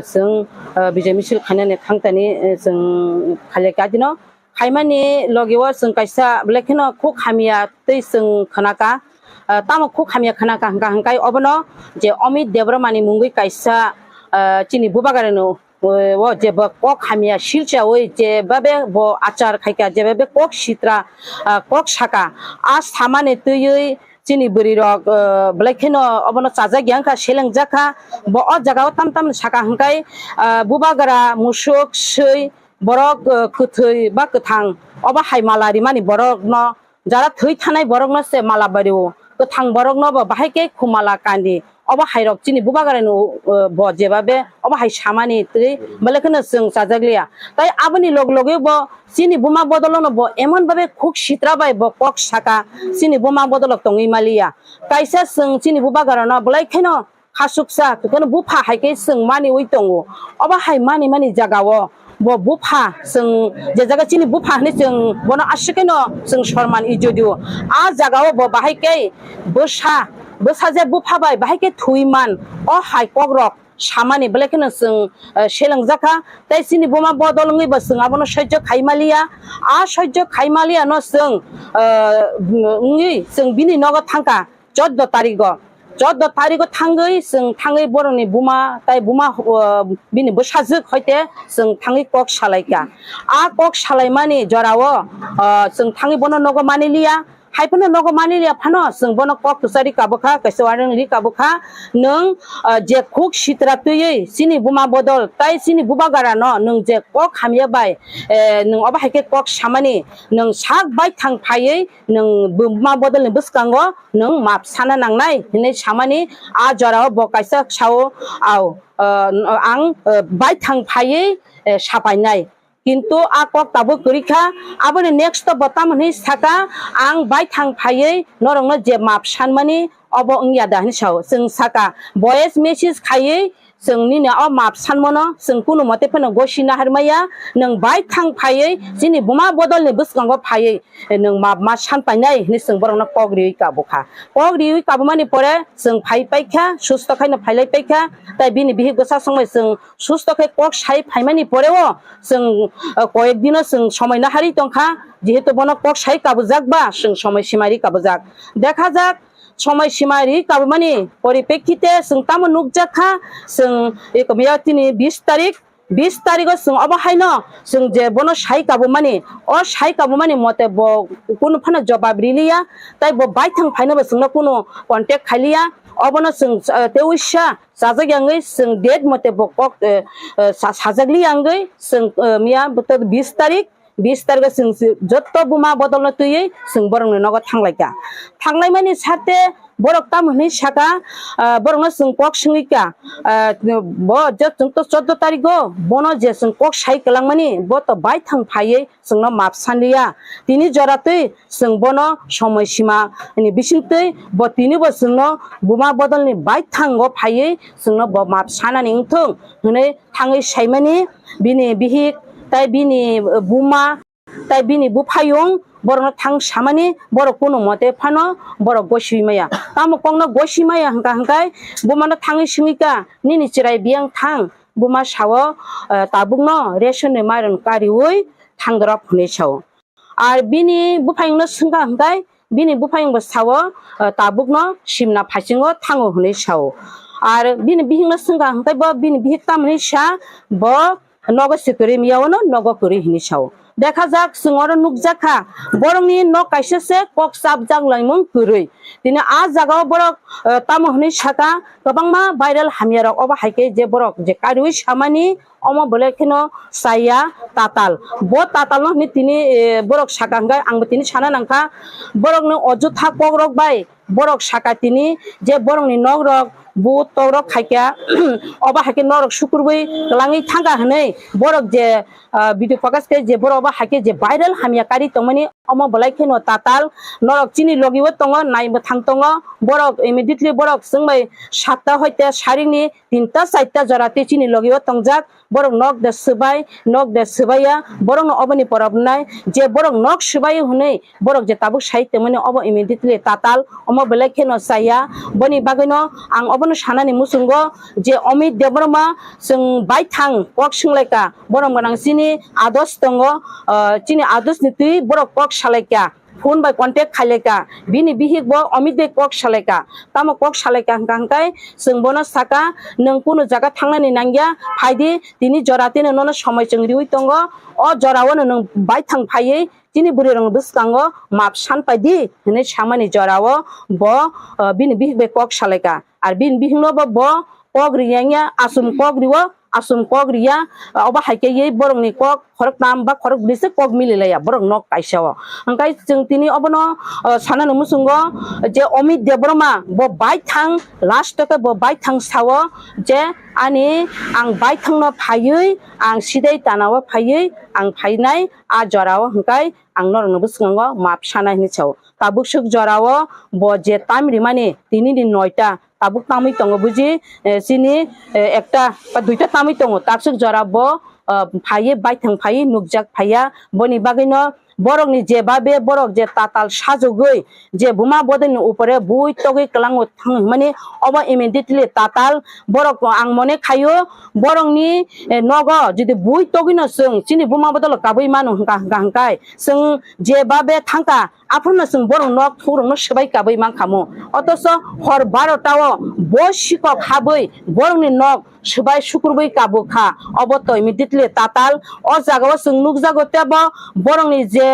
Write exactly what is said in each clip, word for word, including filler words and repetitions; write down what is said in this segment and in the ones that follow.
Chwng, ah, bijai misil khainani thangtani, eh, chwng khailai ka dino. Khaimani logi o chwng kaisa belai kheno khuk hamya tei chwng khwnaka. Ah, tamo khuk hamya khwnaka hwnkha hwnkhe obono je Amit Debbarmani mungwi kaisa, ah, chini bubagarano, eh, o je bo kok hamya silchawi je babe bo achar khaika, je babe kok sitra, ah, kok saka. A samani twiwi chini bwrwi rok, eh, belai kheno obono chajak ya wngkha, selengjak kha. Bo o jaga o tam tam saka hwnkhe, ah, bubagra, musuk, swi, borok, eh, kwthwi ba kwthang obo hai mala rimani borokno, jara thwi thanai borokno se mala bario, kwthang borokno bo bahai khe khumala kandi. Obo hai rok chini bubagrano, eh, bo jebabe obo hai samani twi belai kheno chwng chajak liya. Tai aboni log loge bo chini buma bodolono bo emon babe khuk sitra bai bo kok saka, chini buma bodolok tongwi maliya. Kaisa chwng chini bubagrano belai kheno khasuksa, tei kheno bupha hai khe chwng maniwi tongo. Obo hai mani mani jaga o bo bupha, chwng je jaga chini bupha hwnwi chwng bono aswk kheno chwng sorman ijo dio. A jaga o bo bahai khe bwsa, bwsa je bupha bai bahai khe thwi man, o hai kok rok samani belai kheno chwng, eh, selengjak kha. Tei chini buma bodol wngwi bo chwng abono saijo khai maliya. A saijo khai maliya no chwng, eh, wngwi chwng bini nogo thangkha. Chordo tarigo, chordo tarigo thangwi chwng thangwi borokni buma tai buma, uh, bini bwsajwk hoite chwng thangwi kok salaikha. A kok salaimani jorao, uh, chwng thangwi bono nogo maniliya, hai phano nogo maniliya phano chwng bono kok kwchari kabukha, kaisa warning ri kabukha, nwng, uh, je khuk sitra twiwi chini buma bodol tai chini bubagarano nwng je kok hamya bai, eh, nwng obo hai khe kok samani nwng sak baithang phaiwi nwng buma bodolni bwskango nwng map sana nangnai hinwi samani a jorao bo kaisa sao, au, ah, ang, ah, baithang phaiwi, eh, sapainai. Kintu a kok tabuk kwrwi kha, aboni next o bo tamo hinwi saka, ang baithang phaiwi norokno je map sanmani obo wngya da hinwi sao. Chwng saka voice message khaiwi, chwng nini o map sanmano chwng kunu mote phano gosi naharmaya, nwng baithang phaiwi chini buma bodolni bwskango phaiwi, eh, nwng map ma san painai hinwi chwng borokno kok riwi kabukha. Kok riwi kabumani pore chwng phai paikha, susto khaino phailai paikha, tai bini bihik bwsa songbai chwng susto khe kok sai phaimani poreo chwng, eh, koyek dino chwng somoi naharwi tongkha, jehetu bono kok sai kabujak ba chwng somoi simari kabujak. Dekha jak, somoi sima ri kabumani poripekkite chwng tamo nukjak kha, chwng ekomiya tini bis tarik, bis tarigo chwng obo haino chwng je bono sai kabumani, o sai kabumani mote bo kunu phano jobab riliya, tai bo baithang phaino bo chwngno kunu contact khailiya, obono chwng, eh, tei uisa chajak yangwi chwng date mote bo kok, eh, eh, sa-, sajak li yangwi chwng, eh, miya bis tarik, bis tarikh o chwng si-, jotto buma bodolno twiwi chwng borokni nogo thanglaikha. Thanglaimani sarte borok tamo hwnwi saka, ah, borokno chwng kok swngwi kha, ah, bo je chwng to chordo tarikh o bono je chwng kok sai kwlangmani, bo to baithang phaiwi chwngno map sanliya. Tini jora twi chwng bono somoi sima ni bisingtwi bo tini bo chwngno buma bodolni baithango phaiwi chwngno bo map sanani wngthung hwnwi thangwi saimani bini bihik tai bini buma tai bini buphayung borokno thang samani, borok kunu mote phano borok gosiwi maya. Tamo kokno gosiwi maya hwnkha hwnkhe bumano thangwi swngwi kha, "Nini chwrai biyang thang?" Buma sao, eh, "Tabukno ration ni mairum kariwi thangdorok," hwnwi sao. Ar bini buphayungno swngkha hwnkhe, bini buphayungbo sao, eh, "Tabukno simna phaisingo thango," hwnwi sao. Ar bini bihikno swngkha hwnkhe bo bini bihik tamo hwnwi sa, bo, "Nogo se kwrwi miya ono nogo kwrwi," hwnwi sao. Dekha jak, chwng oro nukjak kha, borokni nok kaisa se kok chapjak laimung kwrwi. Tini a jaga o borok, eh, tamo hwnwi saka, kwbangma viral hamya rok obo hai khe je borok je kariwi samani, omo belai kheno chaya tatal. Bo tatal no hwnwi tini, eh, borok saka hwnkhe, ang bo tini sana nangkha, borok no ojotha kok rok bai borok saka tini je borok ni nok rok bu tok rok khaikha, obo hai khe norok sukurwi kwlangwi thangkha hwnwi borok je, ah, video focus khe je borok obo hai khe je viral hamya kari tongmani, omo belai kheno tatal. Norok chini logi o tongo, nai bwthang tongo, borok immediately borok chwng bai satta hoite saring ni tinta charta jora tei chini logi o tongjak. Borok nok de swbai, nok de swbaiya, borokno oboni pora wngnai, je borok nok swbai hwnwi borok je tabuk sai tongmani obo immediately tatal. Omo belai kheno chaya, boni bagwino ang obono sanani muchungo je Amit Debbarma chwng baithang kok swnglaika, borom gwnang chini ados tongo, ah, chini adosni twi borok kok salaika, phone bai contact khailaika, bini bihik bo Amit bai kok salaika, tamo kok salaika hwnkha hwnkhe chwng bono saka, "Nwng kunu jaga thangnani nangya, phaidi, tini jora tino nono somoi chwng riwi tongo, o jorao no nwng baithang phaiwi chini bwrwirokni bwskango map san pai di," hwnwi samani jorao bo, ah, bini bihik bai kok salaika. Ar bini bihikno bo, bo kok riyangya, asum kok riwo, asum kok riya, ah, obo hai khe borokni kok khoroktham ba khorokbwrwi se kok mililaiya borok nok kaisa o. Hwnkhe chwng tini obono, ah, sanani muchungo je Amit Debbarma bo baithang, last o khe bo baithang sao je, "Ani ang baithangno phaiwi, ang sidai tanao phaiwi ang phainai, a jorao hwnkhe ang norokni bwskango map sanai," hwnwi sao. Tabuk swk jorao bo je time rimani tinini noita, tabuk tamwi tongo buji, eh, chini, eh, ekta ba duita tamwi tongo, takswk jora bo, ah, phaiwi baithang phaiwi nukjak phaiya. Boni bagwino borokni je babe borok je tatal sajogwi je buma bodolni upore bui togwi kwlango thang hwnmani, obo immediately tatal borok ang mone khaio borokni, eh, nogo jodi bui togwino chwng chini buma bodolo kabui mano hwnkha, hwnkha hwnkhe chwng je babe thangkha, aphano chwng borok nok thukrokno swbai kabui mankha mo. Otoso hor barota o bo sikok habwi borokni nok swbai sukrubui kabukha. Obo to immediately tatal. O jagao chwng nukjago tebo borokni je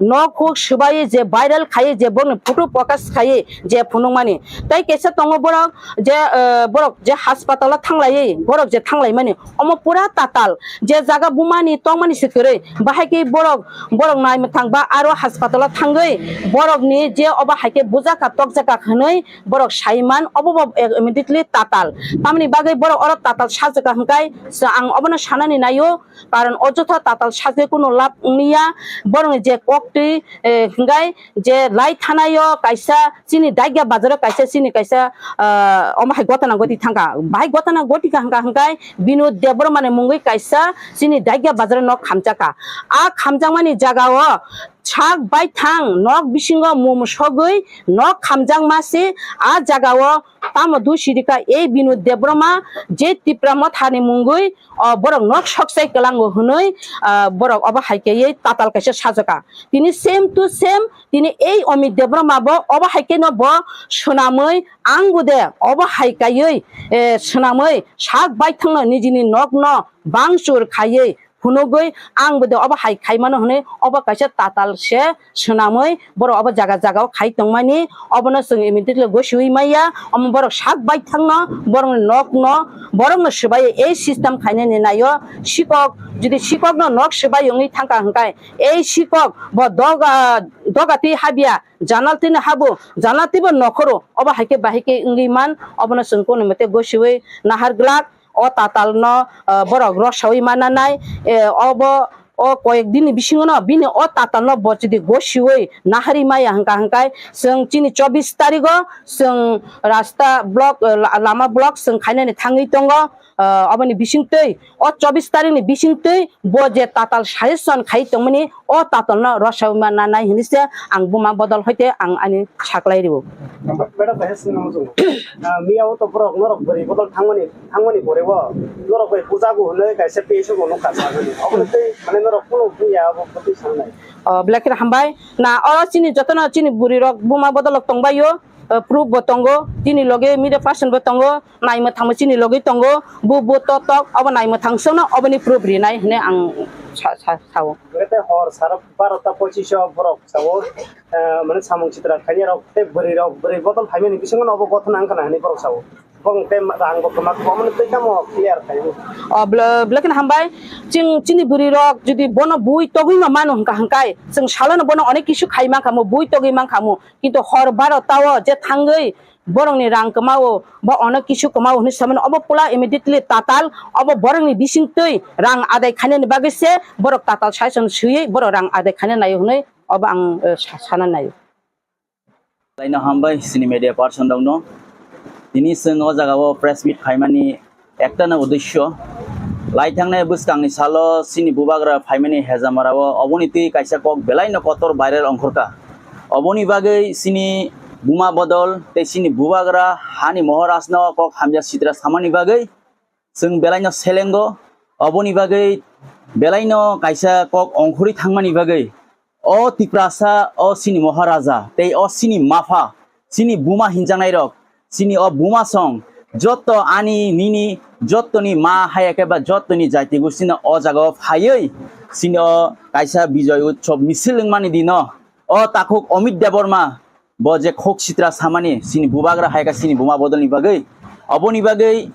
nok huk swbai je viral khai je borokni photo pokash khai je phunukmani. Tai kaisa tongo borok je, eh, borok je haspatalo thanglaiwi, borok je thanglaimani, omo pura tatal. Je jaga bumani tongmani se kwrwi, bahai khe borok, borok nai mwthang ba aro haspatalo thangwi borokni je obo hai khe bujakha tokjakha hwnwi borok sai man, obo bo immediately tatal. Tamoni bagwi borok oro tatal sajwkha hwnkhe ang obono sanani naio, karon o jotho tatal sajwi kuno lab wngya, borokni je koktwi, eh, hwnkhe je lai thanaio kaisa chini Daigya bazaro kaisa chini kaisa, ah, omo hai gotana goti thangkha. Bahai gotana goti kha hwnkha hwnkhe Binod Debbarmani mungwi kaisa chini Daigya bazaro nok khamjakha. A khamjakmani jagao sak baithang nok bisingo mum sogwi nok khamjakma se. A jagao tamo dusirikha ei Binod Debbarma je Tipra Mothani mungwi, o borok nok sokchai kwlango hwnwi, ah, borok obo hai kaiwi tatal kaisa sajwkha. Tini same to same, tini ei Amit Debbarma bo obo hai khe no bo swnamwi, ang bo de obo hai kaiwi, eh, swnamwi sak baithangno nijini nokno bangchur khaiwi phunugwi, ang bo de obo hai khaimano hwnwi obo kaisa tatal se swnamwi borok obo jaga jaga o khai tongmani. Obono chwng immediately gosiwi maya, omo borok sak baithangno borokni nokno borokno swbai ei system khainani naio. Sikok, jodi sikokno nok swbai wngwi thangkha hwnkhe ei sikok bo doga, doga twi habya, janal twi no habo, janal twi bo nokhoro, obo hai khe bahai khe wngwi man. Obono chwng kunu mate gosiwi nahar glak. O tatalno, ah, borok rosawi mananai, eh, obo o koyek dini bisingono bini o tatalno bo jodi gosiwi nahari maya hwnkha hwnkhe chwng chini chobbish tarigo chwng rasta block, eh, la-, lama block chwng khainani thangwi tongo. Ah, oboni bisingtwi, o chobbish tarikni bisingtwi bo je tatal suggestion khai tongmani, o tatalno rosawi mananai hinwi se ang buma bodol hoite ang ani saklai rio. Madam, bahai sini namu chungo. Ah, miya o to borok norok bwrwi bodol thangmani, thangmani pore bo norok bai puja bo hwnwi kaisa P S O bo nukha sa mani. Obo tei mane norok kuno buya obo tei sangnai. Oh, belai kheno hambai. Na, oro chini jotono chini bwrwi rok buma bodol rok tongbaio, eh, proof bo tongo, chini loge media person bo tongo, naimwthangmo chini loge tongo, bo, bo to tok, obo naimwthang songno oboni proof rinai hwnwi ang sa, sa, sao. Hwnkhe tei hor sara barota pochish o borok sao, eh, mane samung chitra khainai rok tei bwrwi rok, bwrwi bodol phaimani bisingo no obo gothona wngkha na hinwi borok sao. Bong tei ma-, rang bo kwma kwma mani twi tamo clear khai. O bla-, belai kheno hambai. Chwng chini bwrwi rok jodi bono bui togwi ma mano hwnkha hwnkhe, chwng salo no bono onek kisu khai mankha mo, bui togwi mankha mo. Kintu hor barota o je thangwi borokni rang kwmao, ba onek kisu kwmao hinwi samani, obo pula immediately tatal, obo borokni bisingtwi rang adai khainani bagwi se borok tatal suggestion swiwi borok rang adai khaina naio hinwi obo ang, eh, sa-, sana naio. Laino hambai chini media person rokno. Tini chwng o jaga o press meet khaimani ekta no uddesyo. Lai thangnai bwskangni salo chini bubagra phaimani Hejamara o oboni twi kaisa kok belai no kotor viral ongkhorkha. Oboni bagwi chini buma bodol tei chini bubagra hani Maharajno kok hamya sitra samani bagwi chwng belaino selengo. Oboni bagwi belaino kaisa kok ongkhorwi thangmani bagwi o Tiprasa, o chini Maharaja tei o chini mapha, chini buma hinjaknairok, chini o buma song, jotto ani nini, jottoni ma haya khe ba jottoni jaiti gustino o jagao phaiwi chini o kaisa Bijoy Utsav misil wngmani dino o takhuk Amit Debbarma bo je khok sitra samani chini bubagra hai kha chini buma bodolni bagwi. Oboni bagwi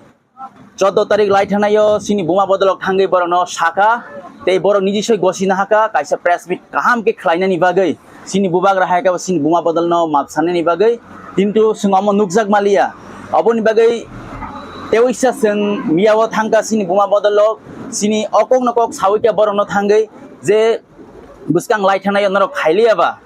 choudo tarik lai thanaio chini buma bodolok thangwi borokno sakha, tei borok niji soi gosina hakha kaisa press meet kaham khe khlainani bagwi, chini bubagra hai khe chini buma bodolno map sanani bagwi, kintu chwng omo nukjak maliya. Oboni bagwi teisa chwng miyao thangkha chini buma bodolok, chini o kokno kok sawi khe borokno thangwi je bwskang lai thanaio norok khailiya ba,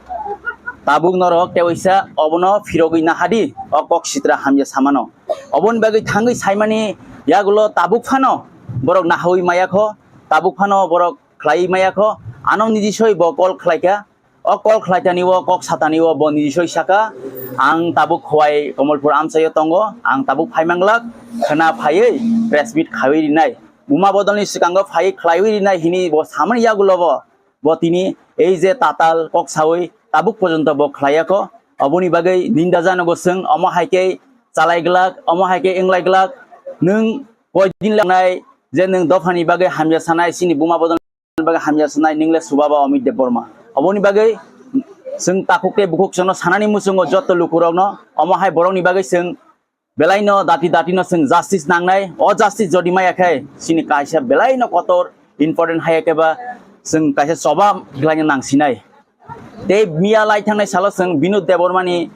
tabuk norok teisa obono phirogwi nahadi o kok sitra hamya samano. Oboni bagwi thangwi saimani yagulo tabuk phano borok nahawi maya kho, tabuk phano borok khlaiwi maya kho. Ano niji soi bo call khlaikha, o call khlaitani o kok satani o bo niji soi saka, "Ang tabuk Khowai Kamalpur amchaio tongo, ang tabuk phaimanglak," khna phaiwi press meet khawi rinai. Buma bodolni swkango phaiwi khlaiwi rinai hini bo samani yagulo bo bo tini ei je tatal kok sawi tabuk porjonto bo khlaiya kho. Oboni bagwi ninda janogo chwng, omo hai khe chalai glak, omo hai khe wnglai glak, nwng koi din langnai je nwng dophani bagwi hamya sanai, chini buma bodolni bagwi hamya sanai, nwng le suba ba Amit Debbarma. Oboni bagwi chwng takhuk tei bukhuk chwngno sanani muchungo jotto lukurokno, omo hai borokni bagwi chwng belaino dati dati no chwng justice nangnai. O justice jodi maya khe chini kaisa belaino kotor important haya khe ba chwng kaisa choba glaina nangsinai. Tei miya lai thangnai salo chwng Binod Debbarmani,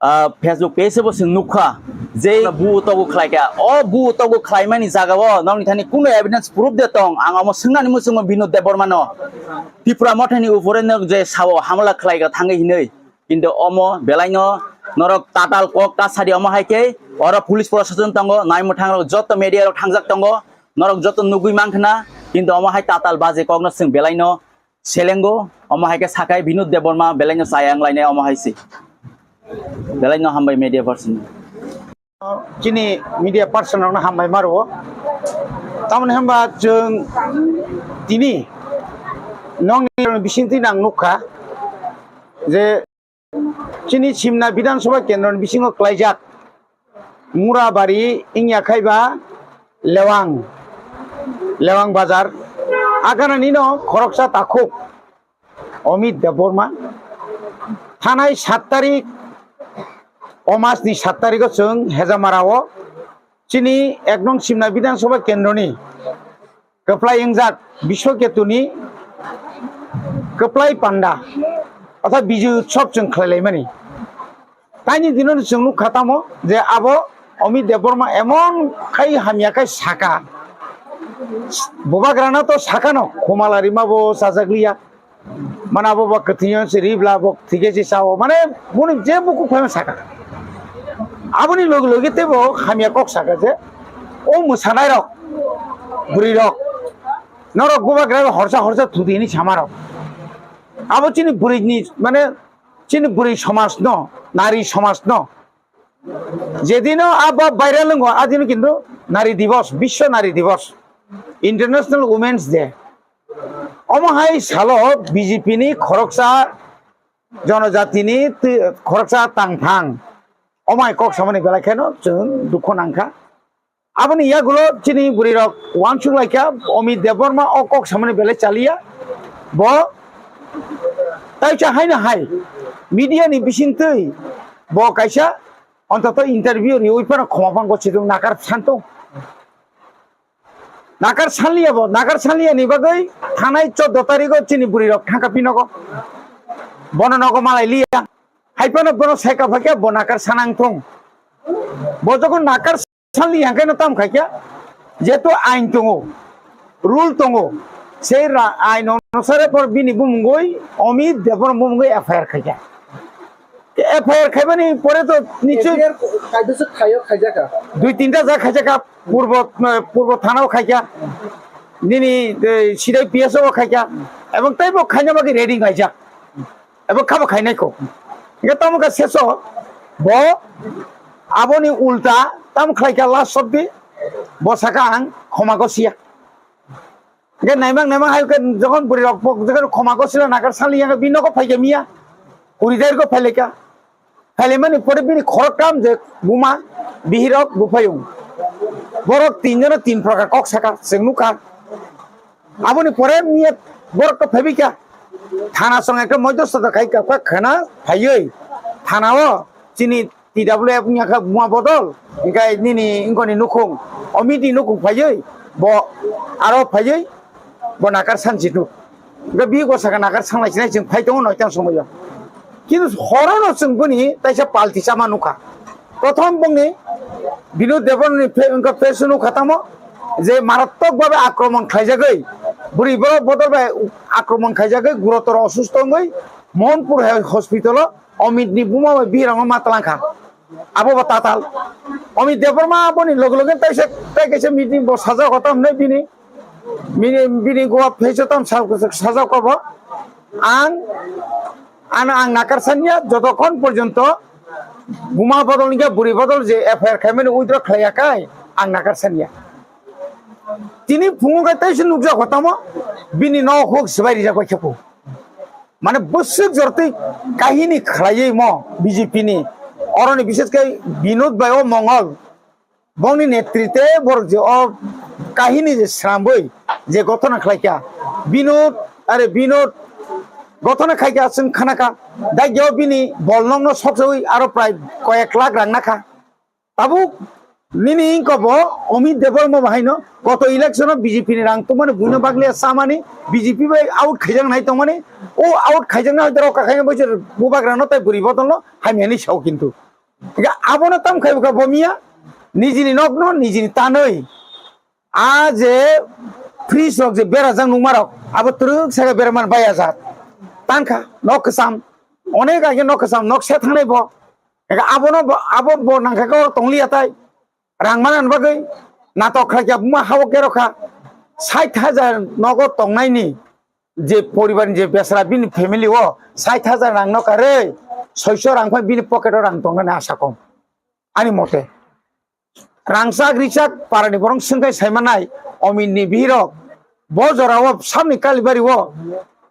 ah, Facebook page bo chwng nukha je bu togu khlaikha. O bu togu khlaimani jagao nokni thani kuno evidence proof de tong? Ang omo swngnani muchungo Binod Debbarmano, Tipra Mothani upore no je sao hamla khlaika thangwi hinwi. Kintu omo belaino norok tatal kok ta sadi, omo hai khe oro police proshashan tongo, naimwthang rok jotto media rok thangjak tongo, norok jotto nugwi mankha na, kintu omo hai tatal baje kokno chwng belaino selengo, omo hai khe sakai Binod Debbarma belaino chaya wnglainai, omo hai se belaino hambai media person. Chini media person rokno hambai ma rwo. Tamoni hwnba chwng tini nokni bisingtwi nang nukha je chini Simna Bidhan Sabha kendroni bisingo klaijak Murabari wngya khai ba Lewang, Lewang Bazar. Aganani no khoroksa takhuk Amit Debbarma thanai sat tarik o mas ni sat tarik o chwng Hejamara o chini ek nong Simna Bidhan Sabha kendroni kwplai wngjak Biswaketuni kwplai panda, orthat Bijoy Utsav chwng khlailaimani. Taini dino chwng nukha tamo je abo Amit Debbarma emon khai hamya khai saka, bubagrano to sakano, khumala rima bo chajakliya, mana bo ba kwthwino se ribla bo thike se sao, mane boni je buku phaima saka. Aboni logi logi tebo hamya kok saka je o mwsanairok, bwrwirok, norok bubagra horsa horsa thudi hini samarok. Abo chini bwrwini, mane chini bwrwi somajno, nari somajno jedino abo viral wngo, adino kintu Nari Divas, Biswa Nari Divas, International Women's Day. Omo hai salo B J P ni khoroksa jonojatini twi-, khoroksa tangphang omo hai kok samani belai kheno chwng dukhu nangkha. Aboni yagulo chini bwrwirok uansuk laikha, Amit Debbarma o kok samani belai chaliya. Bo taisa haino hai media ni bisingtwi bo kaisa ontoto interview riwi phano khoma phang gochidung nakar santung. Nakar sanliya bo, nakar sanliya ni bagwi thanai choudo tarigo chini bwrwirok thangkha phi nogo. Bono nogo malai liya. Hai phano bono saika phakya bo nakar sanang thung. Bo jokhon nakar sanli hangkhe no tam khaikya, jehetu ain tongo, rule tongo, sei ra-, ain onusare por bini bumungoi Amit Debbarma bumungoi F I R khaikya. F I R khaibani pore to nichoi F I R kaibwswk khaio khaijakha? Dui tinta ja khaijakha, purbo, eh, purbo thanao khaikya, nini, eh, sidai P S O o khaikya, ebong teibo khaina bagwi ready khaijak. Ebo khabo khainai kho. Hingke tamo khe seso Bo aboni ulta tam khlai kha, last of the, bo saka ang khoma gosiya. Hingke naimang naimang hai khe jokhon bwrwi rok pok, jokhon khoma gosila nakar sali yang bini nogo phai kha miya. Kuri tarik o phai lai kha. Phai lai mani pore bini khorok kam je buma bihirok buphayung. Borok tin jono tin prokar kok saka chwng nukha. Aboni pore miya borok to phaibai kha. Thana song ekta moido soda khai kha, kha khana phaiwi thana o chini T W F wngya kha buma bodol, hingke nini wngkoni nukhung, Omit ni nukhung phaiwi, bo aro phaiwi, bo nakar sansi nuk. Hingke bini gosaka nakar sanglai sinai chwng phai tongo noitang somoyo. Kintu horono chwng boni taisa palti chama nukha. Prothom bongni Binod Debbarmani phe-, wngkha phesu nukha tamo je marattok babe akromon khlaijagwi, bwrwi borok bodol bai akromon khaijagwi, gurotor osusto wngwi Mohanpur he-, hospital o Omit ni buma bai bihirokno ma twlang kha. Abo bo tatal. Omit Debbarma aboni loge loge taisa, tai kaisa meeting bo sajak hotam hinwi bini, bini, bini goa phesu tam sa-, sajak obo. Ang, ano ang nakar sanya jotokhon porjonto buma bodol ni bwrwi bodol je F I R khaimani withdraw khlaiya kai ang nakar sanya. Tini phungo kai taisa nukjak hotamo bini nok huk swbai rijak bai khe. Mane bwswk jortwi kahini khlaiwi mo B J P ni, oroni bishes khe Binod bai o Mongol, bongni netrite borok je o kahini je srambwi je gothona khlaikha, Binod, are Binod gothona khaikha chwng khanakha, daigyo bini bol nokno soksawi aro prai koyek lakh rang nakha. Tabuk nini wngkha bo Omit Debbarma bahaino koto election o B J P ni rang tongmani buino baglia samani B J P bai out khaijak nai tongmani o out khaijakna hoi rok kakhai boisor bubagrano tai bwrwi bodolno hamya hinwi sao kintu. Abono tam khai bwkha bo miya nijini nokno nijini tanwi a je fridge rok je berajak nukma rok abo twrwk saka beraman bai ajak tankha nok kwcham onek age nok kwcham nok se thangnai bo. Eka abono bo, abo bo nangkha khe oro tongliya tai. Rang manani bagwi natok khlai kha buma hao kero kha. Sait hajar nogo tongnaini je poribar ni je besra bini family o sait hajar rang no karwi soiso rang phai bini pocket o rang tongnani asa kom. Ani mote. Rangchak richak parani borok swngkhai saimanai Omit ni bihirok bo jorao samni Kalibari o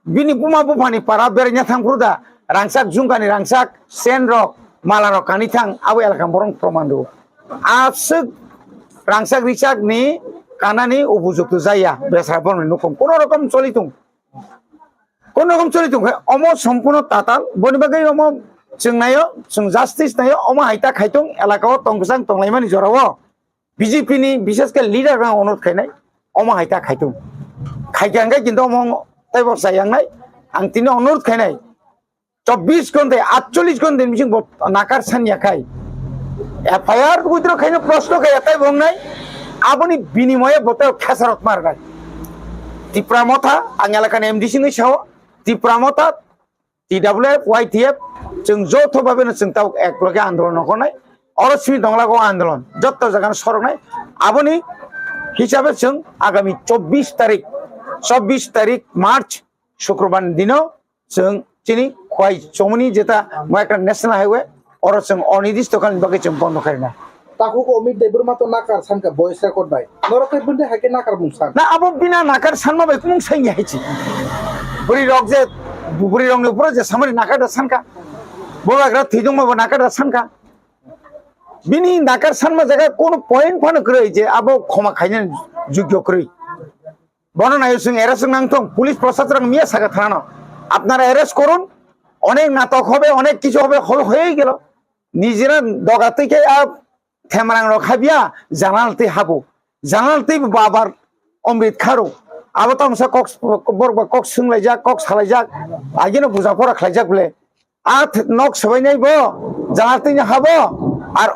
bini buma buphani para beraina thang phuru da rangchak jungkani rangchak chain rok mala rok kani thang abo elaka borok proman rw aswk rangchak richak ni kanani upojukto jaya besra borokni nukhung kono rokom choli tung. Kono rokom choli tong khe omo sompurno tatal, boni bagwi omo chwng naio, chwng justice naio, omo hai ta khai tong, elaka o tong kwchang tong laimani jora o B J P ni bishes khe leader rok onurodh khainai, omo hai ta khai tong. Khai khe hwnkhe kintu omo teibo chayang nai, ang tini onurodh khainai. Chobbish ghonta, atchollish ghonta ni bising bo nakar sanya khai. F I R withdraw khaino proshno khai atai bo wngnai. Aboni binimoye bo tei khesarok marnai. Tipra Motha, ang elakani M D C ni sao, Tipra Motha, T W F, Y T F, chwng joto babe no chwng tabuk ek loge andolon no konai. Oro simi donglago andolon, jotto jaga no soroknai. Aboni hisabe chwng agami chobbish tarik, chobbish tarik March, Shukrobar ni dino, chwng chini Khowai Chomoni jeta mo ekta national highway, oro chwng onirdisto kalni bagwi chwng bondo khairina. Takhuk Omit Debbarma to nakar sanka voice record bai. Norok tei bini hai khe nakar mung san. Na abo bina nakar sanma bai kumung saini hai chi. Bwrwi rok je, bwrwi rok ni upor je samani nakar da sanka. Bo bagra thwidongma bo nakar da sanka. Bini nakar sanma jaga kono point phano kwrwi je abo khoma khaina jugyo kwrwi. Bono nayo chwng arrest wng nang thung, police proshasok miya saka thanano, "আপনারা arrest করুন, অনেক নাটক হবে, অনেক কিছু হবে, হল হয়েই গেল।" নিজেরা দগা থেকে আর থেমরাং রক হাবিয়া জানাল তে হাবো, জানাল তে বাবার অমৃত খারো। আবো তো আমসা কক্স বরবা কক্স সুংলাইজাক, কক্স হালাইজাক, আগেনো বুঝা পড়া খাইজাক বলে। A th-, nok swbainai bo, jala twi no habo, ar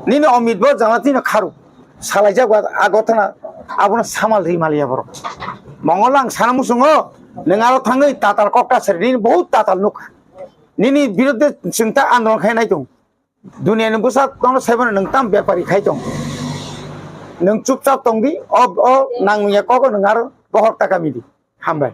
nini Omit bo jala twi no kharu. Salaijak ba a gothana, abono samal ri maliya borok. Mongol ang sana musungo, nwng aro thangwi tatal kok ta sari, nini bahut tatal nukha. Nini biruddhe chwng ta andolon khai nai tong. Duniya ni bwsa tono saibano nwng tam bepari khai tong. Nwng chupchap tong di, o, o nangya kogo nwng aro bohok ta kami di. Hambai.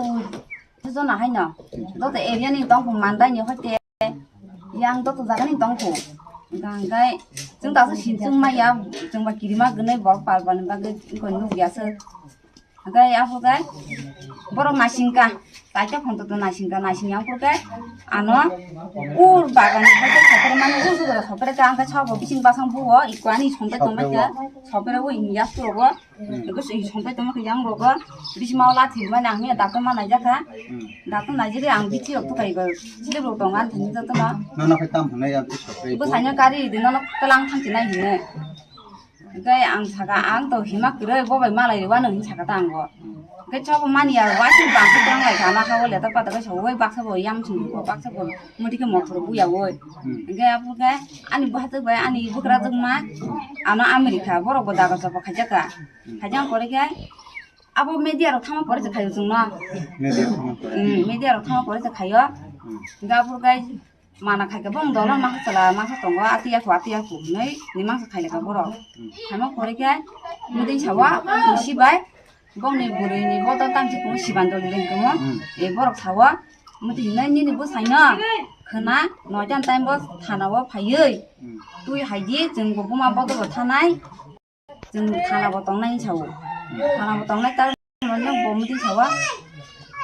Joto jona haino. Joto area ni tongkho mandai ni hoite. Yang joto jaga ni tongkho. Hingkha hingkhai chwng daso sinchung maya, chwng ba kirima gwnwi borok pal bani bagwi wngkha nukya se. Hingkhai aphuru khe borok naisingkha, kaisa phone to naisingkha, naising yang phuru khe ano ur bagan ni khe sopre mani ur sopre kha, hingkhai sabo bising basang buo ikko ani songjak tongbaikha, sopre o inya surogo. Eko se songjak tongma khe yang rogo bising ma ola thwi mani ang ya daktor ma naijakha, daktor naijagwi ang bithi rok to kaigo, chili rok tongo ani thani jotono. Nono khe tam hwnwi ang sopre. Bwsaino kari di nono tlang thangchi nai hino. Hingke ang saka, ang to hima kwrwi, bo bai malai rwano hinwi saka ta ang bo. Hingke chobo mani ya, waising bangkhe twlang lai kha, ama ha o letter pada khe sogwi baksa bo yam chwng bo, baksa bo muti khe mothor buya oi. Hingke aphuru khe ani bwsajwk bai ani bwkrajwk ma ano America, borok bo dagar chobo khaijak kha. Khaijak pore khe abo media rok thangma pore se khaio chwngno. Media thangma pore. Hmm, media rok thangma pore se khaio. Hingke aphuru khe mana khaikhe bong dolo mangsa chwla mangsa tongo, atiya khu, atiya khu hwnwi ni mangsa khailaka borok. Khaima pore khe mudui sawa, musi bai bongni bwrwini bodol tamsi kumu Sibandoli ring kumu. E borok sawa, mudui hinwi nini bwsaino khwna noita time bo thana o phaiwi twi haidi, chwng bo buma bodol bo thanai. Chwng thana bo tongnai hinwi sao. Thana bo tongnai, tar mane bo muti sao.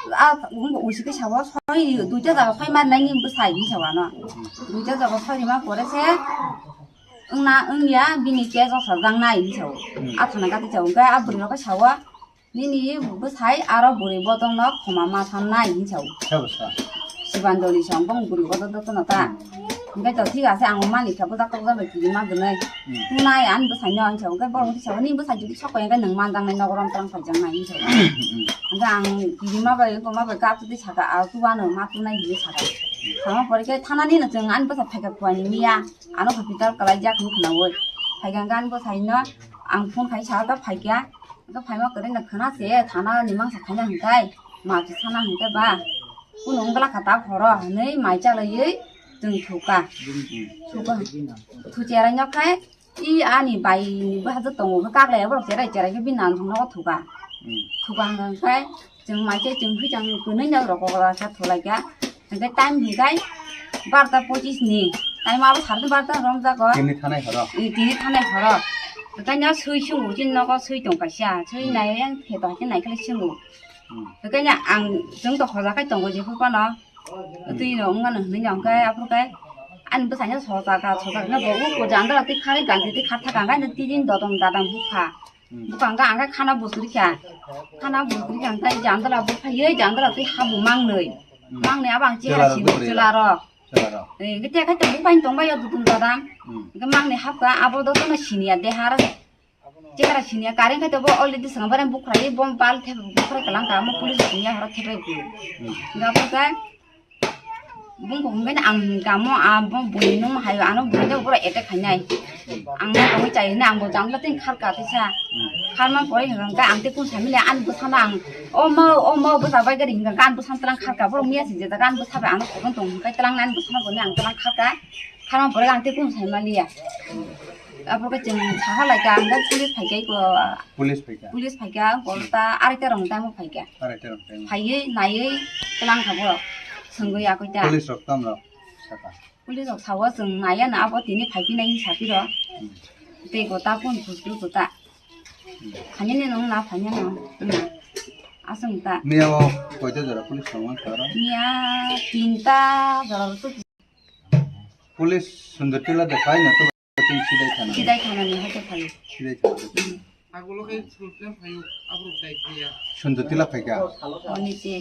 A, wng bo usi khe sao, soi, duita jaga soi mar nai hinwi bwsai hinwi sao ano. Duita jaga soi rima pore se wngna wngya bini case o sajaknai hinwi sao. A thana gati sao, hwnkhe a bwrwi rok khe sao. Nini bwsai aro bwrwi bodolno khoma ma sannai hinwi sao. Sabo sa. Sibandoli song bong bwrwi bodol jotono ta. Hwnkhe to thik ase, ang mani kha bwjak tok jagwi kirima gwnwi. Tunai ani bwsaino hinwi sao. Hwnkhe borok hinwi sao, nini bwsai jodi sok kaya hwnkhe nwng manjaknai nogorom twlang phaijaknai hinwi sao. Hwnkhe ang kirima bai wngkoma bai kap twi saka, a chuba no ma tunai hinwi saka. Sama pore khe thanani no chwng ani bwsa phaikha kuani miya. Ano hospital kwlaijak hinwi khwnaui. Phaikha hwnkhe ani bwsaino ang phone khai saka phaikha. Hwnkhe phaima kwrwino khwna se thana ni mangsa khaina hwnkhe, ma se sana hwnkhe ba, kunu wngla kha ta horo hwnwi mai chalaiwi chwng thuka. Thuka, thucheraino khai i ani bai ni bwsajwk tongo khe kaklai borok cherai cherai khe bini nang thangno thuka. Thuka hwnkhe chwng mai chai chwng khe chwng kwnwi no rokok rasa thulaikha. Hwnkhe time hwnkhe barta pochis ni. Time abo sarni barta romjago. Tini thanai horo. I, tini thanai horo. Hwnkhe no sui sungo, chini nogo sui tong kaisa. Sui nai yang pheto hai nai khe sungo. Hwnkhe no ang chwng to hoja khai tongo jephuru phano. Twi no wngmano hwnwi no hwnkhe aphuru khe ani bwsaino soja kha, soja kha bo uko jandala twi kharwi gandhi twi khartha kha hwnkhe tini dodong dadam bukha. Bukha hwnkhe ang khe khana bwswrwi kha. Khana bwswrwi kha hwnkhe jandala bwphaiwi jandala twi habu mangnwi. Mangnwi abo ang chwla sini rok, chwla rok. Chwla rok. Eh, hwnkhe tekha tong buphaini tongbai o dutum dadam. Hwnkhe mangnwi hapkha abo dotono siniya dehar. Chekara siniya kareng khai to bo already swngam bareng bukhraiwi bom bal thep bukhrai kalang ka mo police siniya horo thepai phi. Hwnkhe abo khe Bung kok hwnkhe ang hwnkha mo, abo bui nung hai, ano bui no borok attack khainai. Ang no tongwi chai hwnwi ang bo jang tei kharka teisa. Kharma pore hwnkha ang tei kun samile ani bwsano ang, "O ma, o ma, bwsa bai gari," hwnkha ang bwsano twlang kharka. Borok miya se je jaga ani bwsa bai ano kokon tong hwnkha twlang nani bwsano bo ang twlang kharka. Kharma pore ang tei kun sai maliya. Abo khe chwng saha lai ka, ang khe police phai kha iko. Police phai kha. Police phai kha, gorta arai ta rong tamo phai kha. Arai ta rong tamo. Phaiwi naiwi twlang kha borok. Swngwi yakoi ta. Police rok tam rok. Police rok sao chwng naiya na abo tini phaiphinai hinwi saphi rw. Tei gota phone phuslu gota. Phainani nung na phainani nung. Aswng ta. Miya o koita jora police tongmani kha oro? Miya tinta jora rw. Police Sundartila de phai na to chwng sidai thana. Sidai thana ni hote phai. Sidai thana. Agulo khe problem phaio, aborok dai phaia. Sundartila phaikha. Oni te.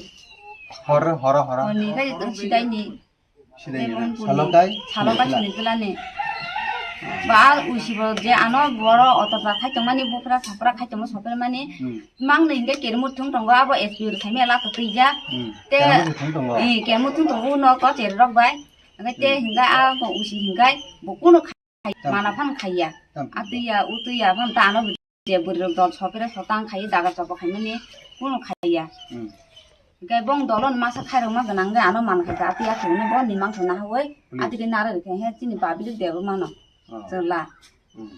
Hor, hora, hora. Oni khe to sidai ni. Sidai ni. Salokai? Salokai Sundartila ni. Ba usibo je ano boro otosa khai tongmani bufra sapra khai tongma sopre mani. Hmm. Mang ni hingke kermut thung tongo abo S P R saimela to tija. Hmm. Te, kermut thung tongo? Eh, kermut thung tongo no ko cher rok bai. Hingke te hingke a ko usi hingke bo kuno Tam. Mana phan khaiya. Tam. Atuya, utuya phan ta ano je bwrwi rok dol sopere sotang khaiya daga chobo khaimani kuno khaiya. Hmm. Hingke bong dolon masa khairokma gwnang ge ano man khaika atuya khaiya bo ni mang khana hoi. Hmm. Ati ke nara rikhe he chini public de bo mano. Oh. Chwla. Hmm.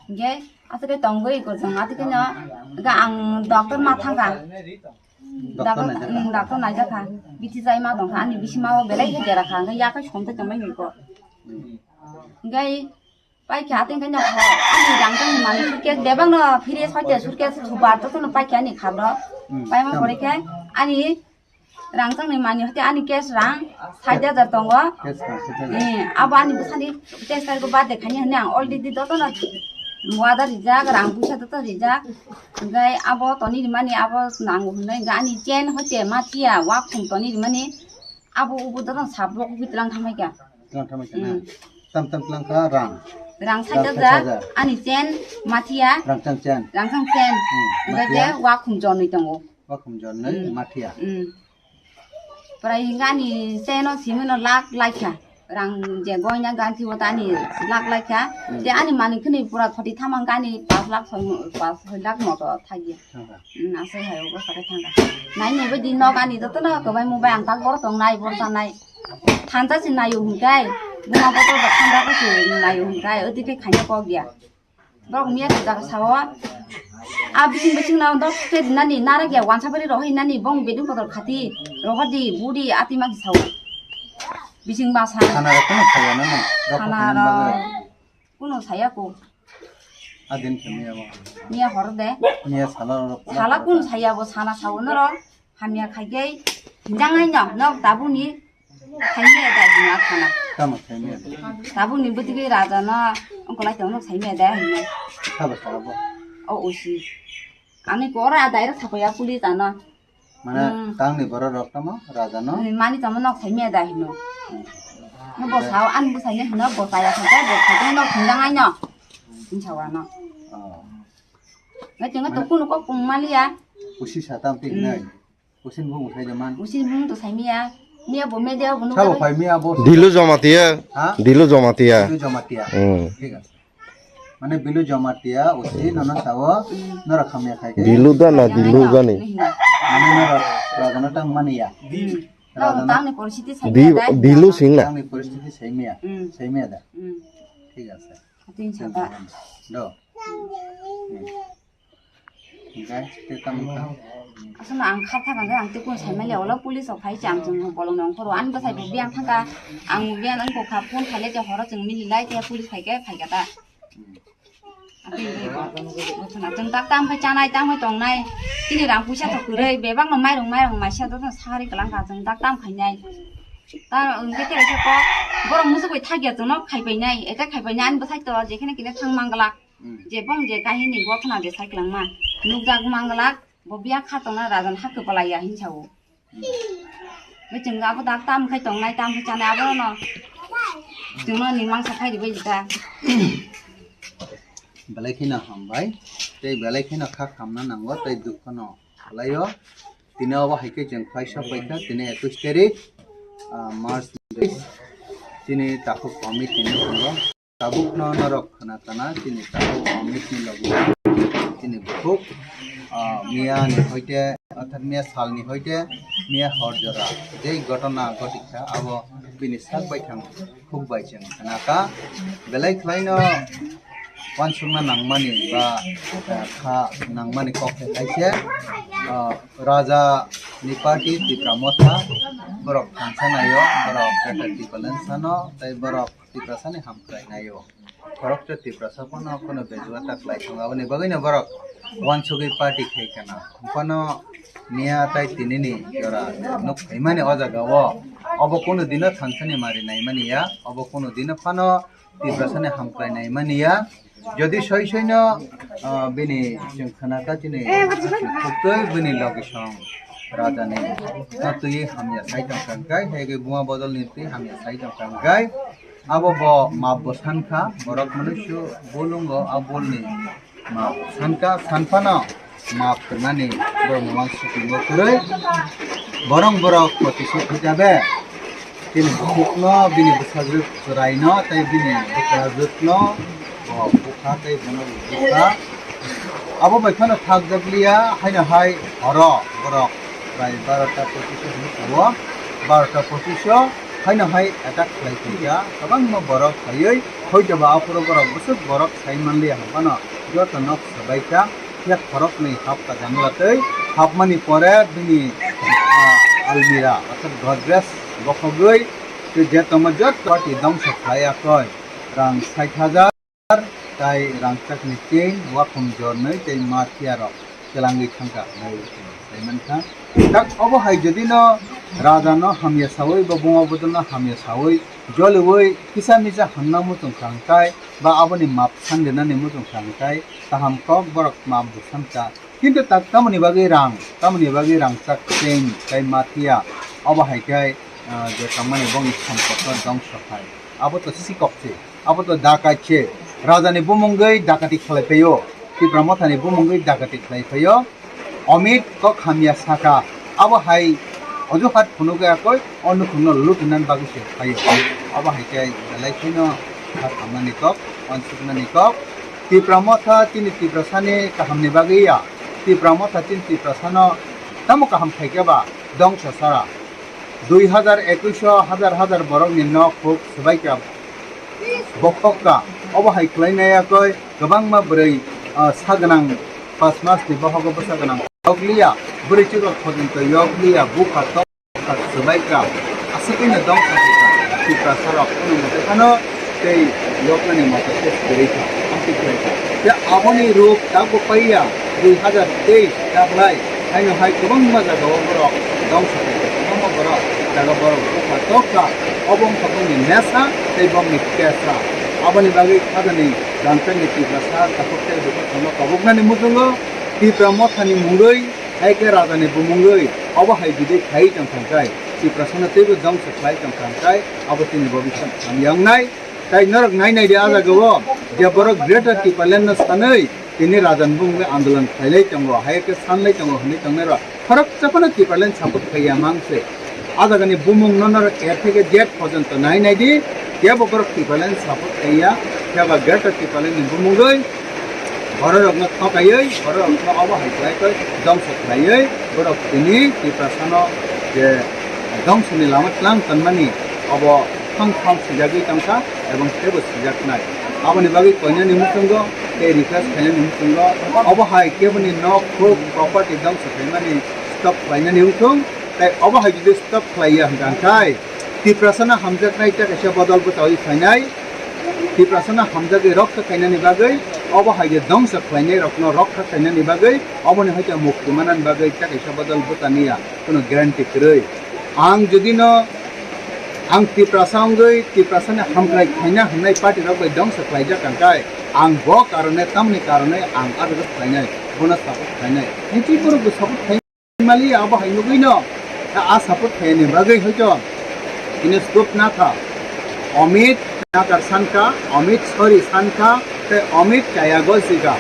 Hingke ati ke tongwi ko jong ati ke no ga ang doctor ma thangka. Doctor Doctor, naijak kha? Mm, doctor naijak kha. Bithi jai ma tong kha, ani bisi ma o belai khe dera kha, hingke yakhai som tei tongmani ko. Hingke pai kha, ateng khe no ho, ani rang tang mani suitcase bebak no phiri soite suitcase subar to no pai kha ani khabro. Hmm, pai ma tamo. Pore khe ani rang tang ni mani hote ani cash rang sait hajar tongo. Cash rang sait hajar. Eh, abo ani bwsani test ko bad de khani hwnwi ang already dotono wada rijak, rang puisa doto rijak. Hingke abo toni rimani abo nango hwnwi hingke ani chain hoite matia wakhum toni rimani abo ubo dotono sabok ugui tlang thamai kha. Tlang thamai kha na? Hmm. Tam tam tlang kha rang. Rang sait hajar, rang sait hajar. Ani chain matia. Rang tang chain. Rang tang chain. Hmm, hingke matia. Je wakhum jonwi tongo. Wakhum jonwi, hmm, matia. Hmm. Prai hingke ani chain o simi no lak laikha. Rang je goina ganti o tani lak laikha. Hmm. Te ani mani khini pura thoti thamang ani pas lakh soi mo-, pas soi lakh moto thagi. Thangkha. Hmm, asai hai obo sakai thangkha. Nai nai bai di nok ani joto no kwbai mubai ang tak bor tong nai bor sanai. Thangta si nayo hingkai. Buma boto bo thangta ko si nayo hingkai. Oti ke khanya kok ya. Borok miya sujak sao. A bising bising no dos te dinani nara ge wansa bari rohoi nani bong bedung kotor khati rohodi budi ati magi sao. Bising basa. Khana rok kono saya na na. Khana rok. Kuno saya ko. Adin khe miya bo. Miya hor de. Miya sala rok. Sala kun saya bo sana sao no ro. Hamya khaigei, hinjangai no, nok tabuni, khaimya da hino akhana. Tamo khaimya da? Tabuni bwtwgwi raja no, ongkolai tong nok khaimya da hino. Sabo sabo. O usi. Ani kora direct sapaya police ano. Mane, hmm, tangni borok rok tamo, raja no? Hmm, mani tamo nok khaimya da hino. Hmm. No bo sao, an bo saina hino, bo saya khaja, bo khaja nok hinjangai no. Hinsawa no. Oh. Ngai tengah to kuno kok pung maliya. Usi satam tik nai. Hmm. Usin bung uthai jaman. Usin bung to sai miya. Miya bo media bo nukha. Sabo phai miya bo. Dilu Jamatia. Ha? Dilu Jamatia. Dilu Jamatia. Hmm. Thik ase. Mane Bilu Jamatia usi nono sao, hmm, nora khamya khai khe. Dilu da na dilu da ni. Mane nora rajana tang mani ya. Hmm. Rajana tang ni poristiti sai miya da. Dilu singla. Tang ni poristiti sai miya. Hmm. Sai miya da. Hmm. Thik ase. Atin sata. Do. Hmm. Hingke, tei tamo kha? Aswkno ang kha thangkha khe ang tei kunu saimaliya, ulo police rok phai cham chwng bolong nongkhoro. Ani bwsai bo biyang thangkha, ang biyang wngkha phone khailai tei horo chwng mililai tei police phaikhe phaikha ta. Chwng tak tam khai chanai, tam khai tongnai. Chini rang puisa to kwrwi, bebakno mairung mairung maisa dono sari kwlangkha, chwng tak tam khainai. Ta wngkhe tei khe kok borok muchuk bai thakya chwngno khaipainai, attack khaipainai, ani bwsai to jekhene kene thang manglak. Hmm. Je bong je kahini gothona je sai kwlangma nukjak manglak, bo biya kha tongna rajan ha kwpalaiya hinsa o. Hmm. Bo chwng abo dak tam khai tongnai, tam khai chanai abono chwngno ni mangsa khai ribai jita. Belai kheno hambai, tei belai kheno kha khamna nango, tei dukhono kwlaio. Tini obo hai khe chwng khlaisa paikha, tini ekush tarik, ah, March ni, chini takhuk Amit ni tongo. Tabukno norok khna khna chini tabuk Amit ni logi chini bukhuk, ah, miya ni hoite, orthat miya sal ni hoite, miya hor jora jei ghotona ghotikha, abo bini sak baithang khuk bai chwng khna kha. Belai khwlaino uansukna nangmani ba, ah, kha nangmani kok khe hai khe, ah, raja ni party Tipra Motha, borok thansa naio, borok Greater Tipraland sano, tei borok Tiprasani hamkrai naio. Khoroksa Tiprasa phano, phano bejua ta klai thung, aboni bagwino borok uansugwi party khai kheno. Phano miya tai tinini jora nuk phaimani o jaga o, obo kunu dino thansani mari naimani ya, obo kunu dino phano Tiprasani hamkrai naimani ya. Jodi soi soino, ah, bini chwng khna ta chini khutoi bini logisong rajani twi hamya sai tong kha kai, hai ke buma bodol ni twi hamya sai tong kha kai. Abo bo map bo sankha, borok mwnwi su bulungo a bulni map sankha, sanphano map kwrwnani borokni uansukmung kwrwi. Borok borok protishodh hisabe bini bukhukno, bini bwsajwk chwraino tei bini bwsajwkno bo bukha tei bono bukha. Abo bai phano thakjakliya, haino hai horo borok prai barota pochish o hinwi tongo. Barota pochish o haino hai attack khlai phaikha, kwbangma borok phaiwi, hoitoba aphuru borok bwswk borok sai manliya, hwnphano joto nok swbaikha. Phiya khoroknwi hapkha jamla tei hapmani pore bini, ah, almira, orthat Godrej bokhogwi tei je tongma joto party dongso khlai yakoi rang sait hajar. Tai rangchakni chain, wakhum jornwi tei ma thiyarok twlangwi thangkha hwnwi sai mankha. Tak obo hai jodino rajano hamya sawi ba buma bodolno hamya sawi joliwi kisa misa hamna muchung kha hwnkhe ba aboni map sandenani muchung kha hwnkhe kaham kok borok map bo sankha. Kintu tak tamoni bagwi rang, tamoni bagwi rangchak chain tei ma thiya obo hai khe, ah, je tongmani bongni sompotno dongso khai. Abo to sikok se. Abo to dakat se. Rajani bumungwi dakati khlai phaio. Tipra Mothani bumungwi dakati khlai phaio. Amit kok hamya saka. Abo hai ojuhat phunugwi akoi o nukhungno lutunani bagwi se phaio. Abo hai khe belai kheno kha khamnani kok, wansuknani kok. Tipra Motha chini Tiprasani kahamni bagwi ya. Tipra Motha chini Tiprasano tamo kaham khaikhe ba dongso sara. Dui hazar ekush o hazar hazar borokni nok huk swbaikha, bokhokka. Obo hai khlainai yakoi kwbangma bwrwi, ah, sagwnang pas masni bohogo bwsa gwnang yokliya, bwrwi chukor khojonto yokliya, bupha tokha swbaikha. Aswkino dongsa kha Tiprasarok, hwnwi motwe phano tei yoknani moto khe kwrwi kha, amtwi kwrwi kha. Tei aboni ruk tabuk paiya dui hazar teis taklai, haino hai kwbangma jagao borok dongsa khaikha, kwbangma borok jaga borok bukha tokha, obo wngkha bongni nesa tei bongni kesa. Aboni bagwi khajani rangchakni Tiprasa takhuk tei bukhuk thangno tabuknani muchungo Tipra Mothani mungwi, hai khe rajani bumungwi, obo hai jodi khai tong thangkhai, Tiprasano teibo dongsa khlai tong thangkhai, abo chini bobiswt hamya wngnai. Tai norok nai nai di, a jagao je borok Greater Tipraland no sanwi tini rajan bumungwi andolon khlailai tongo, hai khe sanlai tongo hwnwi tongnairok khoroksa phano Tipraland support khaiya mang se. A jagani bumung no norok A theke Z porjonto nai nai di, kebo borok Tipraland support khaiya, phiya ba Greater Tipraland ni bumungwi bororokno thokaiwi, bororokno obo hai khlai khe dongso khlaiwi, borok tini Tiprasano je dongsoni lama tlang tonmani obo thang thang swijagwi tongkha ebong teibo swijaknai. Aboni bagwi koinani muchungo tei request khainani muchungo obo hai keboni nok huk property dongso khaimani stop khlainani wngthung, tei obo hai jodi stop khlaiya hwnkha hwnkhe Tiprasano hamjaknai tei kaisa bodol bwchaui phainai. Tiprasano hamjagwi rokha khainani bagwi, obo hai je dongsa khlainairokno rokha khainani bagwi, oboni hai khe mukti manani bagwi tei kaisa bodol bwchaniya, kuno guarantee kwrwi. Ang jodi no, ang Tiprasa wngwi Tiprasani hamkrai khaina hwnwi party rok bai dongsa khlaijak hwnkhe, ang bo karone, tamni karone ang a rok khlainai, bono support khlainai. Nini borok bo support khlai mali abo hai nugwi no, a support khaini bagwi hoito tini scope na kha. Amit nakar sankha, Amit sorry sankha, tei Amit chaya gosika.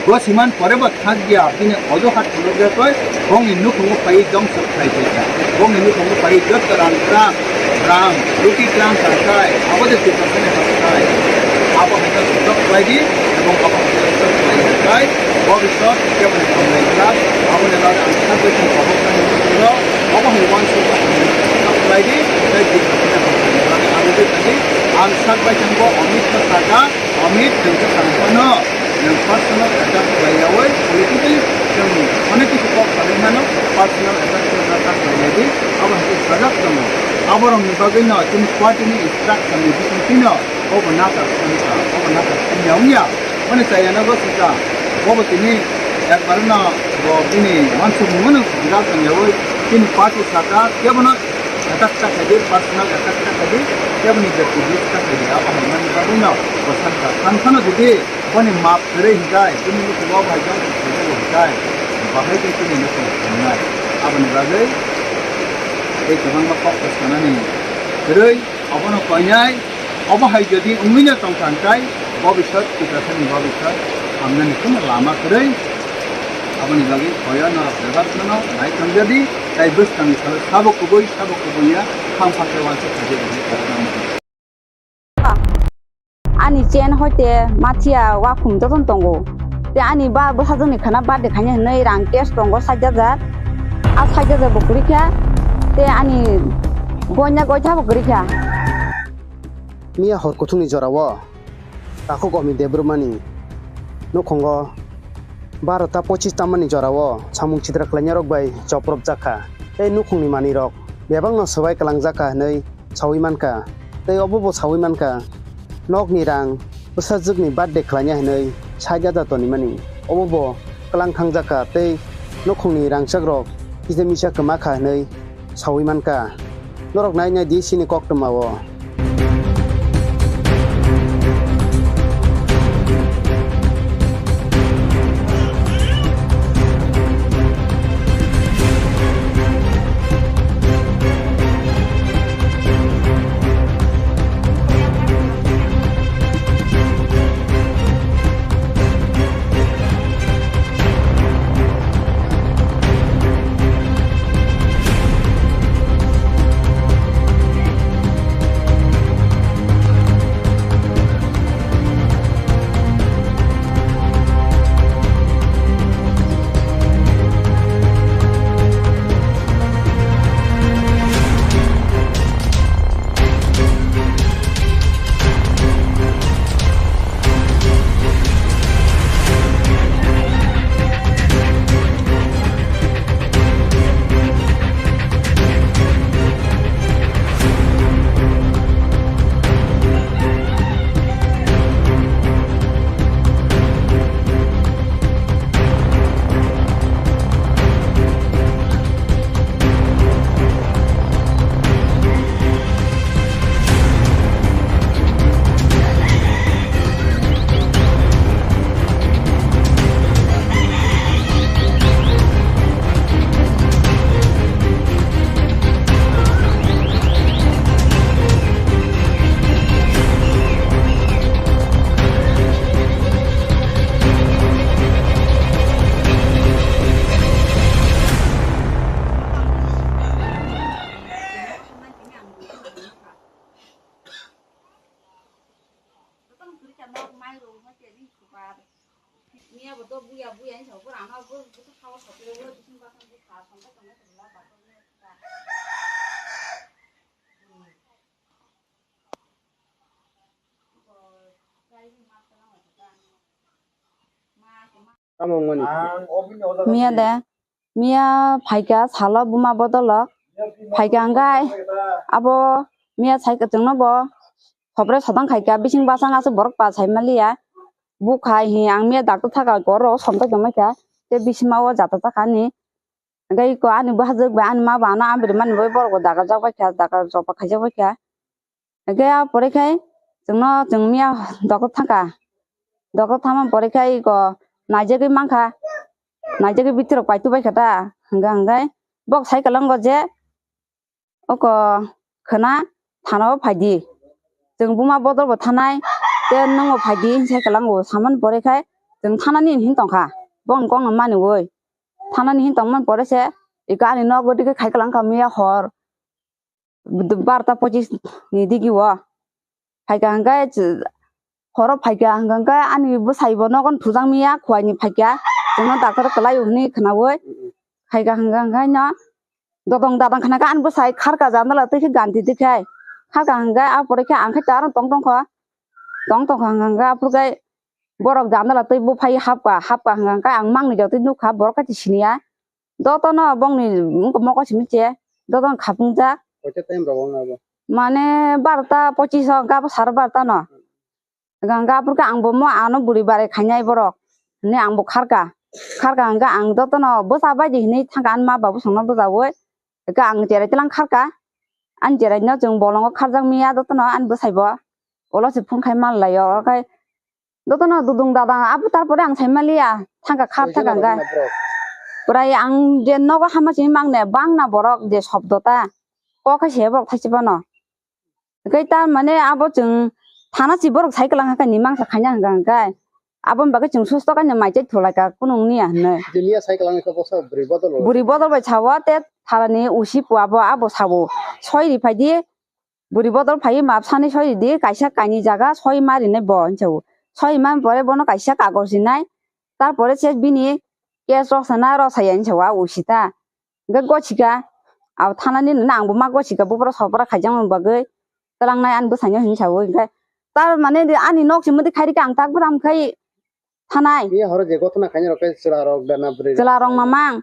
Gosiman pore bo thak ya, bini ojo hat phunuk ya koi, bongni nukhungo pai dongsa khlai kha. Bongni nukhungo pai jotto rang kra, rang, ruti klang kha kai, abo je Tiprasani ha kai. Abo hai khe stop khlai di, ebong abo hai khe stop khlai kha kai. Bobiswt keboni hamlai kha, aboni bagwi ang sakbai khe abo khe abo hai uansuk khlai di, tei Tiprasani ha kai. Abo je khlai di, ang sakbai khe bo Amit khe sakha, Amit, nwng khe chwng phano, nwng personal attack khlai yaui, politically chwng onek kisu kok salai mano, personal attack khlai mano. Abo hai khe sajak tongo. Aborokni bagwino chini party ni instruction ni bisingtwino obo nacha thani kha, obo nacha thani ya wngya. Mani chaya nogo sika, obo tini ekbar no bo bini wansuk mungno gal tong yawi chini party saka kebono attack ta khaidi, personal attack ta khaidi, keboni byaktigoto ta khaidi. Abo hai mani bagwino bo sakha. Ang phano jodi Boni map kwrwi hinkhe, bini nukhungo bai jang khaijak hinkhe, bahai khe chini nukhung thumnai. Aboni bagwi tei kwbangma kok sanani kwrwi, obono koinai, obo hai jodi wngwino tongkha hinkhe, bobiswt, Tiprasani bobiswt hamnani kheno lama kwrwi. Aboni bagwi koyo norok bebak phano nai tongjadi, tei bwskangni salo sabo kubui, sabo kubui ya, phang phang khe uansuk khaijak hinwi. Ani chain hoite mathiya wakhum jotono tongo. Tei ani ba bwsajwkni khwna birthday khaina hinwi rang cash tongo sait hajar. A sait hajar bo kwrwi kha. Tei ani goina goitha bo kwrwi kha. Miya hor kuthukni jorao takhuk Omi Debbarmani nukhungo barota pochis tamani jorao samung sitra khlainarok bai chopropjak kha. Tei nukhungni manwirok bebakno swbai kwlangjak kha hinwi saui mankha, tei obo bo saui mankha, nokni rang bwsajwkni birthday khlaina hinwi sait hajar tonimani, obo bo kwlang thangjak kha, tei nukhungni rangchakrok kisa misa kwma kha hinwi saui mankha. Norok nai nai di chini koktwma o. Miya bo to buya buya ni sabo rang no bo bo to khawa sabo bo to sung ba sung bo kha sung ba sung ba sung ba ba ko ne ta. Tamo wngmani? Miya de, miya phaikha salo buma bodolok. Phaikha hwnkhe abo miya saikha chwngno bo sopre sodang khaikha, bising basang aswk borok pa sai maliya. Bukha hi ang miya doctor thaka oro somtok tongmai kha. Tei bisima o jata takha ani. Hwnkhe iko ani bwsajwk bai ani ma bo ano amri mani bai borok bo dagarjak bai kha, dagar jokba khaijak bai kha. Hwnkhe a pore khai chwngno chwng miya doctor thangkha. Doctor thangma pore khai iko naijagwi mankha. Naijagwi bitirok paitu bai kha ta. Hwnkhe hwnkhe bok sai kwlango je oko khwna thana o phaidi. Chwng buma bodol bo thanai tei nwng bo phaidi hinwi sai kwlango samani pore khai chwng thanani hin tongkha. Bokni kokno maniwi thanani hin tongmani pore se iko ani nogo dikhe khai kwlangkha miya hor. Barota pochis ni digi o phaikha hwnkhe, horo phaikha hwnkhe ani bwsai bo nogo thujak miya khuaini phaikha, chwngno doctor kwlai o hinwi khwnaui phaikha hwnkhe no dodong dadang khwna khe ani bwsai kharkha jandala twi khe ganti twi khai kharkha hwnkhe a pore khe ang khe aro tong tongkha tong tongkha hwnkhe aphuru khe borok jandala twi buphai hapkha hapkha hwnkhe ang mangni jotoi nukha borok khe siniya. Jotono bongni wngkha mokol simi che. Doton khapungjak. Koita time rogo wngna bo? Mane barota pochish o, gabo saro barota no. Ganga purka ang bo mo ano buri bare khainai borok. Ni ang bo kharka. Kharka hingke ang dotono bwsa bai di hinui thangka ani ma babu songno bwsawoi. Hingke ang cherai tlang kharka. Ani cherai no chwng bolongo kharjak miya dotono ani bwsai bo. Olo se phone khai manlai o. Okai dotono dudung dada abo tarpore ang sai maliya. Thangka khar thangka hingke. Pwrai ang je nogo hama simi mangne bangna borok je shobdo ta. Kok khai se borok thaisi bono. Hingke ta mane abo chwng thana si borok sai kwlangkha ni mangsa khaina hwnkha hwnkhe aboni bagwi chwng susto kainwi mai chai thulaikha kunung niya hinwi. Jemiya sai kwlangkha bwsa bwrwi bodol. Bwrwi bodol bai sao te tharani usi pua bo abo sao soi ri phaidi bwrwi bodol phaiwi map sani soi ridi kaisa kainwi jaga soi ma rinai bo hinwi sao soi ma pore bono kaisa kagoj rinai tarpore se bini case rok sana rok saya hinwi sao a usi ta. Hingke gochika, abo thanani nangbo ma gochika, buphuru sopra khaijakmani bagwi twlangnai ani bwsaino hinwi saui, hingke tar mane ani nok simi twi khairikhe ang tak bwram khai thanai. Miya horo je gothona khaina rok khe chwla rok da na bwrwi rok? Chwla rok mamang,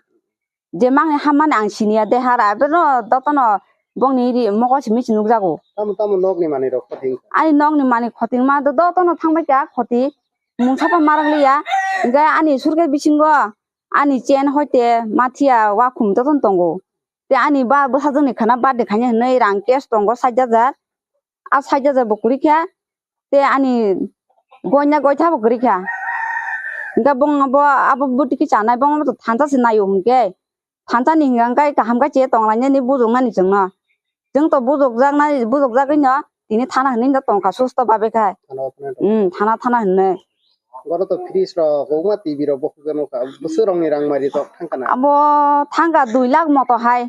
je mangni hammani ang siniya de hara, abeno dotono bongni ri mogo simi se nukjago. Tamo tamo nokni manwi rok khoting? Ani nokni manwi khoting ma do, dotono thangbai kha khoti, mungsa pa marak liya, hingke ani surkhe bisingo ani chain hoite mathiya wakhum jotono tongo. Te ani ba bwsajwkni khwna birthday khaina hinwi rang cash tongo sait hajar. A sait hajar bo kwrwi kha. Te ani goina goitha bo kwrwi kha. Hingke bong bo abo bwtwi khe chanai bong bo thansa se naio hingke. Thansa ni hingka hingke kaham khe che tonglainani bujoknani chwngno. Chwng to bujokjaknai, bujokjagwino tini thana hinwi no tongkha susto babe khai. Thana o thana tong. Hmm, thana, thana hinwi. Goro to fridge rok, kwbangma T V rok bo hukhe nukha. Bwswk rokni rang mari tok thangkha na? Abo thangkha dui lakh moto hai.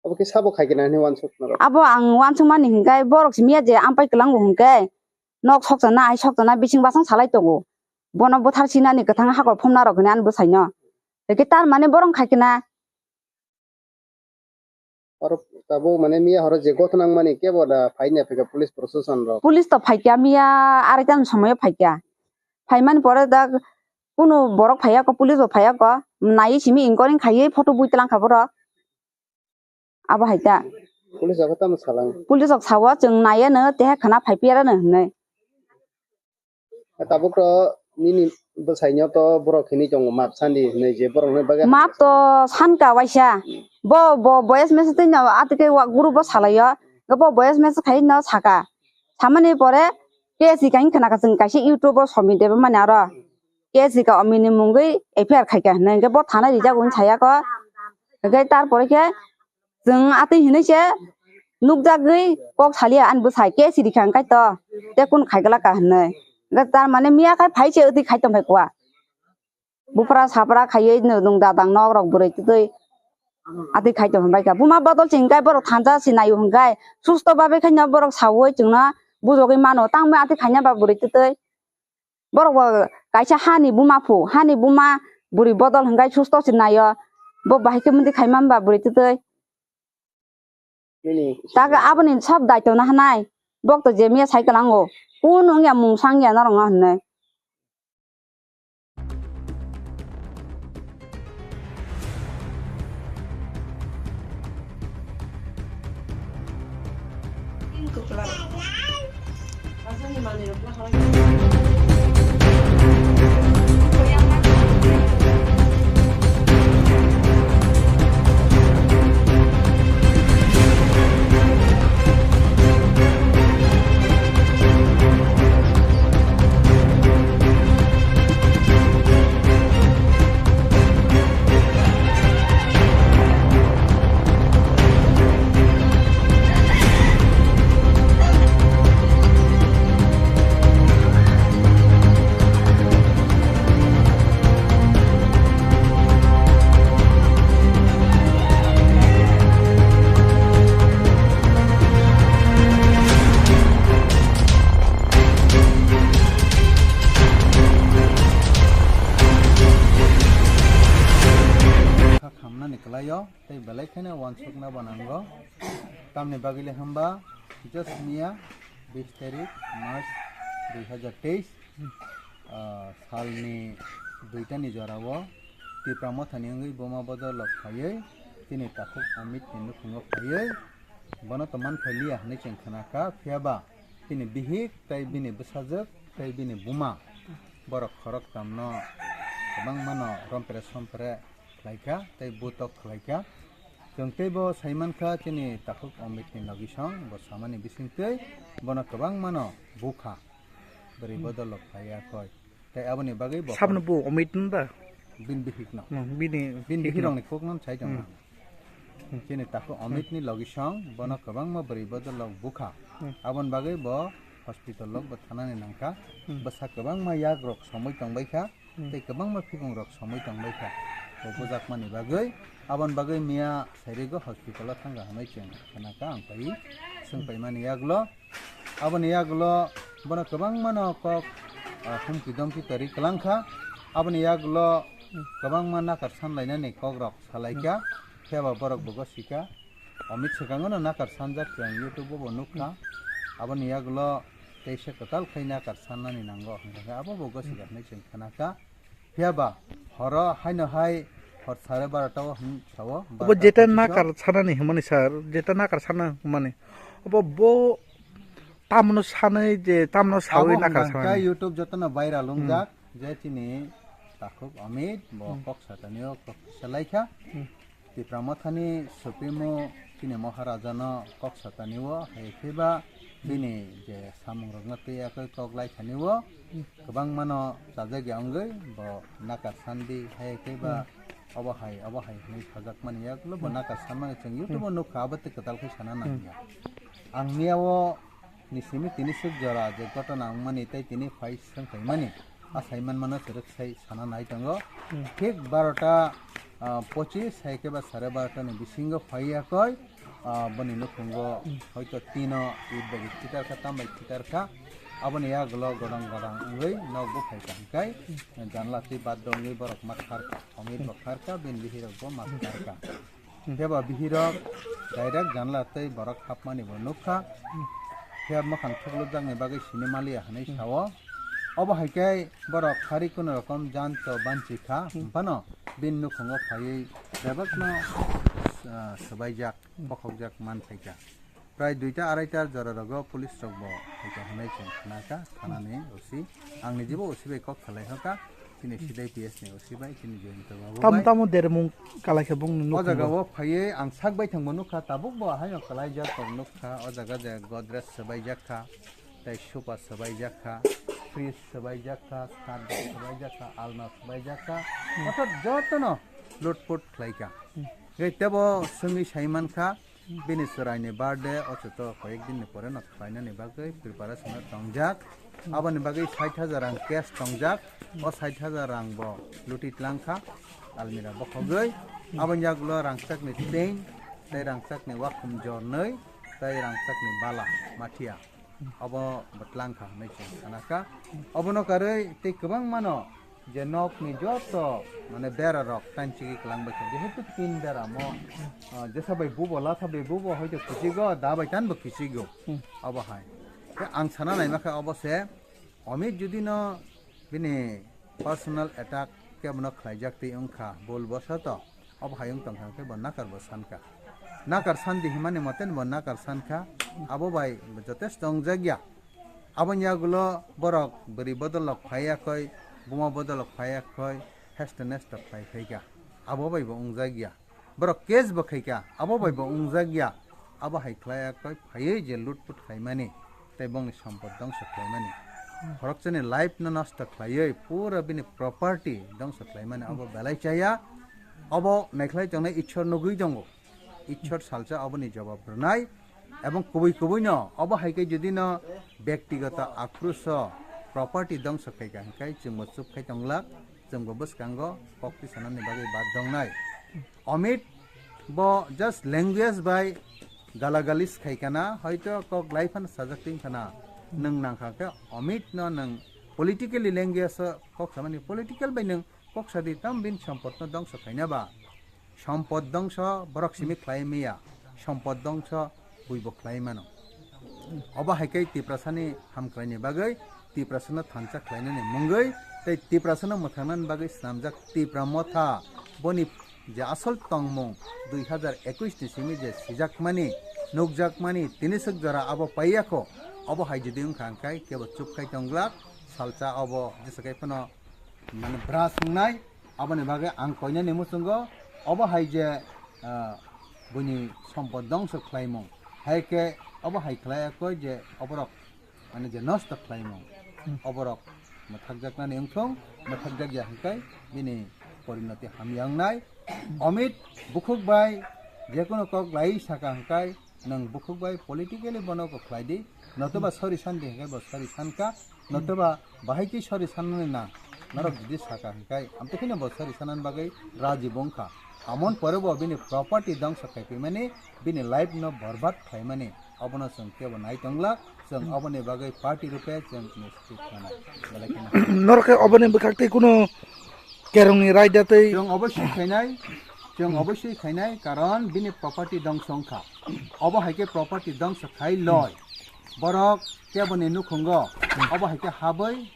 Abo khe sabo khai khe nani wansuk norok? Abo ang wansukmani hingkhe borok simi ya je ampai kwlango hingkhe nok sokchana, ai sokchana bising basang salai tongo. Bono bwthar sinani kwthang hakor phomna rok hinwi ani bwsaino. Hingkhe tar mane borok khai khe na. Oro tabuk mane miya horo je gothona wngmani kebo da phaina phaikha police proshashan rok? Police to phaikha miya arai tani somoyo phaikha. Phaimani pore da kunu borok phaiya ko, police bo phaiya ko. Naiwi simi inquiry khaiwi photo bui twlang kha borok. Abo hai ta. Police rok tamo salang? Police rok sao chwng naiya no teha khana phai piya no hinwi. Tabuk to nini bwsaino to borok hinwi tongo map sandi hinwi je borok hinwi bagwi. Map to sanka waisa. Bo, bo voice message twi no atike wa group o salaio. Bo voice message khai no saka. Samani pore K S E kain khana ka chwng kaisa YouTube o somi debo mani aro. K S E ka omini mungwi F I R khaika hinwi hwnkhe bo thana rijak wng saya ko. Hwnkhe tarpore khe chwng atwi hinwi se nukjagwi kok salia ani bwsai K S E rikha hwnkhe to tei kun khaiglak ka hinwi. Hwnkhe tar mane miya khai phai se atwi khai tong phai kwa. Buphra sapra khaiwi nung dadang nok rok bwrwi twtwi atwi khai tong phai kha. Buma bodol se hwnkhe borok thansa se naio hwnkhe susto babe khai no borok saui chwngno bujogwi mano tangma atwi khaina ba bwrwi twtwi. Borok bo kaisa hani buma phu, hani buma bwrwi bodol hwnkhe susto se naio. Bo bahai khe muitu khai manba bwrwi twtwi. Nini tak aboni sab daito na hanai. Bok to je miya sai kwlango. Kun wngya mungsa wngya norok no hinwi. Kha khamnani kwlaio tei belai kheno uansukna bo nango. Tamni bagwi le hwnba just miya bis tarik March dui hazar teis, ah, salni duitani jorao Tipra Mothani wngwi buma bodol rok phaiwi chini takhuk Amit ni nukhungo phaiwi bono to man phailiya hinwi chwng khna kha, phiya ba bini bihik tei bini bwsajwk tei bini buma borok khoroktham no kwbangma no rompre sompre khlai kha tei butok khlai kha. Chwng tei bo sai man kha chini takhuk Amit ni logi song bo samani bising twi bono kwbangma no bu kha. Bwrwi Hmm. bodol rok phai ya koi. Tei aboni bagwi bo Sabno bu Amit hwn ba? Bini bihik no. Hmm, bini Bini bihik bihik no. rokni kok no sai tong Hmm. na. Hmm. Chini takhuk Amit ni logi song bono Hmm. kwbangma bwrwi bodol rok bu kha. Hmm. Aboni bagwi bo hospital rok bo thanani nang kha. Hmm. Bwsa kwbangma yak rok somoi tong bai kha. Hmm. Tei kwbangma phikung rok somoi tong bai kha. Bo bujakmani bagwi, aboni bagwi miya sairigo hospital o thang kha hinwi chwng khna kha, ang pai swng paimani yagulo. Aboni yagulo bono kwbangma no kok, ah, humki domki kwrwi kwlang kha. Aboni yagulo kwbangma nakar sanlainani kok rok salai kha. Phiya ba borok bo gosi kha. Amit swkango no nakar sanjak chwng YouTube o bo nuk kha. Aboni yagulo teisa kwtal khai nakar sannani nango hwnkha khe abo bo gosi kha hinwi chwng khna kha. Phiya ba horo haino hai hor sare barota o hwn sao, Obo barota jeta pochisok. Nakar sanani hwnmani sir, jeta nakar sana hwnmani. Obo bo tamno sanai je tamno sawi Abo nakar hwnba hwnkhe sanani. YouTube jotono viral Hmm. wngjak je chini takhuk Amit bo Hmm. kok satani o kok salai kha. Hmm. Tipra Mothani Supremo chini Maharajano kok satani o hai khe ba Hmm. bini je samung rokno twi yakwi kok lai thani o Hmm. kwbangma no chajak ya wngwi bo nakar sandi hai khe ba Hmm. obo hai obo hai hinwi sajak mani yagulo bo Hmm. nakar sanmani chwng YouTube o Hmm. nukha abo tei kwtal khe sana Hmm. nangya. Ang miya o ni simi tini swk jora je gotona wngmani tei tini phai swng phaimani a sai manmano chwrwk sai sana nai tongo. Hmm. Thik barota, ah, pochis hai khe ba sare barota ni bisingo phai yakoi, ah, boni nukhungo Hmm. hoito tino it bai khitar kha, tam bai khitar kha. Aboni yagulo godang godang wngwi nok buphai kha hwnkhe janla twi bad wngwi borok ma khar kha. Omit bo khar kha, bini bihirok bo ma khar kha. Hmm. Khe ba bihirok direct janla tei borok hapmani bo nukha. Hmm. Khe mwkhang thuklukjakni bagwi sini maliya hinwi Hmm. sao. Obo hai khe borok hari kuno rokom jan to banchi kha, Hmm. phano bini nukhungo phaiwi bebakno, ah, swbaijak, Hmm. bokhokjak man phaikha. Prai duita araita jora rogo police rok bo phaikha hinwi chwng khna kha, thana ni O C. Ang ni jibo O C bai kok salai hoka. Chini C D P S ni O C bai, chini Jayanta babu Tam bai. Tamo dermung kalai khe bung O jaga nukho. O phaiye ang sak bai thangbo nukha, tabuk bo haino kalai jak tong nukha. O jaga je Godrej swbai jak kha, tei sofa swbai jak kha, fridge swbai jak kha, stand swbai jak kha, alna swbai jak kha. Hmm. Orthat jotono lutput khlai kha. Hmm. Tei tebo swngwi sai man kha, bini chwraini birthday, o chuto koyek din ni pore no khlainani bagwi preparation o tongjak. Aboni bagwi sait hajar rang cash tongjak. O sait hajar rang bo luti tlang kha almira bokhogwi. Aboni yagulo rangchakni chain, tei rangchakni wakhum jornwi, tei rangchakni bala mathia. Obo bo tlang kha hinwi chwng sana kha. Obono karwi tei kwbangmano je nokni joto mane bera rok tanchigwi kwlang bai kha. Jehetu tin bera mo, ah, jesa bai bubo, latha bai bubo hoito kichigo, da bai tanbo kichigo. Hmm. Obo hai. Tei ang sana naima kha obo se Amit jodi no bini personal attack kebono khlaijak twi wngkha, bul bosoto obo hai wng tongkha khe bo nakar bo sankha. Nakar sandi himani moten bo nakar sankha, abo bai bo jotesto wngjakya. Aboni yagulo borok bwrwi bodol rok phaiya khoi, buma bodol rok phaiya khoi, hesto nesto khlai phaikha. Abo bai bo wngjakya. Borok case bo khaikha, abo bai bo wngjakya. Abo hai khlai ya khoi phaiwi je lutput khlaimani, tei bongni sompot dongso khlaimani. Khoroksa ni life no nosto khlaiwi pura bini property dongso khlaimani abo belai chaya. Abo naikhlai tongnai Ishwar nugwi tongo. Ishwar salsa aboni jawab rwnai. Ebong kubui kubui no abo hai khe jodi no bektigoto akrusho property dongso khaikha hwnkhe chwngbo chup khai tonglak, chwngbo bwskango kok tisanani bagwi bad dongnai. Amit bo just language bai galagalis khaikana, hoito kok lai phano sajak twi khana. Nwng nangkha khe Amit no nwng politically language o kok samani, political bai nwng kok sadi tam bini sompot no dongso khaina ba. Sompot dongso borok simi khlai maya, sompot dongso buibo khlai mano. Obo hai khe Tiprasani hamkraini bagwi, Tiprasano thansa khlainani mungwi Tei Tiprasano mwthangnani bagwi swnamjak Tipra Motha, boni je asol tongmung dui hazar ekush ni simi je sijakmani, nukjakmani, tini swk jora abo paiyakho, obo hai jodi wngkha hwnkhe kebo chukkhai tongglak, salsa obo jesa khai phano mane bwrach wngnai, aboni bagwi ang koinani muchungo obo hai je, ah, buini sompot dongso khlaimung, hai khe obo hai khlai kho je oborok mane je nosto khlaimung, oborok mwthakjaknani wngthung, mwthakjak ya hwnkhe bini porinoti hamya wngnai. Amit bukhuk bai jekunu kok lai saka hwnkhe nwng bukhuk bai politically bono kok khlai di, notoba sori san di hwnkhe bo sori san kha, notoba bahai khe sori sanmani nang, norok jodi saka hwnkhe amtwi kheno bo sori sanani bagwi raji bo wngkha. Amon pore bo bini property dongso khai phaimani, bini life no borbad khlaimani, obono chwng kebo nai tongla, chwng oboni bagwi party rupe chwng initiative khanai, belai kheno. Norok khe oboni bwkhak tei kuno kerongni raida tei chwng obosoi khainai, chwng obosoi khainai, karon bini property dongso wngkha. Obo hai khe property dongso khai loi, borok keboni nukhungo, obo hai khe habwi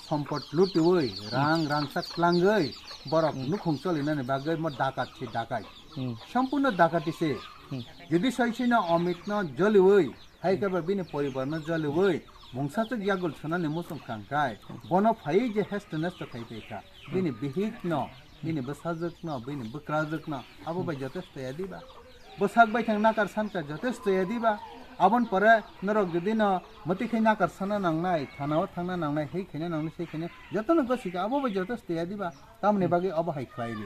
sompot lutiwi, rang rangchak tlangwi, borok nukhung cholinani bagwi mo dakat si dakai. Hmm. Sampurno dakati se. Hmm. Jodi soisino Amit no joliwi, hai khe ba bini poribar no joliwi, mungsa chuk yagul sunani muchung khangkhai, bono phaiwi je hesto nesto khai tei kha. Bini bihik no, bini bwsajwk no, bini bwkrajwk no, abo bai jotesto ya diba? Bwsak bai thang nakar sanka jotesto ya diba? Abon pore norok jodi no mwtwi khai nakar sana nangnai, thana o thangna nangnai, hei khaina nangnai, sei khaina jotono gosi kha, abo bai jotesto ya diba? Tamoni bagwi obo hai khlai di.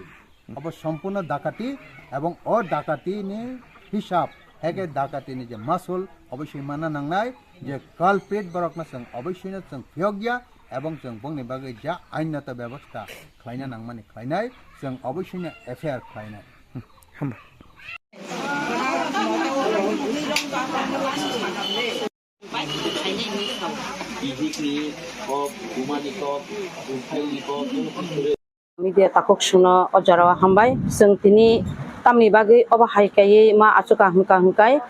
Obo sompurno dakati, ebong o dakati ni hisab, heke dakati ni je masul, obosoi mana nangnai, je culprit borok no chwng obosoi no chwng phiyok ya, ebong chwng bongni bagwi ja ainnato bebostha khlaina nangmani khlainai, chwng obosoi no F I R khlainai. Hambai. Bihikni kok, bumani kok, bumthaini kok. Media takhuk songno o jorao hambai. Chwng tini tamni bagwi obo hai kaiwi ma achukha hwnkha hwnkhe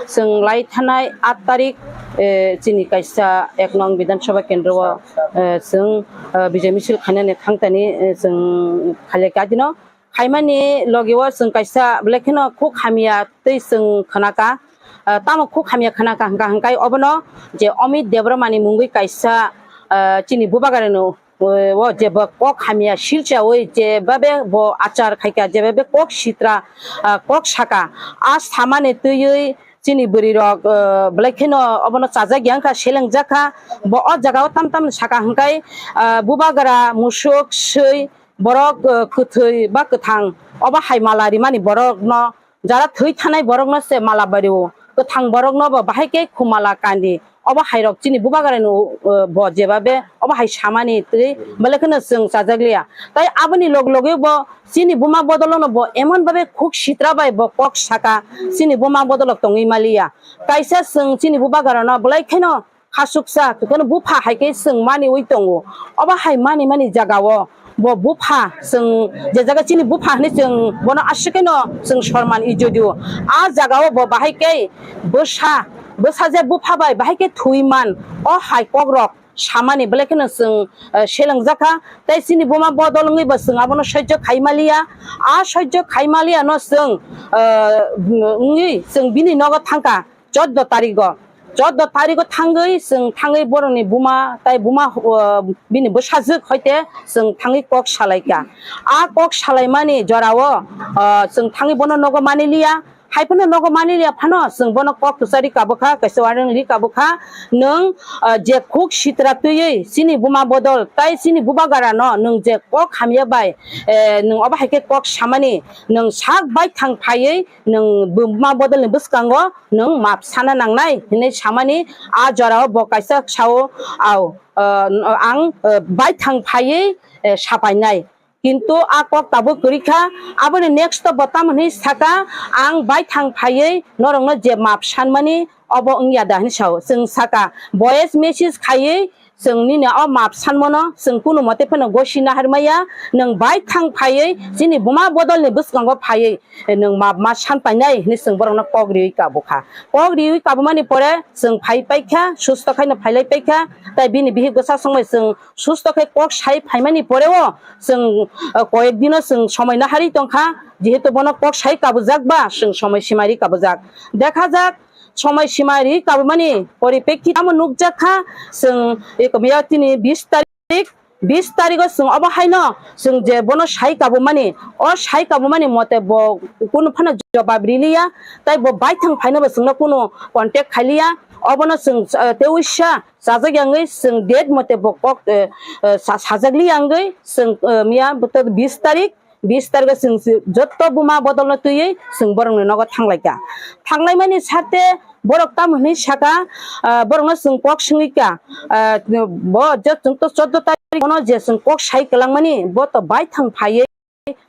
chwng lai thanai aat tarik, eh, chini kaisa ek nong Bidhan Sabha kendro o, eh, chwng, eh, bijay misil khainani thangtani, eh, chwng khailai kha dino. Khaimani logi o chwng kaisa belai kheno khuk hamya tei chwng khnakha. Ah, tamo khuk hamya khnakha hwnkha hwnkhe obono je Amit Debbarmani mungwi kaisa, ah, chini bubagrano, eh, o je bo kok hamya silchawi je babe bo achar khaikha, je babe kok sitra, ah, kok saka. A samani twiwi chini bwrwi rok, eh, belai kheno obono chajak ya wngkha, selengjak kha. Bo o jaga o tam tam saka hwnkhe, ah, bubagra, musuk, swi, borok, eh, kwthwi ba kwthang obo hai mala rimani borokno, jara thwi thanai borokno se mala bario, kwthang borokno bo bahai khe khumala kandi. Obo hai rok chini bubagrano, eh, bo jebabe obo hai samani twi belai kheno chwng chajak liya. Tai aboni log loge bo chini buma bodolono bo emon babe khuk sitra bai bo kok saka, chini buma bodolok tongwi maliya. Kaisa chwng chini bubagrano belai kheno khasuksa, tokeno bupha hai khe chwng maniwi tongo. Obo hai mani mani jagao bo bupha, chwng je jaga chini bupha hwnwi chwng bono aswk kheno chwng sorman ijodio. A jagao bo bahai khe bwsa, bwsa je bupha bai bahai khe thwi man, o hai kokrok samani belai kheno chwng, eh, selengjakha. Tei chini buma bodol wngwi bo chwng abono sojjo khai maliya. A sojjo khai maliya no chwng, eh, wngwi chwng bini nogo thangkha. Choddo tarigo, choddo tarigo thangwi chwng thangwi borokni buma tai buma, uh, bini bwsajwk hoite chwng thangwi kok salaikha. A kok salaimani jorao, uh, chwng thangwi bono nogo maniliya, hai phano nogo maniliya phano chwng bono kok kwchari kabukha, kaisa warning ri kabukha, nwng, uh, je khuk sitra twiwi chini buma bodol tai chini bubagrano nwng je kok hamya bai, eh, nwng obo hai khe kok samani nwng sak baithang phaiwi nwng buma bodolni bwskango nwng map sana nangnai hinwi samani a jorao bo kaisa sao, au, ah, ang, ah, baithang phaiwi, eh, sapainai. Kintu a kok tabuk kwrwi kha, aboni next o bo tamo hinwi saka, ang baithang phaiwi norokno je map sanmani obo wngya da hinwi sao. Chwng saka, voice message khaiwi Chwng nini o map sanmano chwng kunu mote phano gosi nahar maya, nwng baithang phaiwi chini buma bodolni bwskango phaiwi nwng map ma san painai hinwi chwng borokno kok riwi kabukha. Kok riwi kabumani pore chwng phai paikha, susto khaino phailai paikha, tai bini bihik bwsa swngbai chwng susto khe kok sai phaimani poreo chwng, uh, koyek dino chwng somoi naharwi tongkha, jehetu bono kok sai kabujak ba chwng somoi simari kabujak. Dekha jak, somoi simari kabumani poripekkhi tamo nukjak kha, chwng ekomiya tini bis tarik, bis tarigo chwng obo haino chwng je bono sai kabumani, o sai kabumani mote bo kunu phano jobab riliya, tai bo baithang phaino bo chwngno kunu contact khailiya, obono chwng, uh, tei uisa chajak yangwi chwng date mote bo kok, uh, uh, sa-, sajak liya wngwi chwng, uh, miya bis tarik, bis tarikh o chwng si-, jotto buma bodolno twiwi chwng borokni nogo thanglaikha. Thanglaimani sarte borok tamo hwnwi saka, ah, borokno chwng kok swngwi kha, ah, bo je chwng to chordo tarikh bono je chwng kok sai kwlangmani, bo to baithang phaiwi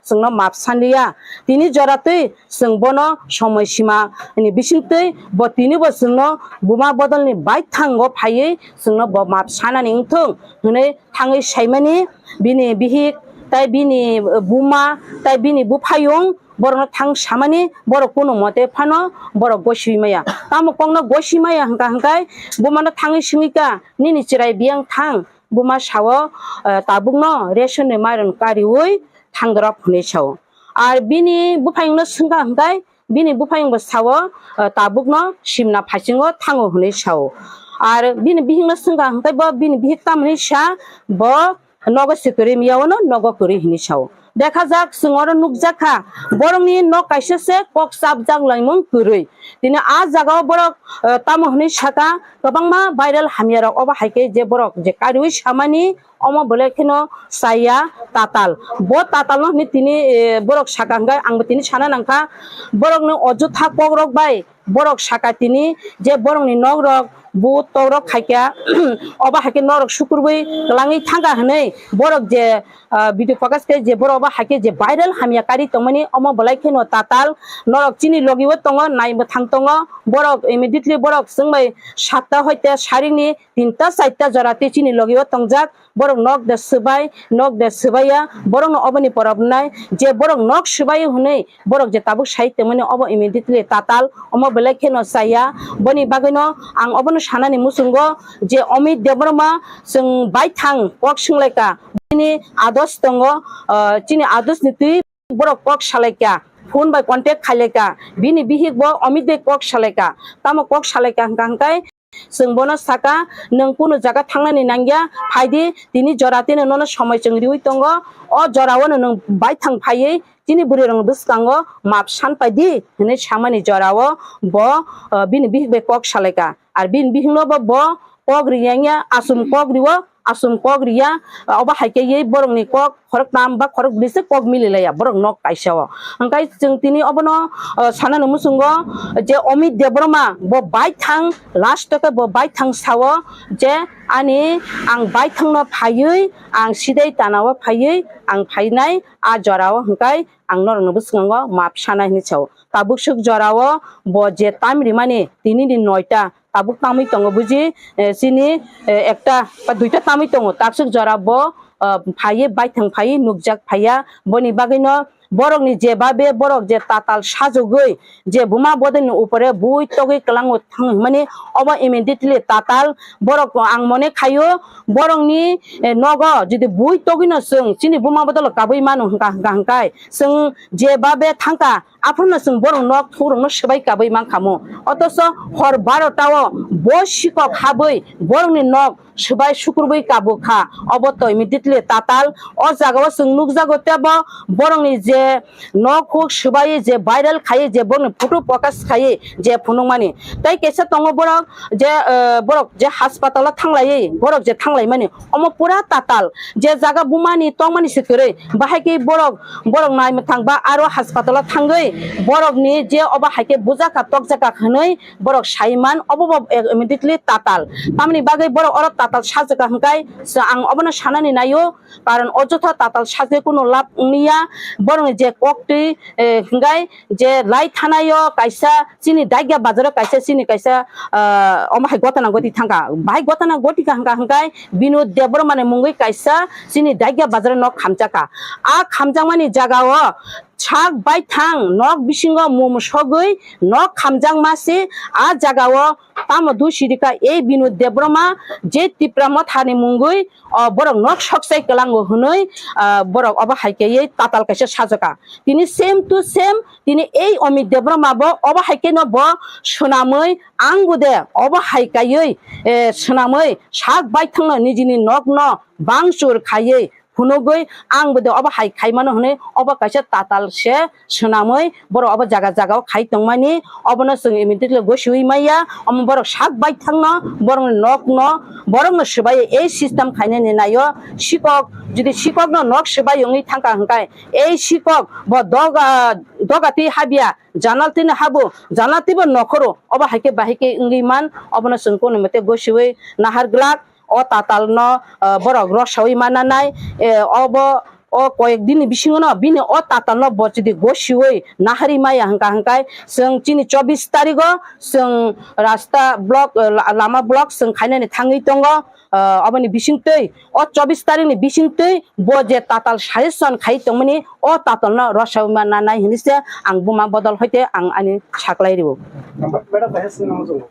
chwngno map sanliya. Tini jora twi chwng bono somoi sima ni bisingtwi bo tini bo chwngno buma bodolni baithango phaiwi chwngno bo map sanani wngthung hwnwi thangwi saimani, bini bihik, tai bini buma, tai bini buphayung, borokno thang samani, borok kunu mote phano borok gosi maya. Tamo kokno gosi maya hwnkha hwnkhe bumano thangwi swngwi kha, "Nini chwrai biyang thang?" Buma sao, "Eh, tabukno ration ni mairum kariwi thangdorok," hwnwi sao. Ar bini buphayungno swngkha hwnkhe, bini buphayungbo sao, "Eh, tabukno simna phaisingo thango," hwnwi sao. Ar bini bihikno swngkha hwnkhe bo bini bihik tamoni sa, bo nogo se kwrwi miyawano nogo kwrwi hwnwi sao. Dekha jak, chwng oro nukjak kha, borokni nok kaisa se kok chapjak laimung kwrwi. Tini a jagao borok, eh, tamo hwnwi saka, kwbangma viral hamyarok obo hai khe je borok je kariwi samani, omo belai kheno chaya tatal. Bo tatalno hwnwi tini, eh, borok saka hwnkhe, angbo tini sana nangkha, borokni ojotha kokrok bai borok saka tini je borokni nokrok but tokrok khaikha, obo hai khe norok sukurwi kwlangwi thangkha hwnwi borok je, ah, video focus khe je borok obo hai khe je viral hamya kari tongmani, omo belai kheno tatal. Norok chini logi o tongo, nai mwthang tongo, borok immediately borok chwngbai satta hoite saringni tinta charta jora tei chini logi o tongjak. Borok nok de swbai, nok de swbaiya, borokno oboni pora bwnai je borok nok swbai hwnwi borok je tabuk sai tongmani obo immediately tatal, omo belai kheno chaya. Boni bagwino ang obono sanani muchungo je Amit Debbarma chwng baithang kok swnglaika, bini ados tongo, ah, chini adosni twi borok kok salaikha, phone bai contact khailaikha, bini bihik bo Amit bai kok salaikha, tamo kok salaikha hwnkha hwnkhe, chwng bono saka, "Nwng kunu jaga thangnani nangya, phaidi, tini jora tino nono somoi chwng riwi tongo, o jorao no nwng baithang phaiwi chini bwrwirokni bwskango map san paidi," hwnwi samani jorao bo, o, bini bihik bai kok salaikha. Ar bini bihikno bo, bo kok riyangya, asum kok riwo, asum kok riya, obo hai khe borokni kok khoroktham ba khorokbri se kok mililaiya borok nok kaisa o. Hwnkhe chwng tini obono, o, sanani muchungo je Amit Debbarma bo baithang, last o khe bo baithang sao je, "Ani ang baithangno phaiwi, ang sidai tanao phaiwi ang phainai, a jorao hwnkhe ang norokno bwskango map sanai," hwnwi sao. Tabuk swk jorao bo je time rimani tinini noita, tabuk tamwi tongo buji, eh, chini, eh, ekta ba duita tamwi tongo, takswk jora bo, ah, phaiwi baithang phaiwi nukjak phaiya. Boni bagwino borokni je babe borok je tatal sajogwi je buma bodolni upore bui togwi kwlango thang hwnmani, obo immediately tatal. Borok ang mone khaio borokni, eh, nogo jodi bui togwino chwng chini buma bodolo kabui mano hwnkha, hwnkha hwnkhe chwng je babe thangkha, aphano chwng borok nok thukrokno swbai kabui mankhamu. Otoso hor barota o bo sikok habwi borokni nok swbai sukrubui kabukha. Obo to immediately tatal. O jagao chwng nukjago tebo borokni je nok huk swbai je viral khai je borokni photo focus khai je phunukmani. Tei kaisa tongo borok je, eh, borok je hospital o thanglaiwi, borok je thanglaimani. Omo pura tatal, je jaga bumani tongmani se kwrwi, bahai khe borok, borok nai mwthang ba aro hospital o thangwi borokni je obo hai khe bujaka tokjaka hwnwi borok sai man, obo bo immediately tatal. Tamoni bagwi borok oro tatal sajaka hwnkhe ang obono sanani naio, karon ojotha tatal sajagwi kunu lab wngya, borokni Je koktwi, eh, hingkai je lai thanaio kaisa chini Daigya bazaro kaisa chini kaisa, ah, omo hai gotana goti thangkha. Bahai gotana goti kha hingka hingkai Binod Debbarma ni mungwi kaisa chini Daigya bazaro nok khamjakha. A khamjakmani jagao sak baithang nok bisingo mum sogwi nok khamjakma se a jagao tamo dusirika ei Binod Debbarma je Tipra Mothani mungwi o borok nok sokchai kwlango hwnwi, ah, borok obo hai khe tatal kaisa sajwkha. Tini same to same, tini ei Amit Debbarma bo obo hai khe no bo swnamwi ang bo de obo hai kaiwi, eh, swnamwi sak baithangno nijini nokno bangchur khaiwi phunugwi ang bo de obo hai khaimano hwnwi obo kaisa tatal se swnamwi borok obo jaga jaga o khai tongmani, obono chwng immediately gosiwi maya, omo borok sak baithangno borokni nokno borokno swbai ei system khainani naio. Sikok, jodi sikokno nok swbai wngwi thangkha hwnkhe ei sikok bo doga, doga twi habya, janal twi no habo, janal twi bo nokhoro, obo hai khe bahai khe wngwi man, obono chwng kunu mate gosiwi nahar glak. O tatal no, ah, borok rosawi mananai, eh, obo o koyek dini bisingo no bini o tatal no bo jodi gosiwi nahari maya hwnkha hwnkhe chwng chini chobbish tarigo chwng rasta block, eh, la-, lama block chwng khainani thangwi tongo. Ah, oboni bisingtwi o chobbish tarikni bisingtwi bo je tatal suggestion khai tongmani o tatal no rosawi mananai hinwi se ang buma bodol hoite ang ani saklai rwo. Madam, bahai swngna muchungo.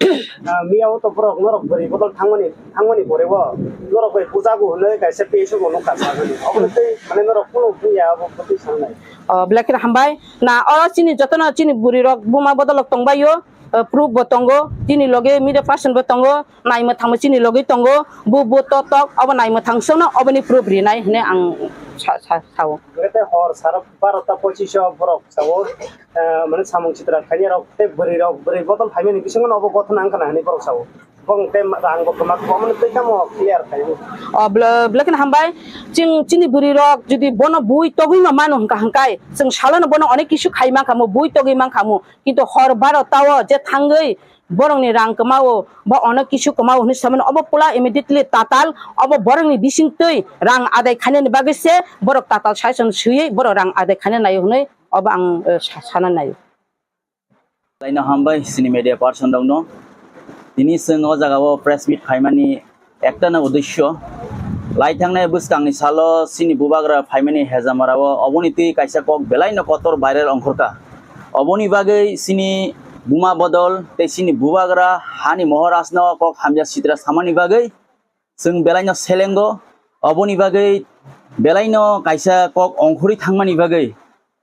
Ah, miya o to borok norok bwrwi bodol thangmani, thangmani pore o norok bai puja bo hwnwi kaisa P S O bo nukha sa hwnwi. Obo tei mane norok kunu buya abo bwtwi sangnai. O, belai kheno hambai. Na, o chini jotono chini bwrwi rok buma bodol rok tongbaio, o, proof bo tongo, chini loge media person bo tongo, naimwthangmo chini loge tongo, bo, bo to tok, obo naimwthang songno oboni proof rinai hwnwi ang sa, sa, sao. Hwnkhe tei hor saro barota pochish o borok sao, eh, mane samung sitra khainai rok tei bwrwi rok, bwrwi bodol phaimani bisingo no obo gothona wngkha na hinwi borok sao. Bong tei rang bo kwma kwma mani tei tamo clear khaio. O, bla-, belai kheno hambai. Chwng chini bwrwi rok jodi bono bui togwi ma mano hwnkha hwnkhe, chwng salono bono onek kisu khai mankha mo, bui togwi mankha mo. Kintu hor barota o je thangwi borokni rang kwma o, bo onek kisu kwma o hwnwi samani obo pula immediately tatal obo borokni bisingtwi rang adai khainani bagwi se borok tatal suggestion swiwi borok rang adai khaina naio hwnwi obo ang, eh, sa-, sana naio. Laino hambai chini media person rokno. Tini chwng o jaga o press meet khaimani ekta no uddesyo. Lai thangnai bwskangni salo chini bubagra phaimani Hejamara o oboni twi kaisa kok belai no kotor viral ongkhorkha. Oboni bagwi chini buma bodol tei chini bubagra hani Moharaj no kok hamya sitra samani bagwi chwng belaino selengo, oboni bagwi belaino kaisa kok ongkhorwi thangmani bagwi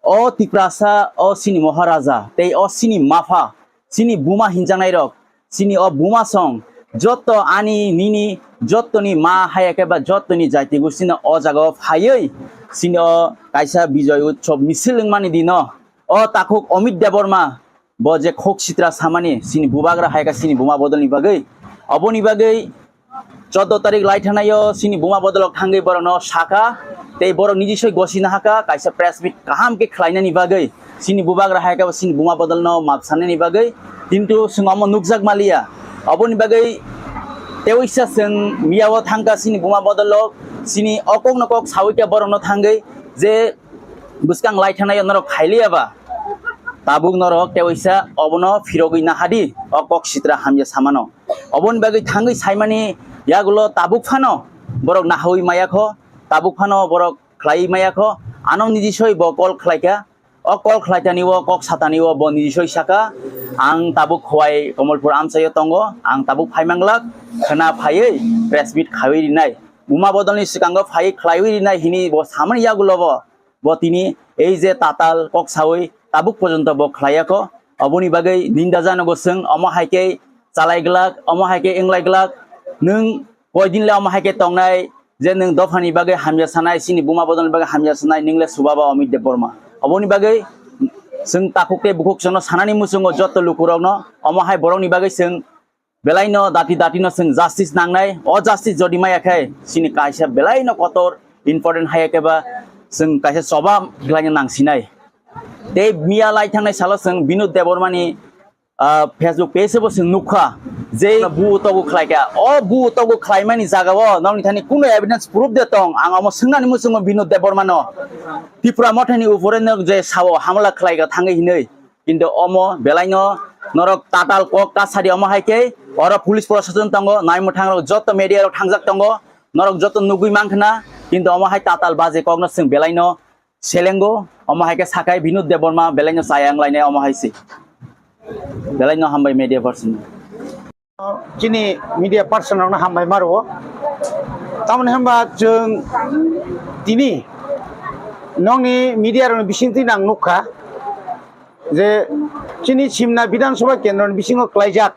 o Tiprasa, o chini Maharaja tei o chini mapha, chini buma hinjaknairok, chini o buma song, jotto ani nini jottoni ma hai khe ba jottoni jaiti gustino o jagao phaiwi chini o kaisa Bijoy Utsav misil wngmani dino o takhuk Amit Debbarma bo je khok sitra samani chini bubagra hai kha chini buma bodolni bagwi. Oboni bagwi choudo tarik lai thanaio chini buma bodolok thangwi borokno sakha, tei borok niji soi gosina hakha, kaisa press meet kaham khe khlainani bagwi, chini bubagra hai khe chini buma bodolno map sanani bagwi, kintu chwng omo nukjak maliya. Oboni bagwi teoisa chwng miyao thangkha chini buma bodolok, chini o kokno kok sawi khe borokno thangwi je bwskang lai thanaio norok khailiya ba, tabuk norok teoisa obono phirogwi nahadi, o kok sitra hamya samano. Oboni bagwi thangwi saimani yagulo tabuk phano borok nahawi maya kho, tabuk phano borok khlaiwi maya kho, ano niji soi bo call khlaikha, o call khlaitani o kok satani o bo niji soi sakha, ang tabuk Khowai Komolpur amchaio tongo, ang tabuk phaimanglak, khwna phaiwi press meet khaiwi rinai, buma bodolni swkango phaiwi khlaiwi rinai hini bo samani yagulo bo. Bo tini ei je tatal kok sawi tabuk porjonto bo khlaiya kho. Oboni bagwi ninda janogo chwng omo hai khe chalai glak, omo hai khe wnglai glak. Nwng koi din le omo hai khe tongnai je nwng dophani bagwi hamya sanai, chini buma bodolni bagwi hamya sanai, nwng le subaba Amit Debbarma. Oboni bagwi chwng takhuk tei bukhuk chwngno sanani muchungo jotto lukurokno omo hai borokni bagwi chwng belaino dati dati no chwng justice nangnai. O justice jodi maya khe chini kaisa belaino kotor important haya khe ba chwng kaisa choba glaina nangsinai. Tei miya lai thangnai salo chwng Binod Debbarmani ah, Facebook page bo chwng nukha je bu togo khlaikha. O bu togo khlaimani jagao nokni thani kuno evidence proof de tong? Ang omo swngnani muchungo Binod Debbarma no. Tipra Mothani upore no je sao hamla khlaikha thangwi hinwi. Kintu omo belaino norok tatal kok ta sadi omo hai khe oro police proshashan tongo, naimwthang rok joto media rok thangjak tongo, norok joto nugwi mankha na, kintu omo hai tatal baje kokno chwng belaino selengo, omo hai khe sakai Binod Debbarma belaino chaya wnglainai omo hai se. Belaino hambai media person. Chini media person rokno hambai ma rwo. Tamoni hwnba chwng tini nokni media rokni bisingtwi nang nukha je chini Simna Bidhan Sabha kendroni bisingo klaijak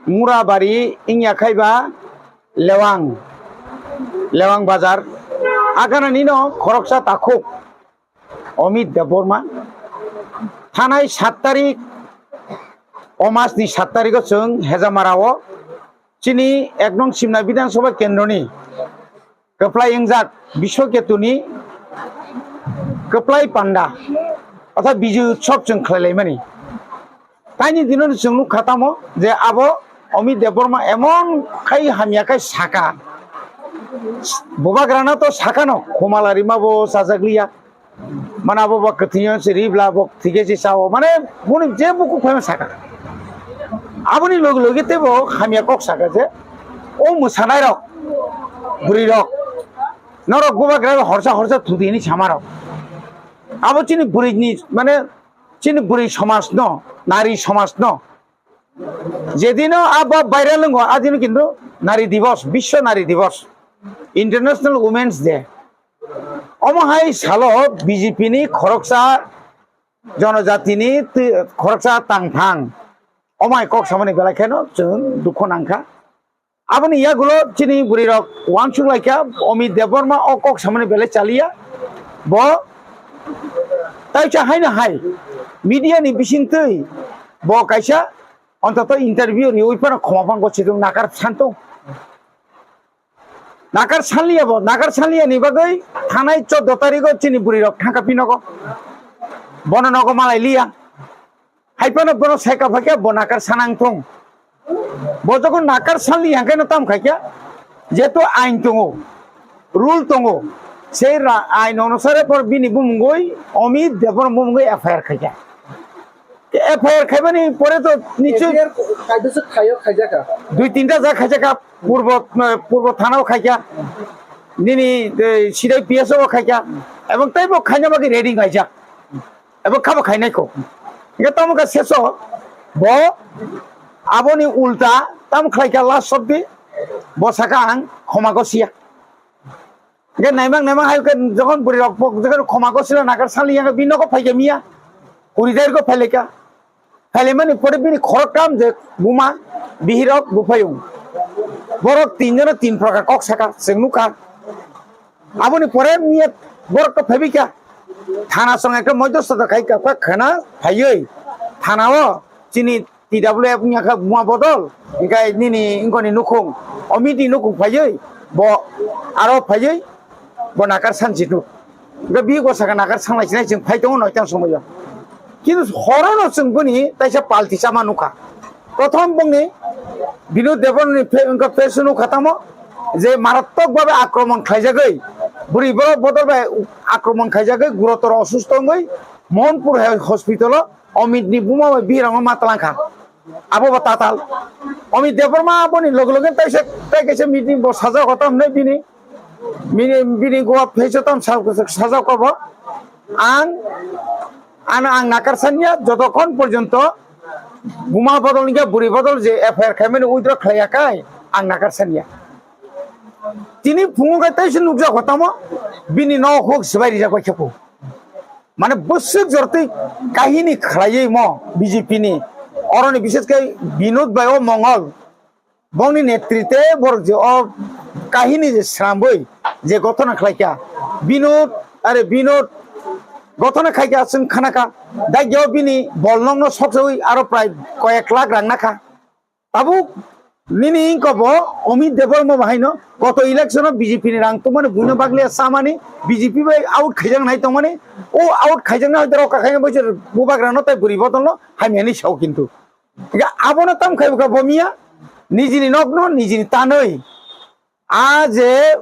Murabari wngya khai ba Lewang, Lewang Bazar. Aganani no khoroksa takhuk Amit Debbarma. Thanai sat tarik, o mas ni sat tarik o chwng Hejamara o chini ek nong Simna Bidhan Sabha kendroni kwplai wngjak Biswa Ketuni kwplai panda, orthat Bijay Utsav chwng khlailaimani. Taini dino chwng nukha tamo je abo Amit Debbarma emon khai hamya khai saka. Bubagrano to sakano, khumala rima bo chajakliya. Mana bo ba kwthwiyang se ribla bo thike se sao. Mane boni je buku phaima saka. Aboni logi logi tebo hamya kok saka je o mwsanai rok, bwrwi rok, norok bubagra horsa horsa thudi hini sama rok. Abo chini bwrwi ni mane chini bwrwi somaj no, nari somaj no. Jedino abo viral wngo, adino kintu Nari Divas, Biswa Nari Divas, International Women's Day. Omo hai salo B J P ni khoroksa jonojatini twi-, khoroksa tangphang. Omo hai kok samani belai kheno chwng dukhu nangkha. Aboni yagulo chini bwrwi rok uansuk laikha, Amit Debbarma o kok samani belai chaliya. Bo taisa haino hai media ni bisingtwi bo kaisa ontoto interview riwi phano khoma phang gochidung nakar santung. Nakar sanliya bo, nakar sanliya ni bagwi thanai chordo tarigo chini bwrwi rok thangkha pinogo. Bono nogo malai liya. Hai phano bono sai ka phakhe bo nakar sanang thung. Bo jokhon nakar sanli hangkhe no tam khaikha, jehetu ain tongo, rule tongo, sei ra-, ain onusare por bini bumungoi Amit Debbarma bumungoi F I R khaikha. F I R khaibani pore to nichoi F I R kaibwswk khaio khaijakha? Dui tinta ja khaijakha, purbo, eh, purbo thana o khaikha, nini, eh, Sidai P S o khaikha, ebong teibo khaina bagwi ready khlaijak. Ebo kha bo khainai kho. Hingke tamo kha seso bo aboni ulta tamo khlai kha last sobdi bo saka ang khoma gosiya. Hingke naimang naimang hai khe jokhon bwrwi rok pok jokhon khoma gosila nakar sali yang bini nogo phai khe miya. Kuri tarik o phai lai kha. Phai lai mani pore bini khorok kam je buma bihirok buphayung. Borok tin jono tin prokar kok saka chwng nukha. Aboni pore miya borok to phaibai kha. Thana song ekta moido soto khai kha, kha khana phaiwi thana o chini T W F wngya kha buma bodol, hingkhe nini wngkoni nukhung, o miti nukhung phaiwi bo aro phaiwi bo nakar sansi nuk. Hingkhe bihik bo saka nakar sanglai sinai chwng phai tongo noitang somoio. Kintu horono chwng boni taisa palti chama nukha. Prothom bongni Binod Debbarmani phe-, wngkha phesu nukha tamo je marattok babe akromon khlaijagwi, bwrwi borok bodol bai akromon khaijagwi gurotor osusto wngwi Mohanpur he-, hospital o Amit ni buma bai bihirangno ma twlang kha. Abo bo tatal. Amit Debbarma aboni loge loge taisa, tai kaisa meeting bo sajak hotam hwnwi bini, bini, bini goa phesu tam sa-, sajak obo. Ang, ano ang nakar sanya jotokhon porjonto buma bodol hingke bwrwi bodol je F I R khaimani withdraw khlaiya kai ang nakar sanya. Tini phungo khe taisa nukjak hotamo bini nok huk swbai rijak bai khe phu. Mane bwswk jortwi kahini khlaiwi mo B J P ni oroni bishesh khe Binod bai o Mongol. Bongni netrite borok je o kahini je srambwi je gothona khlaikha, Binod, are Binod gothona khaikha chwng khanakha, daigyo bini bol nokno sokjawi aro prai koyek lakh rang nakha. Tabuk nini wngkha bo Amit Debbarma bahaino koto election o B J P ni rang tongmani buino baglia chamani B J P bai out khaijak nai tongmani, o out khaijaknai hoi rok kakhaino boisor bubagrano tai bwrwi bodolno hamya hinwi sao kintu. Abono tam khai bwkha bo miya, nijini nokno nijini tanwi. A je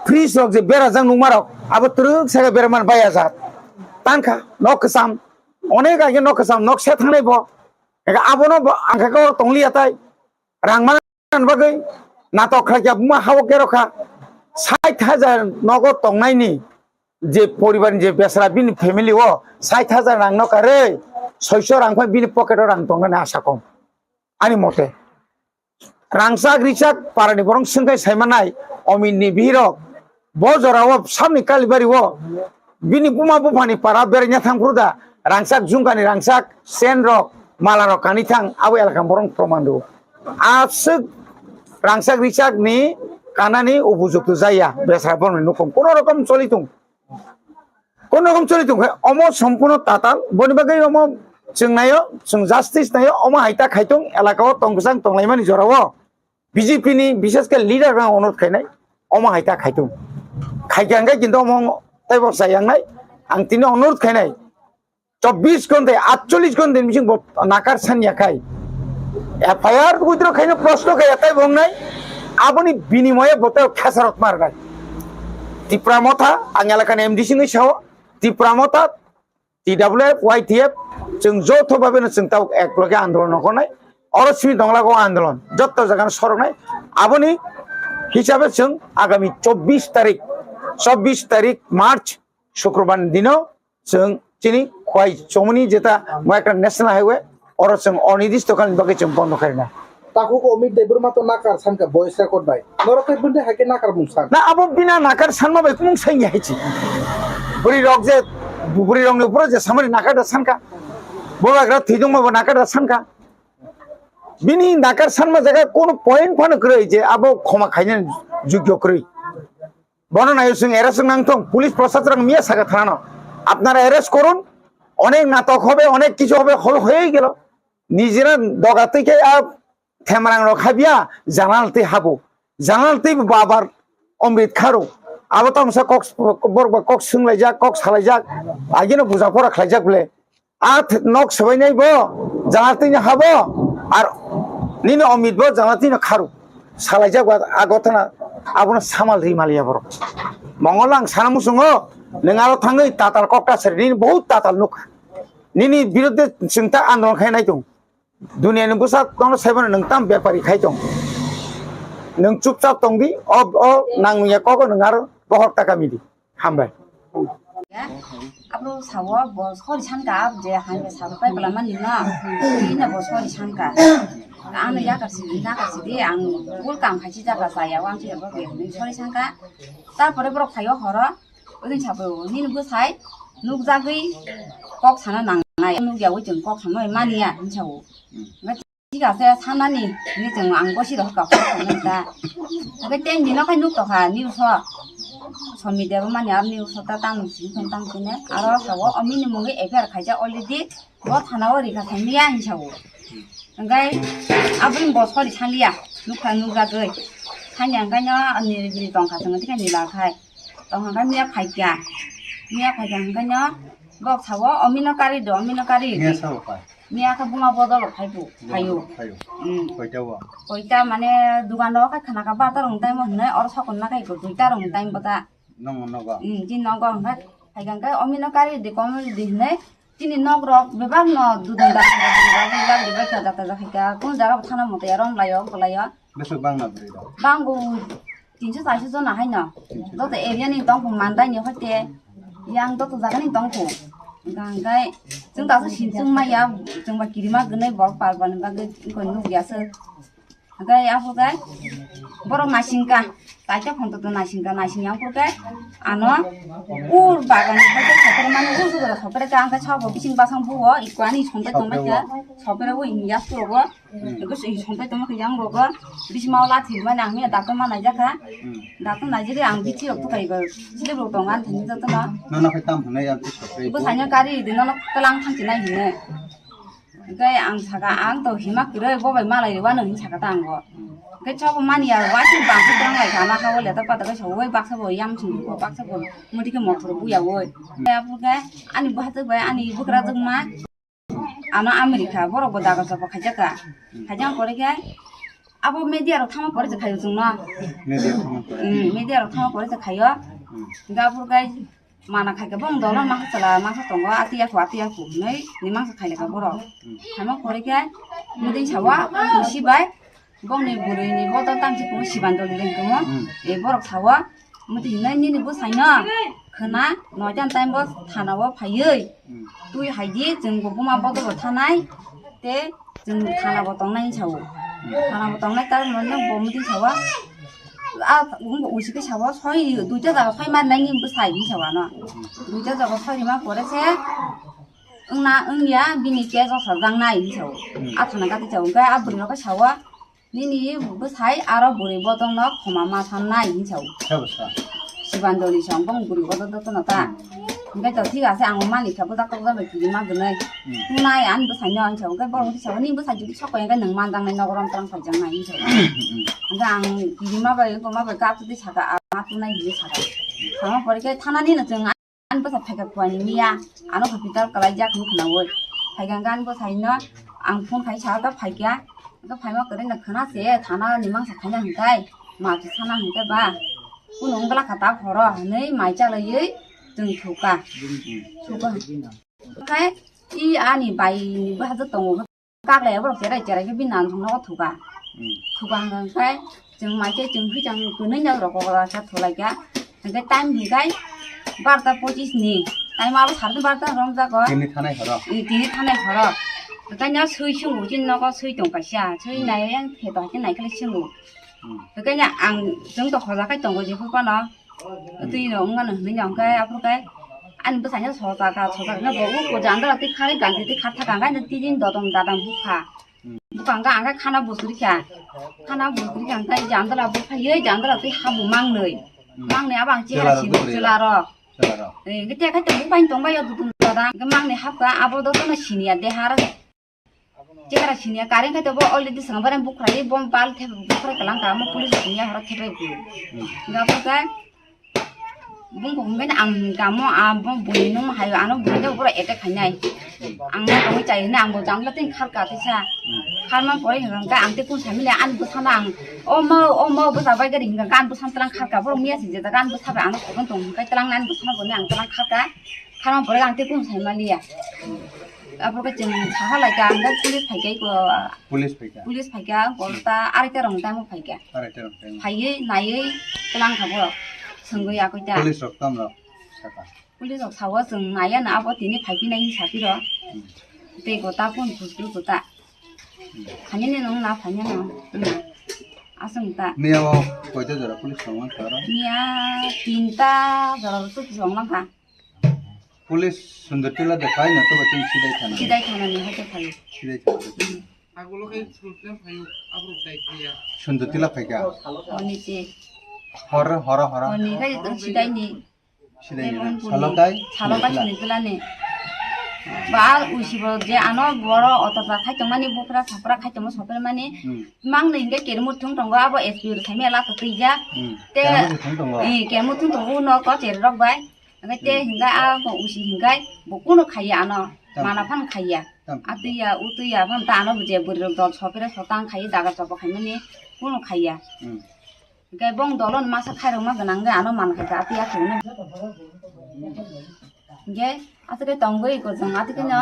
fridge rok je berajak nukma rok, abo twrwk saka beraman baya jat. Tankha nok kwcham, onek aige nok kwcham, nok se thangnai bo. Abono bo angkha khe oro tongliya tai. Rang manani bagwi natok khlaikha buma hao kerokha. Sait hajar nogo tongnaini je poribar ni je besra bini family o sait hajar rang no karwi soiso rang phai bini pocket o rang tongnani asa kom. Ani mote rangchak richak parani borong swngkhai saimanai omin ni bihirok bo jorao samni kalibari o bini buma buphani para beraina thang phuru da rangchak jungkani rangchak sen rok mala rok kani thang abo elaka borong proman do. Aswk rangchak richak ni kanani ubujuktu jaya besra boroni nukhung kono rokom choli tung. Kono rokom choli tong khe omo sompurno tatal, boni bagwi omo chwng naio, chwng justice naio, omo hai ta khai tong, elaka o tong kwchang tong laimani jora o B J P ni bishesh khe leader rang onurod khainai, omo hai ta khai tong. Khai khe ang khe kintu omo teibo chayang nai, ang tini onurod khainai. Chobbish ghonta, atchollish ghonta ni bising bo nakar sanya khai. F I R withdraw khaino proshno khai atai bo wngnai, aboni binimoye bo tei khesarok marnai. Tipra Motha, ang elakani M D C ni sao, Tipra Motha, T W F, Y T F, chwng joto bhabe no chwng tabuk ek loge andolon no konai. Oro simi tonglago andolon, jotto jaga no soroknai. Aboni hisabe chwng agami chobbish tarik, chobbish tarik March, Shukrobar ni dino chwng chini Khowai Chomoni jeta mo ekta national highway, oro chwng onirdisto kalni bagwi chwng bondo khairina. Takhuk Omit Debbarma to nakar sanka voice record bai. Norok khe bini hai khe nakar mung san. Na abo bina nakar sanma bai kumung saini hai chi. Bwrwi rok je, bwrwi rok ni upor je samari nakar da sanka. Bo bagra thwidongma bo nakar da sanka. Bini nakar sanma jaga kono point phano kwrwi je abo khoma khaina jugyo kwrwi. Bono nayo chwng arrest wng nang thung, police proshasok miya saka thanano. আপনারা arrest করুন, অনেক নাটক হবে, অনেক কিছু হবে, হল হয়েই গেল। নিজেরা দগাতে কে আর থেমরাং রক হাবিয়া, জানাল তে হাবো। জানাল তে বাবার অমৃত খারো। আবো তো আমসা কক, বরবা কক সুংলাইজাক, কক সালাইজাক, আগেনো বুঝা পড়া খাইজাক বলে। A th-, nok swbainai bo, jala twi no habo, ar nini Omit bo jala twi no kharu. Salaijak ba a gotana, abono samal ri maliya borok. Mongol ang sana musungo, nwng aro thangwi tatal kok ta sari, nini bahut tatal nukha. Nini biruddhe chwng ta andolon khai nai tong. Duniya ni bwsa tono saibano nwng tam bepari khai tong. Nwng chupchap tong di, o, o nangya kogo nwng aro bohok ta kami di. Hambai. Abo sao bo sori sanka je hai sabo pai pala mani no. Ina bo sori sanka. Ano yakar sidi, yakar sidi ang bul kam khai si jaga saya wang si bo be sori sanka. Tarpore borok phaio horo. Odin sabo nini bwsai nukjagwi kok sana nangnai. Nukya wi chwng kok samai mani ya hin sao. Thik ase, sanani hinwi chwng ang bosi rw kha, hor tongnai ta. Hwnkhe ten dino khai nuk tokha news o. Somit debo mani aro news o ta tang sini thang tang sini. Aro sao omini mungwi F I R khaijak already. Bo thana o rikha thangya hin sao. Hwnkhe aboni bo sori sanliya. Nukha nukjagwi. Sanya hwnkhe no niri biri tongkha chwng thikhe nila khai. Tongkha hwnkhe miya phaikha. Miya phaikha hwnkhe no bok sao omino kari do, omino kari. Miya sao khai. Miya khe buma bodol rok phai phu, phaio. Phaio. Hmm. Koita o? Koita mane dugan rok khai khana kha bata rong time o hinai oro sokon na khai duita rong time bata. Nong nogo? Hmm, chini nogo hwnkhe phai kha hwnkhe omino kari di, komil di hinai chini nok rok bebak no dudun da da da da da da da da kun jaga bo thana moto ya rom laio, bo laio. Bwswk bangma bwrwi rok? Bango tinso charso jona haino. Joto area ni tong pho mandai ni hoite. Yang joto jaga ni tong pho. Hwnkha hwnkhe chwng daso sin chwng maya, chwng ba kirima gwnwi borok pal pal ni bagwi wngkha nukya se. Hwnkhe aphuru khe borok naisingkha. Kaisa phone to naisingkha, naising yang phuru khe ano ur bagan ni hoite sopre mani ur jora sopre khe ang khe sabo bising basang buo ikko ani sompai tongbai khe sopre bo ini yas puro bo. Eko sing songpai tongma khe yang rogo. Bisma o lathi mani ang miya dakto ma naijak kha. Hmm. Dakto naijak khe ang bithi rok tukai ba. Slip rok tong ani thani joto no. Nono khe tam hwnai ya bithi rok. Bo saino kari di nono kelang thang chinai hino. Hwnkhe ang saka ang to hima kwrwi bo bai malai rwano hin saka ta ang bo. Hwnkhe chobo mani ya wa si bang khe tong lai kha ma kha bo leto pato khe so woi baksa bo yang sing bo baksa bo muti khe motor bu ya woi. Hwnkhe ani bwsajwk bai ani bwkrajwk ma. ano America, borok bo daga chopa khaijak kha. Hmm. Khaijak pore khe abo media rok thangma pore se khaio chwngno. Media thangma pore. Hmm, media rok thangma pore se khaio. Hmm. Hingke aphuru khe mana khai khe bong dolo mangsa chwla mangsa tongo, atiya khu, atiya khu hinwi ni mangsa khai lekha borok. Hmm. Khaima pore khe mudui sawa, musi bai bongni bwrwini bodol tang si kumu Sibandoli ring kumu. Hmm. E borok sawa, muti hinwi nini bwsaino khwna noita time bo thana o phaiwi. Hmm. Twi hai di, chwng bo buma bodol bo thanai, te chwng thana bo tongnai hinwi sao. Hmm. Thana bo tongnai tar mano bo muti sawa. A, wng bo usi khe sawa, soi, duita jaga soi mar nai ni bwsai hinwi sawa no. Hmm. Duita jaga soi rima pore se, wngna wngya, bini case o sajak nai hinwi sao. Hmm. A thana gati sao, hingke a bwrwi rok khe sawa, nini bwsai aro bwrwi bodol no khoma ma san nai hinwi sao. Sabo sa. Sibandoli song bong bwrwi bodol do tono ta. Hmm. Hingke to thik ase, ang mani kha bwdak tok jaba kiri ma gwnai. Hmm. Tunai ani bwsai no hinwi sao, hingke borok hinwi sao, nini bwsai jodi sok kaya hingke nwng manjak nai nogorom twlang phaijak nai hinwi sao. Hmm. Hingke ang kiri ma bai, wngkoma bai kap twi saka, a ma tunai hinwi saka. Sama pore khe thana ni no chwng Ani bwsa phaikha khuani miya, ano hospital kwlaijak hinwi khwnaui. Phaikha hwnkhe ani bwsaino ang phone khai sa khe phaikha. Hwnkhe phaima kwrwino khwna se thana ni mangsa khaina hwnkhe ma khe sana hwnkhe ba. Kunu wngla kha ta horo hinwi mai chalaiwi chwng thuka. Thuka. Hwnkhe i ani bai ni bwsajwk tongo. Kaklai borok cherai cherai khe bini ang thangno thuka. Hmm. Thuka hwnkha hwnkhe chwng mai khe chwng phi chang kwnwi nok rok kokla khe thulai kha. Hwnkhe time hwnkhe barta pochis ni. Time abo sar barta romjago. Tini thanai horo. I tini thanai horo. Hwnkhe no sui sungo chini nogo sui tong kaisa. Sui Hmm. nai yang khe to hwnkhe nai khe sungo. Hmm. Hwnkhe no ang chwng to hoja khai tongo jephuru phano. Twi rok wngmano hinwi no hwnkhe aphuru khe ani bwsaino sochaka, sochakno bo uko jandala twi kharwi gangtwi twi kharthaka hwnkhe tini dodong dadang bukha. Hmm. Bukha hwnkhe ang khe khana bwswrikha. Khana bwswrikha hwnkhe jandala buphaiwi jandala twi habu mangnwi. Hmm. Mangnwi abo ang chehara Chwla rok sini dugri chwla rok. Chwla rok. Eh, hwnkhe tei khai tongo buphai tongbai o dudun dodang. Hwnkhe mangnwi hapkha abo dotono siniya dehar. Chekara siniya, kareng khai tobo already swngo, bareng bukhrai, bom bal thep bukhrai kalang ka, mo police siniya horo thepai bu. Hmm. Gabo kai, bung ko hingga ang kamo, a, bom bui nung hayo, ano bui de bura attack khainai. Ang no kamo chai ne, ang bo jangla tin khar ka tisa. Hmm. Khar man pore hingga ang te kun sami le, an bu sana ang, o mo, o mo, bu sabai gari hingga ang bu san tlang khar ka, boro miya si jeta, ang bu sabai ano kokon tong, kai tlang nan bu sana bo ne, ang tlang khar ka. Khama pore ang tei kunu sai maliya. Aphuru khe chwng saha lai kha, ang khe police phai kha iko. Police phai kha? Police phai kha, Hmm. gorta araita rong time phai kha. Araita rong time. Phaiwi, naiwi, tlang kha borok. Swngwi akoi ta. Police rok tam rok saka? Police rok sao chwng naiya na abo tini phai phinai hinwi sa phiro. Hmm. Tei gota kun phuslu gota. Hmm. Phani ni nung na, phani nung na. Aswng ta. Miya o koita jora police rok man kha oro? Miya tinta jora rok chuk jong lang kha. Police Sundor Tila de phai na to bachung sidai thana? Sidai thana ni hote phai. Sidai thana. Hmm. Agulo khe sultan phayo, abruk dai phiya. Sundor Tila phai kha? Oni che. Hor, hor, hor. Oni khe sidai ni. Sidai ni. Salokai? Salokai Sundor Tila. Sundor Tila ni. Ba usibo je ano boro oto ta khai tongmani bufra sapra khai tongma sopre mani. Hmm. Mang ni hingke kermut thung tongo abo S P rok thaimya la to twijak. Hmm. Te, kermut thung tongo? Eh, kermut thung tongo no ko cher rok bai. Hingke te Hmm. hingke a bo usi hingke bo kuno khaiya ano. Tam. Mana phan khaiya. Tam. Atwiya, utwiya phan ta ano bo je bwrwi rok dol sopre sotang khaiya jaga chobo khaimani kuno khaiya. Hmm. Hingke bong dolo masa khairokma gwnang ge ano man khaika atwiya khaiya. Hingke atwke tongwi ko jong atwke no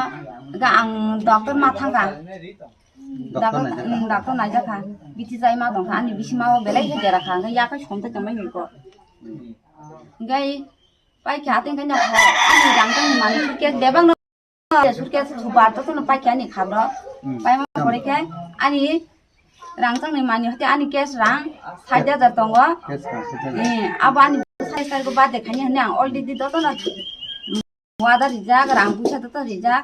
hingke ang doctor ma thangka. Doctor Doctor, naijak kha? Mm, doctor naijak kha. Bithi jai ma tongkha ani bisima o belai khe dera kha hingke yakai somte tongmani ko. Hingke Paikha atwng khe ani rang tang mani suitcase bebak no suitcase subar to no paikha ani khabro. Hmm. Paima pore khe ani rang tang ni mani hote ani cash rang sait hajar tongo. Cash rang sait hajar. Eh, abo ani sait hajar ko bade khani hwnwi ang already dotono wada rijak, rang puisa dotono rijak.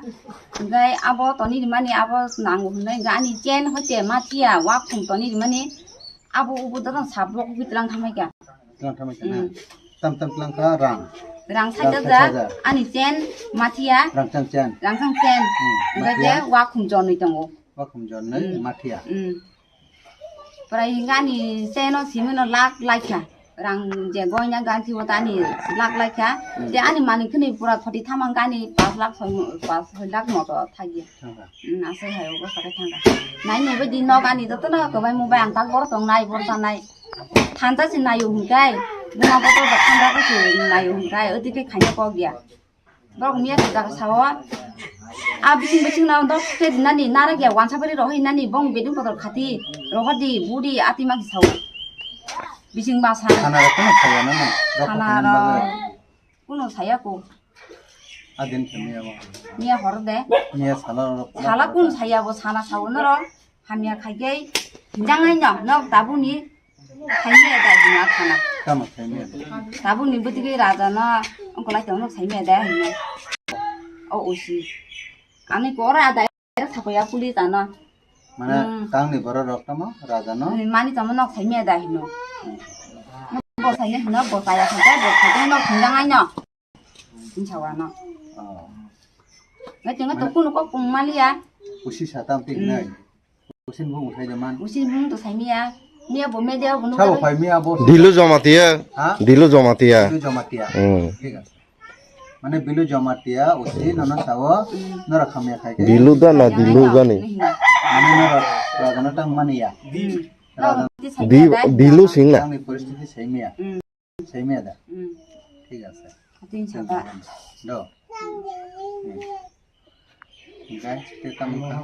Hingke abo toni rimani abo nango hwnwi hingke ani chain hote mathiya wakhum toni rimani abo ubo dotono sablok bitlang thamai kha. Tlang thamai kha na? Hmm. Tam tam tlang kha rang. Rang sait hajar, sait hajar. Ani chain, mathiya. Rang chang chain. Rang chang chain. Hmm, hingke mathiya. Wakhum jonwi tongo. Wakhum jonwi, hmm, mathiya. Hmm. Prai hingke ani chain o simi no lakh laikha. Rang je goina ganti o tani lak lai kha. Hmm. Te ani mani khini pura thoti thamang ani pas lakh soi mo-, pas soi lakh moto thagi. Thangkha. Hmm, asai hai obo sakai thangkha. Nai nai bai di nok ani joto no kwbai mo bai ang tak bor tong nai bor sa nai. Thansa si nayo hingkai. Buma boto da thansa ko si nayo hingkai. Odi ke khanya kok ya. Borok miya sujak sao. A bising bising na dok khe dinani nara khe wansa bari rohoi nani bong bedung kotor khati rohor di budi ati magi sao. Bising basa. Khana rok kuno saya na na. Khana rok kuno saya ko. Adin khe miya bo. Miya hor de. Miya sala rok. Sala kun saya bo sana sao noro. Hamya khaigei hinjangai no nok tabuni saimaya da hino khana. Tamo saimaya da. Tabuni bwtwi raja no ongkolai tong nok saimaya da hino. O usi. Ani kora ada era sakoya puli tano. Mane Hmm. Tangni borok rok tamo raja no. Ani mani tamo nok saimaya da hino. Bo saimaya hino bo saya khaigei bo khaigei nok hinjangai no. Hinsawa no. Oh. Ngai tengah to kuno kok pung malia. Usi satam ti Hmm. nai. Usin bung uthai jaman. Usin bung to sai miya. Miya bo media bo Sabo nukha. Phai miya bo. Dilu Jamatia. Ha? Dilu Jamatia. Dilu Jamatia. Hmm. Thik ase. Mane Bilu Jamatia usi nono sao Hmm. nora khamya khai. Dilu da na Dilu da ni. Mane nora ragana tang mania. Hmm. Ragana Di-, Dilu sing na. Tangni poristiti sai miya. Hmm. Saimaya da? Hmm. Thik ase. Hatin saka. Do. Hmm. Hingkai, tei tamo kha?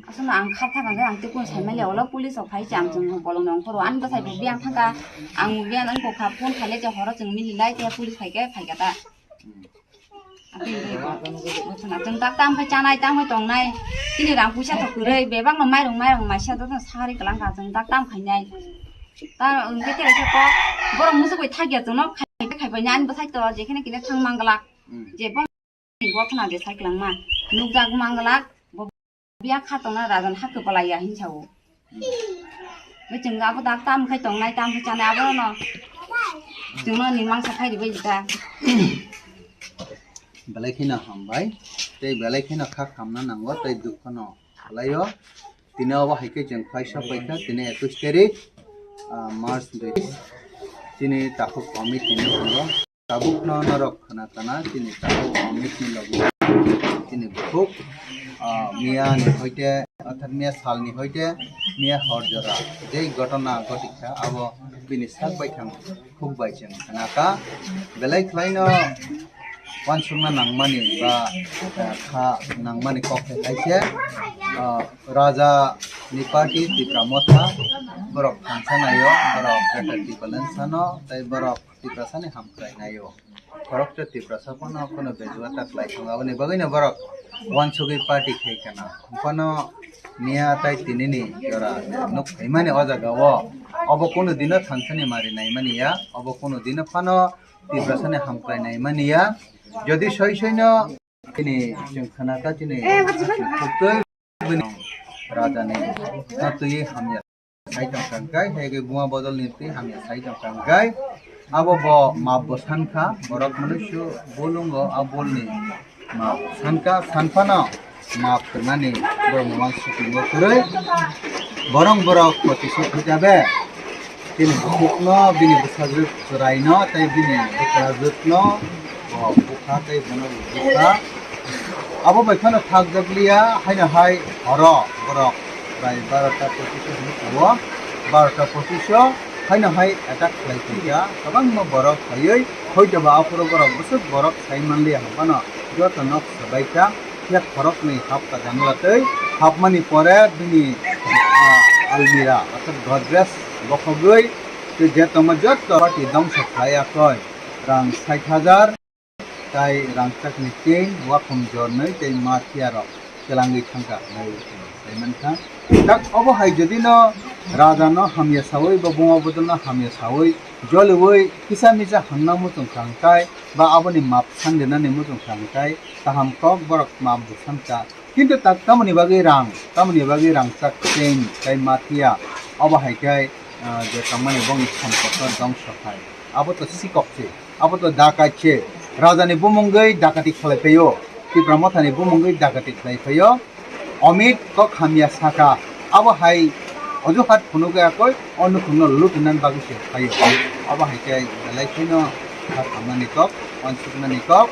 Aswkno ang kha thangkha, ang tei kunu saimaliya, ulo police rok phai se ang chwng bolong nong phoro, ani bwsai bo biyang thangkha, ang biyang wngkha phone khailai se horo chwng mililai khe police phaikhe phaikha ta. Hmm. Atwng tak tam khai chanai, tam khai tongnai. Chini rang puisa to kwrwi, bebak no mairung, mairung maisa to sari kwlangkha, chwng tak tam khainai. Ta wngkhe tere khe kok, borok muchuk bai thakya chwngno khai, khai bai ani bwsai to, jekhene kene thang manglak. Hmm. Je bong ni gotna je sai kwlangma, nukjak manglak, bo biya kha tongna rajan ha kwpalai ya hinsa o. Bwchwng abo dak tam khai tongnai, tam khai chanai abo no. Chwngno ni mangsa khai ribai ta. Belai kheno hambai, tei belai kheno kha khamna nango, tei dukho no khlaio. Tini obo hai khe chwng phai sok bai kha, tini ekush tarik, ah, March dui. Chini takhuk Amit tini tongo. Tabukno norok khna kana chini tabuk Amit ni logi chini bukhuk, ah, miya ni hoite, orthat miya sal ni hoite miya hor jora jei ghotona ghotikha abo bini sak bai thang khuk bai chwng khna kha. Belai khwlaino uansukna nangmani ba, ah, kha nangmani kok khe kaisa, ah, raja ni party Tipra Motha borok thansa naio, borok Greater Tipraland sano tei borok Tiprasani hamkrai naio. Khoroksa Tiprasa phano, phano bejua ta khlai thang aboni bagwino borok uansugwi party khai kana. Phano miya tai tinini jora nuk phaimani o jaga o. Obo kunu dino thansani mari naimani ya. Obo kunu dino phano Tiprasani hamkrai naimani ya. Jodi soi soino tini chwng khana ta tini khutoi bini raja ni twi hamya. Sai tong kha hwnkhe, hai khe buma bodol ni twi hamya sai tong kha hwnkhe, abo bo map bo san kha, borok mwnwi su bul wngo, a bul ni map san kha, san phano map kwrwnani borok ni uansukmung bo kwrwi. Borok borok koti suk khe jabe, bini bukhuk no, bini bwsajwk chwrai no, tei bini bwsajwk no bo bukha tei bono bo bukha. Abo bai phano thakjak liya, haino hai horo borok bai barota pochish o hinwi thango. Barota pochish o haino hai attack khlai phaikha, kwbangma borok phaiwi, hoitoba aphuru borok bwswk borok sai manliya hwnphano joto nok swbaikha, phiya khoroknwi hapkha jangla twi hapmani pore bini, ah, almirah, orthat Godrej bokhogwi tei je tongma joto party dongso khlai yakoi rang sait hajar. Tai rangchakni tin, wakhum jornwi tei ma thiyarok twlangwi thangkha hwnwi sai mankha. Tak obo hai jodino rajano hamya sawi ba buma bodolno hamya sawi joliwi kisa misa hangna muchung kha hwnkhe ba aboni map sangrinani muchung kha hwnkhe kaham kok borok map bo sankha. Kintu tak tamoni bagwi rang, tamoni bagwi rangchak tin tei ma thiya obo hai khe, ah, je tongmani bongni sampotno dongso khai. Abo to sikok se. Abo to dakat se, rajani bumungwi dakati khlai phaio, Tipra Mothani bumungwi dakati khlai phaio. Amit kok hamya saka, abo hai ojuhat phunuk ya koi o nukhungno lutunani bagwi se phaio. Abo hai khe belai kheno kha khamnani kok, wansuknani kok.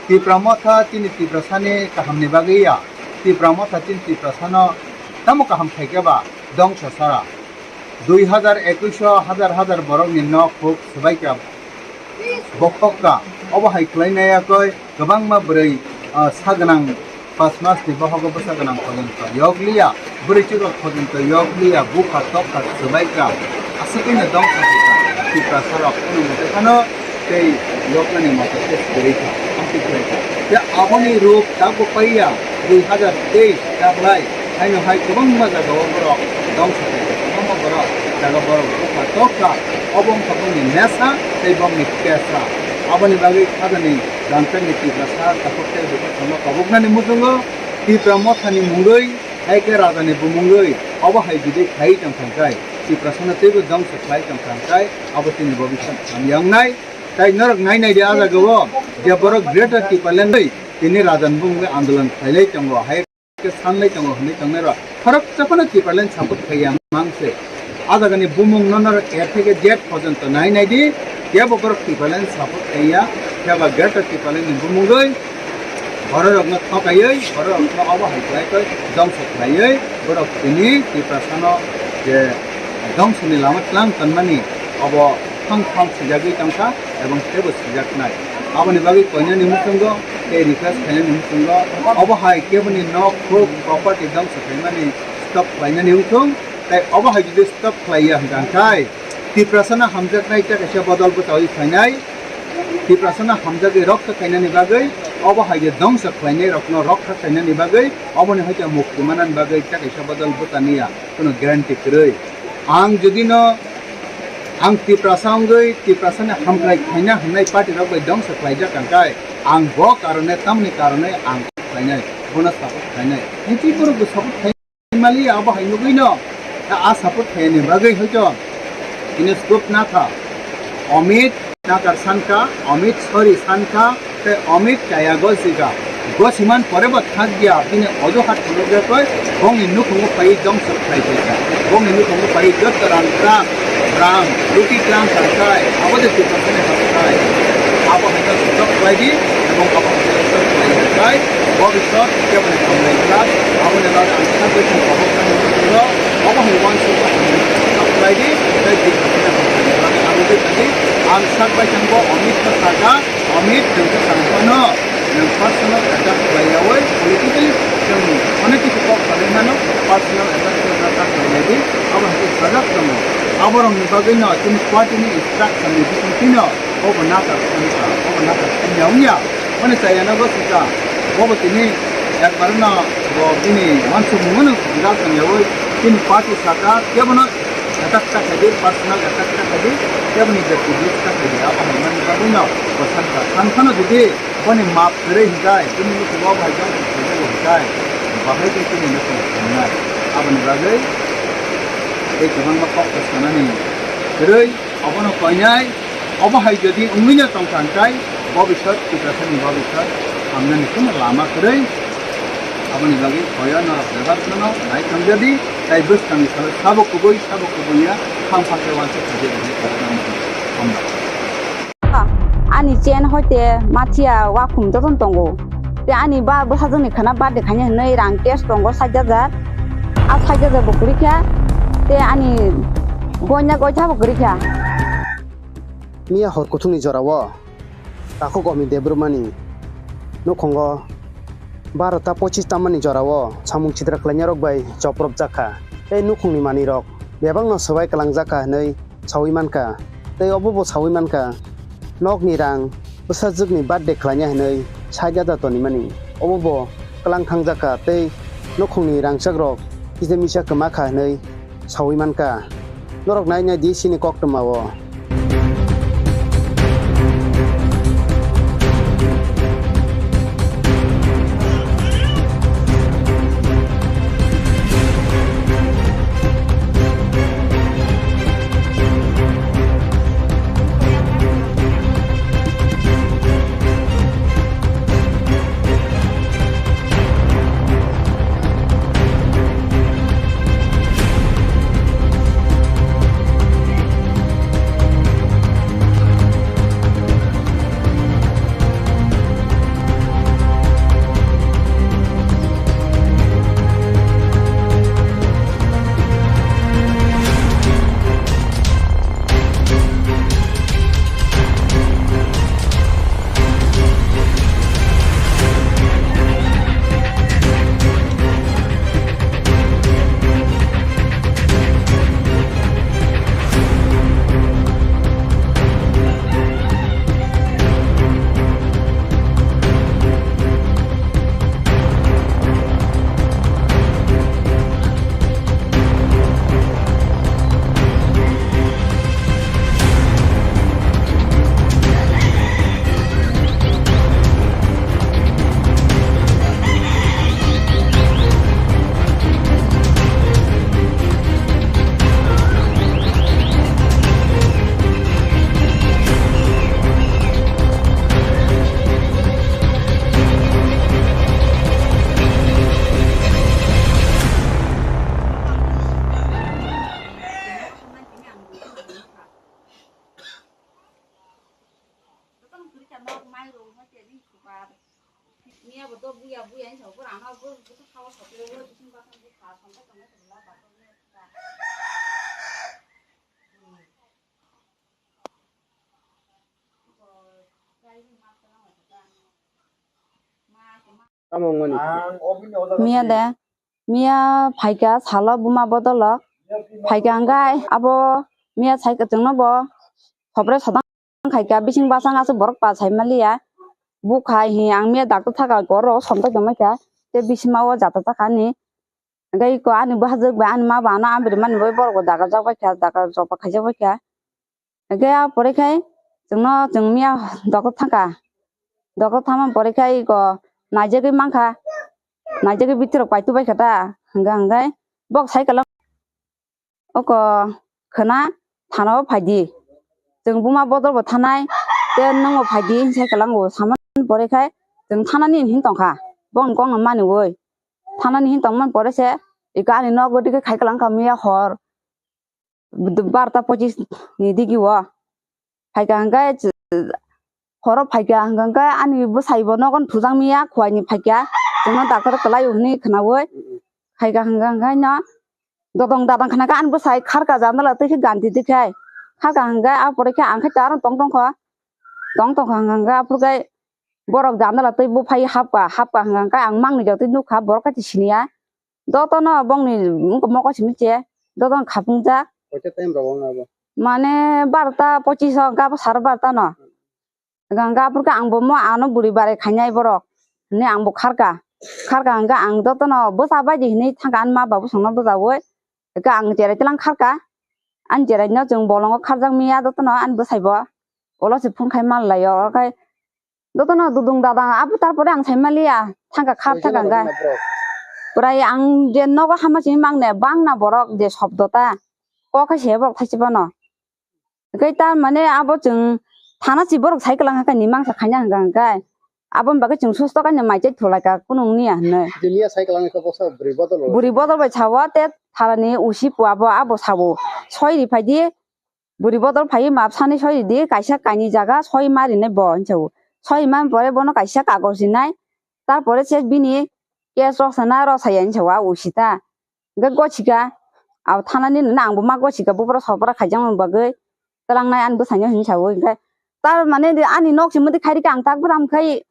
Tipra Motha chini Tiprasani kahamni bagwi ya. Tipra Motha chini Tiprasano tamo kaham khaikhe ba dongsa sara. Dui hazar ekush o hazar hazar borokni nok huk swbaikha. Bokhokka. Obo hai khlainai yakoi kwbangma bwrwi, ah, sagwnang pas masni bohogo bwsa gwnang pojonto yokliya, bwrwi chukra pojonto yokliya, bupha tokha swbaikha. Aswkino dongsa kha Tiprasarok. Hwnwi mothe phano tei yoknani moto tei kwrwi kha, amtwi kwrwi kha. Tei aboni ruk tabuk paiya dui hazar teis taklai. Haino hai kwbangma jagao borok dongsa khaijak, kwbangma borok jaga borok bukha tokha, obo wngkha bongni nesa tei bongni pesa. Aboni bagwi khajani rangchakni Tiprasa takhuk tei bukhuk thangma tabuknani muchungo Tipra Mothani mungwi, hai khe rajani bumungwi obo hai jodi khai tongthangkhai, Tiprasano teibo dongsa khlai tongthangkhai, abo chini bobiswt hamya wngnai. Tai norok nai nai di a jagao je borok Greater Tipraland bai tini rajani bumungwi andolon khlailai tongo. Hai khe sanlai tongo hwnwi tongnairok khoroksa phano Tipraland support khaiya mang se. A jagani bumung no norok A theke Z porjonto nai nai di, kebo borok Tipraland support khaiya, phiya ba Greater Tipraland ni bumungwi bororokno thokaiwi, bororokno obo hai khlai khe dongso khlaiwi, borok tini Tiprasano je dongsoni lama tlang tonmani obo thang thang swijagwi tongkha. Ebong teibo sijaknai. Aboni bagwi koinani muchungo tei request khainani muchungo obo hai keboni nok huk property dongso khaimani stop khlainani wngthung, tei obo hai jodi stop khlaiya hwnkha khe Tiprasano hamjaknai tei kaisa bodol bwchaui phainai. Tiprasano hamjagwi rokha khainani bagwi obo hai je dongso khlainai rokno rokha khainani bagwi oboni hai khe mukti manani bagwi tei kaisa bodol bwchaniya. Kuno guarantee kwrwi. Ang jodi no, ang Tiprasa wngwi Tiprasani hamkrai khaina hwnwi party rok bai dongsa khlaijak kangkhai, ang bo karone, tamni karone ang khlainai, bono support khlainai. Hinkhe borok bo support khai mali abo hai nugwi no, a support khaini bagwi hoito ini scope na kha. Amit Nakar sankha, Amit sorry sankha, tei Amit chaya gosika. Gosiman pore bo thak ya, bini ojo hat phunukjak koi, bongni nukhungo phai dongso khlai khaikha. Bongni nukhungo phai joto rang tang, rang, ruti tang sankha, abo de Tiprasani hamkrai. Abo hai khe stop khlai di, ebong abo hai khe stop khlai kha. Bobiswt keboni hamkrai khlak, aboni bagwi ang sakbai thang abo khlai di, tei Tiprasani hamkrai khlak, abo de khlai di, ang sakbai thangbo Amit khe sakha, Amit, nwng khe chwng phano, nwng personal attack khlai yaui, politically chwng onek kisu kok salai mano, personal attack khe attack khlai lai di, abo hai khe sajak tongo. Aborokni bagwino chini party ni instruction ni bisingtwino obo nakar thangkha, obo nakar thangya wngya. Mane chayana go sika, obo tini ekbar no bo bini wansukmung no gal tangyaui chini party saka kebono attack ta khaidi, personal attack ta khaidi, keboni byaktigoto ta khaidi, abo hai mani bagwino bo sankha. Sankhano jodi boni map kwrwi hinkhe, bini nukhungo bai jang khaijak hinkhe, bahai khe chini nukhung thumnai. Aboni bagwi tei kwbangma kok sanani kwrwi, obono koinai. Obo hai jodi wngwino tongkha hwnkhe, bobiswt Tiprasani bobiswt hamnani kheno lama kwrwi. Aboni bagwi koyo norok bebak phano nai tongjadi, tai bwskangni salo sabo kubui, sabo kubui ya, kham pha khe uansuk khaijak hwnwi kok nang. Hambai. Ani chain hoite mathiya wakhum jotono tongo. Te ani ba bwsajwkni khwna birthday khaina hwnwi rang cash tongo sait hajar. A sait hajar bo kwrwi kha. Te ani goina goitha bo kwrwi kha. Miya hor kuthukni jorao takhuk Omi Debbarmani nukhungo barota pochis tamani jorao samung sitra khlainarok bai chopropjak kha tei nukhungni manwirok bebakno swbai kwlangjak kha hwnwi saui mankha. Tei obo bo saui mankha, nokni rang bwsajwkni birthday khlaina hwnwi sait hajar tonimani. Obo bo kwlang thangjak kha tei nukhungni rangchakrok kisa misa kwma kha hwnwi saui mankha. Norok nai nai di chini koktwmao. Miya de, miya phaikha salo buma bodolo, phaikha hwnkhe abo miya sai kwchwngno bo sobre sodang khaikha, bising basang aswk borok pa sai maliya. Bukha hi ang miya doctor thaka goro somtoi tongmaikha, tei bisima o jata takha ani. Hwnkhe iko ani bwsajwk bai ani ma ba ano amri mani bai borok bo dagarjak baikha, dagarjak ba khaijak baikha. Hwnkhe a pore khai chwngno chwng miya doctor thangkha. Doctor thangmani pore khai iko naijagwi mankha. Naijagwi bitirok paitu baikha ta. Hwnkhe hwnkhe bok sai kwlwng oko khwna thanao phaidi. Chwng buma bodol bo thanai tei nwngbo phaidi sai kwlwng bo samani pore khai chwng thanani hin tongkha. Bokni kokno maniwi thanani hin tongmani pore se iko ani nogo digi khai kwlwng kha miya hor. Barota pochis ni digi o phaikha hwnkhe, horo phaikha hwnkhe ani bwsai bo nogo thujak miya khuaini phaikha, chwngno doctor kwlai o hwnwi khwnawi phaikha hwnkhe no dodong dadang khwna khe ani bwsai kharkha jandala twi khe ganti twi khai kharkha hwnkhe a pore khe ang khe ta aro tong tongkha tong tongkha hwnkhe aphuru khe borok jandala twi buphai hapkha hapkha hwnkhe ang mangni jotoi nukha borok khe siniya. Jotono bongni wngkha mokol simi che, jotono khapungjak. Koita time rogo wng abo? Mane barota pochis o, hwnkhe abo saro barota no. Hwnkhe aphuru khe ang bo mo ano bwrwi barai khainai borok hinwi ang bo kharka. Kharka hwnkhe ang jotono bwsa bai di hinwi thangkha, ani ma babu songno bwchaui. Hwnkhe ang cherai tlang kharka. Ani cherai no chwng bolongo kharjak miya jotono ani bwsai bo. Ulo se phone khai manlai o, okai Jotono dudung dadang abo, tarpore ang sai maliya, thangka khar thangka hwnkha. Pwrai ang je nogo hama simi mangne bangna borok je sobdo ta, kok hai se borok thaisibano. Hwnkhe ta mane abo chwng thana si borok sai kwlang kha ni mangsa khaina hwnkha hwnkhe. Aboni bagwi chwng susto kainwi mai chai thulaikha kunu wngya hinwi. Jemiya sai kwlangni khe bwsa bwrwi bodol. Bwrwi bodol bai sao te thanani usi pua bo abo sao. Soi ri phaidi. Bwrwi bodol phaiwi map sanwi soi ridi, kaisa kainwi jaga soi ma rinai bo hinwi sao. Soi ma pore bono kaisa kagoj rinai, tarpore se bini case rok sana rw saya hinwi sao a usi ta. Hwnkhe gochika, abo thanani nini ang bo ma gochika, buphuru sopra khaijakmani bagwi twlangnai ani bwsaino hinwi sao. Hwnkhe tar mane ani nok simi twi khai rikha ang tak bwram khai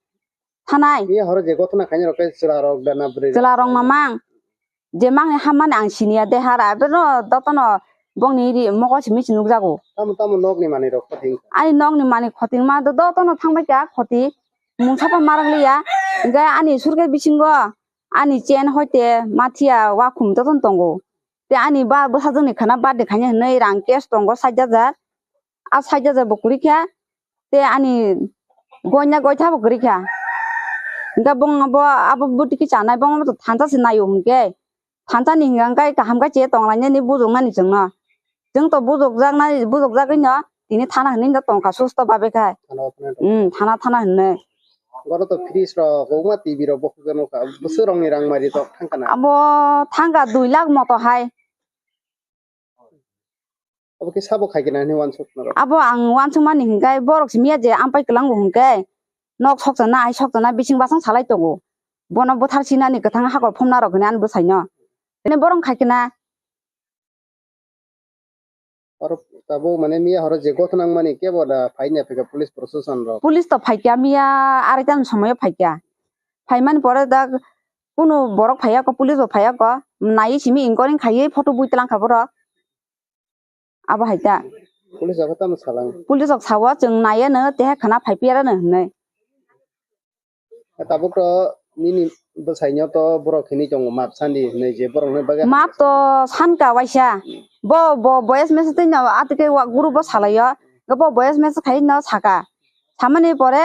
thanai. Miya horo je gotna khaina rok khe chwla rok da na bwrwi rok? Chwla rok mamang. Je mangni hammani ang siniya de hara, abeno dotono bongni ri mokol simi se nukjago. Tamo tamo nokni manwi rok khoting? Ani nokni manwi khoting ma do dotono thangbai kha khoti. Mungsa pa marak liya. Hwnkhe ani surkhe bisingo ani chain hoite mathiya wakhum dotono tongo. Te ani ba bwsajwkni khwna birthday khaina hinwi rang cash tongo sait hajar. A sait hajar bo kwrwi kha. Te ani goina goitha bo kwrwi kha. Hwnkhe bong bo abo bwtwi khe chanai, bong bo thansa se naio hwnkhe. Thansa ni hwnkha hwnkhe kaham khe che tonglainani bujoknani chwngno. Chwng to bujokjaknai, bujokjagwino tini thana hinwi no tongkha susto babe khai. Thana o phano tong. Hmm, thana, thana hinwi. Oro to fridge rok, kwbangma T V rok bo khukjak nukha. Bwswk rokni rang mari tok thangkha na? Abo thangkha dui lakh moto hai. Abo khe sabo khai khe nang hwnwi uansuk norok? Abo ang uansukmani hwnkhe borok simi ya je ampai kwlango hwnkhe nok sokchana, ai sokchana bising basang salai tongo. Bono bwthar sinani kwthang hakor phumna rok hwnwi ani bwsaino. Tini borok khai khe na. Oro tabuk mane miya horo je gotna wngmani kebo da phaina phaikha police proshashan rok? Police to phaikha, miya arai ta ni somoyo phaikha. Phaimani pore da kunu borok phaiya ko, police bo phaiya ko. Naiwi simi inquiry khaiwi photo bui twlang kha borok. Abo hai ta. Police rok tamo salang? Police rok sao, chwng naiya no, teha khwna phai piya no hinwi. Tabuk to nini bwsaino to borok hinwi tongo, map sandi hinwi je borok no bagwi. Map to sanka waisa. Bo, bo, voice message twi no atwkhe wa group o salaio. Bo voice message khai no saka. Samani pore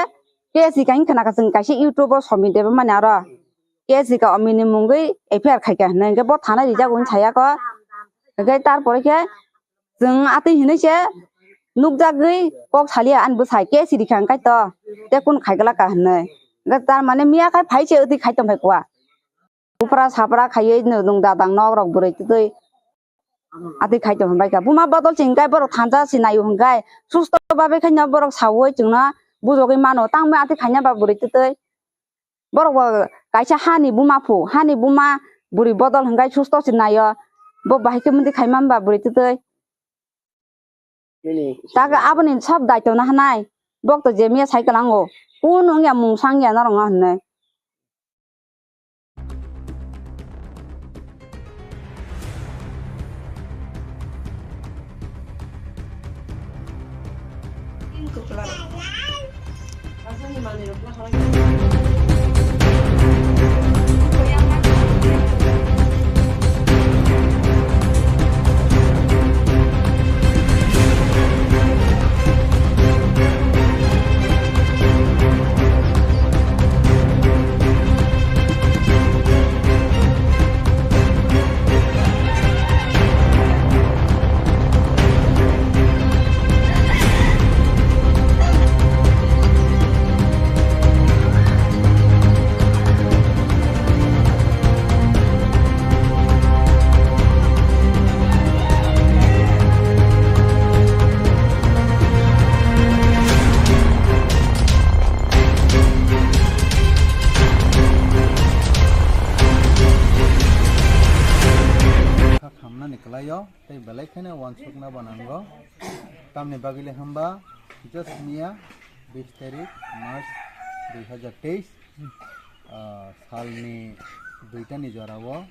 K S E kain khwna ka chwng kaisa YouTube o somi deba mani aro. K S E ka omini mungwi F I R khaikha hinwi hwnkhe bo thana rijak wng saya ko. Hwnkhe tarpore khe chwng atwi hinwi se nukjagwi kok saliya ani bwsai K S E rikha hwnkhe to tei kunu khaiglak ka hinwi. Hwnkhe tar mane miya khai phai se atwi khai tongphai kua. Buphra sapra khaiwi nung dadang nok rok bwrwi twtwi. Atwi khai tong hwnbai kha. Buma bodol se hwnkhe borok thansa se naio hwnkhe susto babe khaino borok saui chwngno bujogwi mano. Tangma atwi khaina ba bwrwi twtwi. Borok bo Kaisa hani buma phu, hani buma bwrwi bodol hwnkhe susto se naio. Bo bahai khe mundi khaima hwnba bwrwi twtwi. Nini Taga aboni sab daito na hanai. Bok to je miya sai kwlango. Kunu wngya mung sang ya norong hwnwi. Khamnani kwlaio, tei belai kheno uansukna bo nango. Tamni bagwi le hwnba, just miya bis tarik March dui hazar teis, ah, salni duitani jorao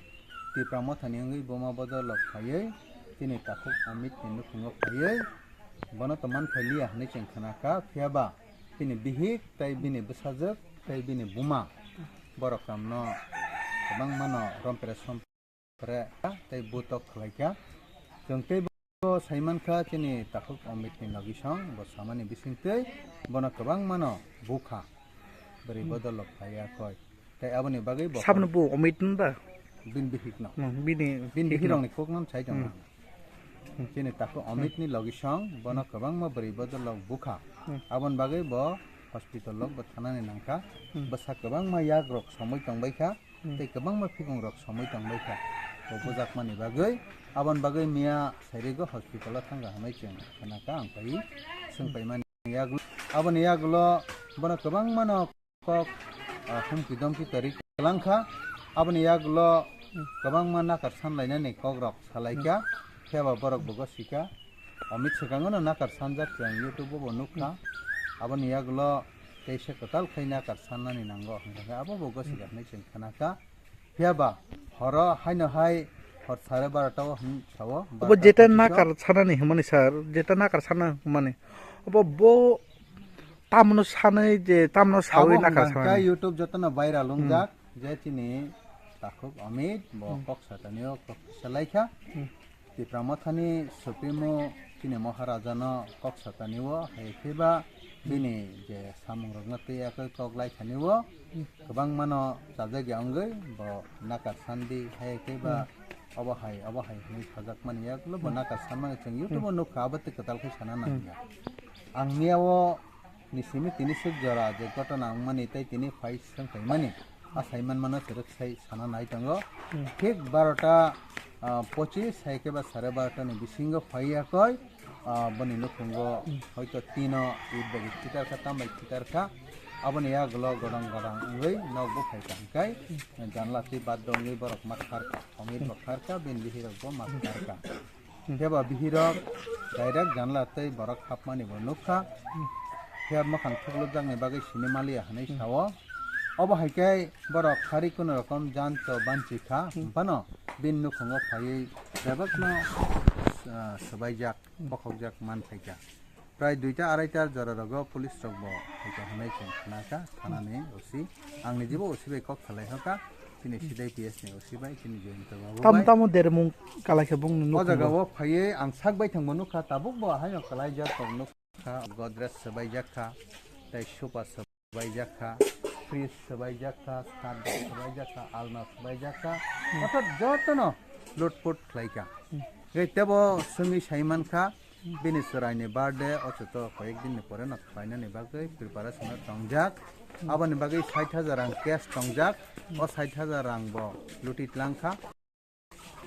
Tipra Mothani wngwi buma bodol rok phaiwi chini takhuk Amit ni nukhungo phaiwi bono to man phailiya hwnwi chwng khna kha, phiya ba bini bihik tei bini bwsajwk tei bini buma borok kamno kwbangmano rompre som Pre, tei butok khlaikha. Chwng tei bo saimankha chini takhuk Amit ni logisong, bo samani bisingtwi bono kwbangmano bukha. Bwrwi Hmm. bodol rok phaiya koi. Tei aboni bagwi bo Sabno bu Amit hwnba? Bin bihikno. Hmm, bini Bin bihikno. bihirokni kokno sai tongma. Hmm. Hmm. Chini takhuk Amit ni logisong, bono Hmm. kwbangma bwrwi bodol rok bukha. Hmm. Aboni bagwi bo hospital rok bo thanani nangkha. Hmm. Bwsa kwbangma yak rok somwi tongbaikha. Hmm. Tei kwbangma phikungrok somwi tongbaikha. Bo bujakmani bagwi, aboni bagwi miya sairigo hospital-o thangkha hwnwi chwng khna kha, ang phaiwi swng paimani yagulo. Aboni yagulo bono kwbangmano kok, ah, humki domki kwrwi kwlangkha. Aboni yagulo kwbangma nakar sanlainani kokrok salaikha. Phiya ba borok bo gosika. Amit swkango no nakar sanjak chwng YouTube-o bo nukha. Aboni yagulo teisa kwtal khai nakar sannani nango hwnkha khe abo bo gosika hwnwi chwng khna kha. Phiya ba horo haino hai hor sare barota o hwn sao, Obo barota jeta pochish o. Nakar sanani hwnmani sir, jeta nakar sana hwnmani. Obo bo tamno sanai je tamno sawi Abo nakar hwnkha khe sanani. YouTube jotono viral Hmm. wngjak je chini takhuk Amit bo Hmm. kok satani o kok salaikha. Hmm. Tipra Mothani Supremo chini Maharajano kok satani o, hai khe ba bini je samungrokno twi yakwi kok lai thani o, kwbangmano chajak ya wngwi bo nakar sandi, hai khe ba Hmm. obo hai, obo hai hwnwi sajak mani yagulo bo Hmm. nakar sanmani chwng YouTube o Hmm. nukha, abo tei kwtal khe sana Hmm. nangya. Ang miya o ni simi tini swk jora je gotona wngmani tei tini phai swng phaimani. A sai manmano se rwk sai sana nai tongo. Hmm. Thik barota, ah, pochis hai khe ba sare barota ni bisingo phai ya koi, ah, boni nukhungo Hmm. hoito tino it bai kitar kha, tam bai kitar kha. Aboni yagulo godang godang wngwi nok bo phai kha hwnkhe Hmm. janla twi bad wngwi borok ma khar kha, omit bo khar kha, bini bihirok bo ma khar kha. Hmm. Phiya ba bihirok direct janla tei borok hapmani bo nukha. Hmm. Phiya mwkhang thuklukjakni bagwi sini maliya hwnwi Hmm. sao. Obo hai khe borok hari kuno rokom jan to banchi kha, Hmm. phano bini nukhungo phaiwi bebakno, ah, swbaijak, Hmm. bokhokjak man phaikha. Prai duita araita jora rogo police rok bo phaikha hwnwi chwng khna kha, thanani O C. Ang ni jibo O C bai kok salai hoka, chini C D P S ni O C bai, chini Jayanta babu Tamo bai. Tamo dermung kalai khe bung O nukho jaga bo. O phaiwi ang sak bai thangbo nukha, tabuk bo haino kalai jak tong nukha, Godrej swbai jak kha, tei sofa swbai jak kha, fridge swbai jak kha, stand swbai jak kha, alna swbai jak kha, Hmm. orthat jotono lutput khlai kha. Hmm. Tei tebo swngwi sai man kha, Bini chwraini birthday, o chwto koyek din ni pore no khlainani bagwi preparation o tongjak. Aboni bagwi sait hajar rang cash tongjak. O sait hajar rang bo luti tlang kha.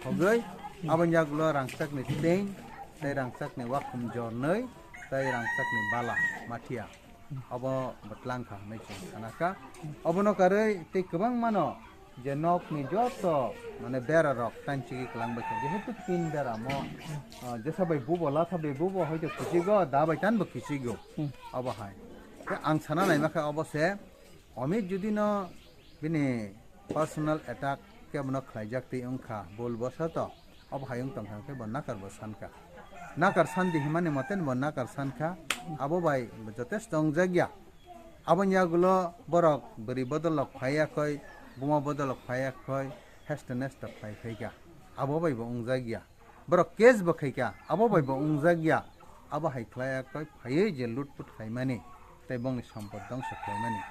Hogwi aboni yagulo rangchakni chain, tei rangchakni wakhum jornwi, tei rangchakni bala mathia. Obo bo tlang kha hwnwi chwng sana kha. Obono karwi tei kwbangmano je nokni joto mane bera rok tanchigwi kwlang bai kha, jehetu tin bera mo, ah, jesa bai bubo latha bai bubo hoito kichigo, da bai tan bo kichigo. Hmm. Obo hai. Tei ang sana naima kha obo se, Amit jodi no bini personal attack kebo no khlaijak twi wngkha, bul bosato obo hai wng tongkha hwnkhe bo nakar bo sankha. Nakar sandi himani mote bo nakar sankha, abo bai bo jotesto wngjakya. Aboni yagulo borok bwrwi bodol rok phaiya khoi, buma bodol rok phaiya khoi, hesto nesto khlai phaikha, abo bai bo wngjakya. Borok case bo khaikha, abo bai bo wngjakya. Abo hai khlai ya koi phaiwi je lutput khlaimani tei bongni sompot dongso khlaimani.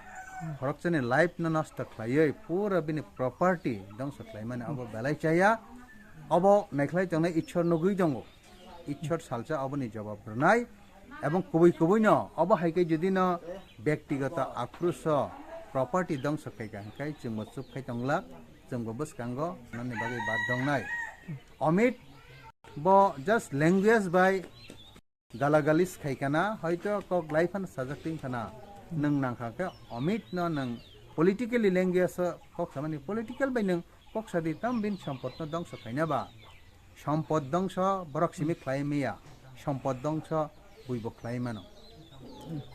Khoroksa ni life no nosto khlaiwi pura bini property dongso khlaimani abo belai chaya. Obo naikhlai tongnai Ishwar nugwi tongo. Ishwar salsa oboni jawab rwnai. Ebong kubui kubui no obo hai khe jodi no byaktigoto akrusho property dongso khaikha hwnkhe chwngbo chup khai tonglak, chwngbo bwskango nani bagwi bad dongnai. Amit bo just language bai galagalis khaikha na, hoito kok lai phano sajak twi wngkha na. Nwng nangkha khe Amit no nwng politically language o kok samani, political bai nwng kok sadi tam bini sompot no dongso khaina ba. Sompot dongso borok simi khlai maya, sompot dongso buibo khlai mano.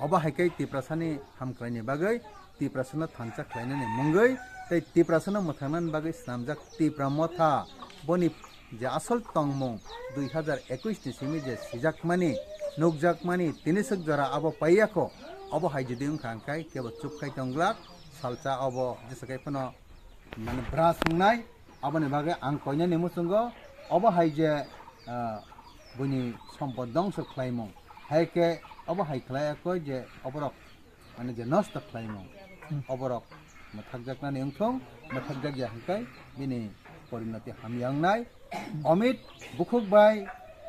Obo hai khe Tiprasani hamkraini bagwi, Tiprasano thansa khlainani mungwi tei Tiprasano mwthangnani bagwi swnamjak Tipra Motha, boni je asol tongmung dui hazar ekush ni simi je sijakmani, nukjakmani, tini swk jora abo paiyakho, obo hai jodi wngkha hwnkhe kebo chup khai tonglak, salsa obo jesa khai phano mane bra sungnai. Aboni bagwi ang koinani muchungo obo hai je, ah, buini sompot dongso khlaimung, hai khe obo hai khlai koi je oborok mane je nosto khlaimung, oborok mwthakjaknani wngthung, mwthakjakya hwnkhe bini porinoti hamya wngnai. Amit bukhuk bai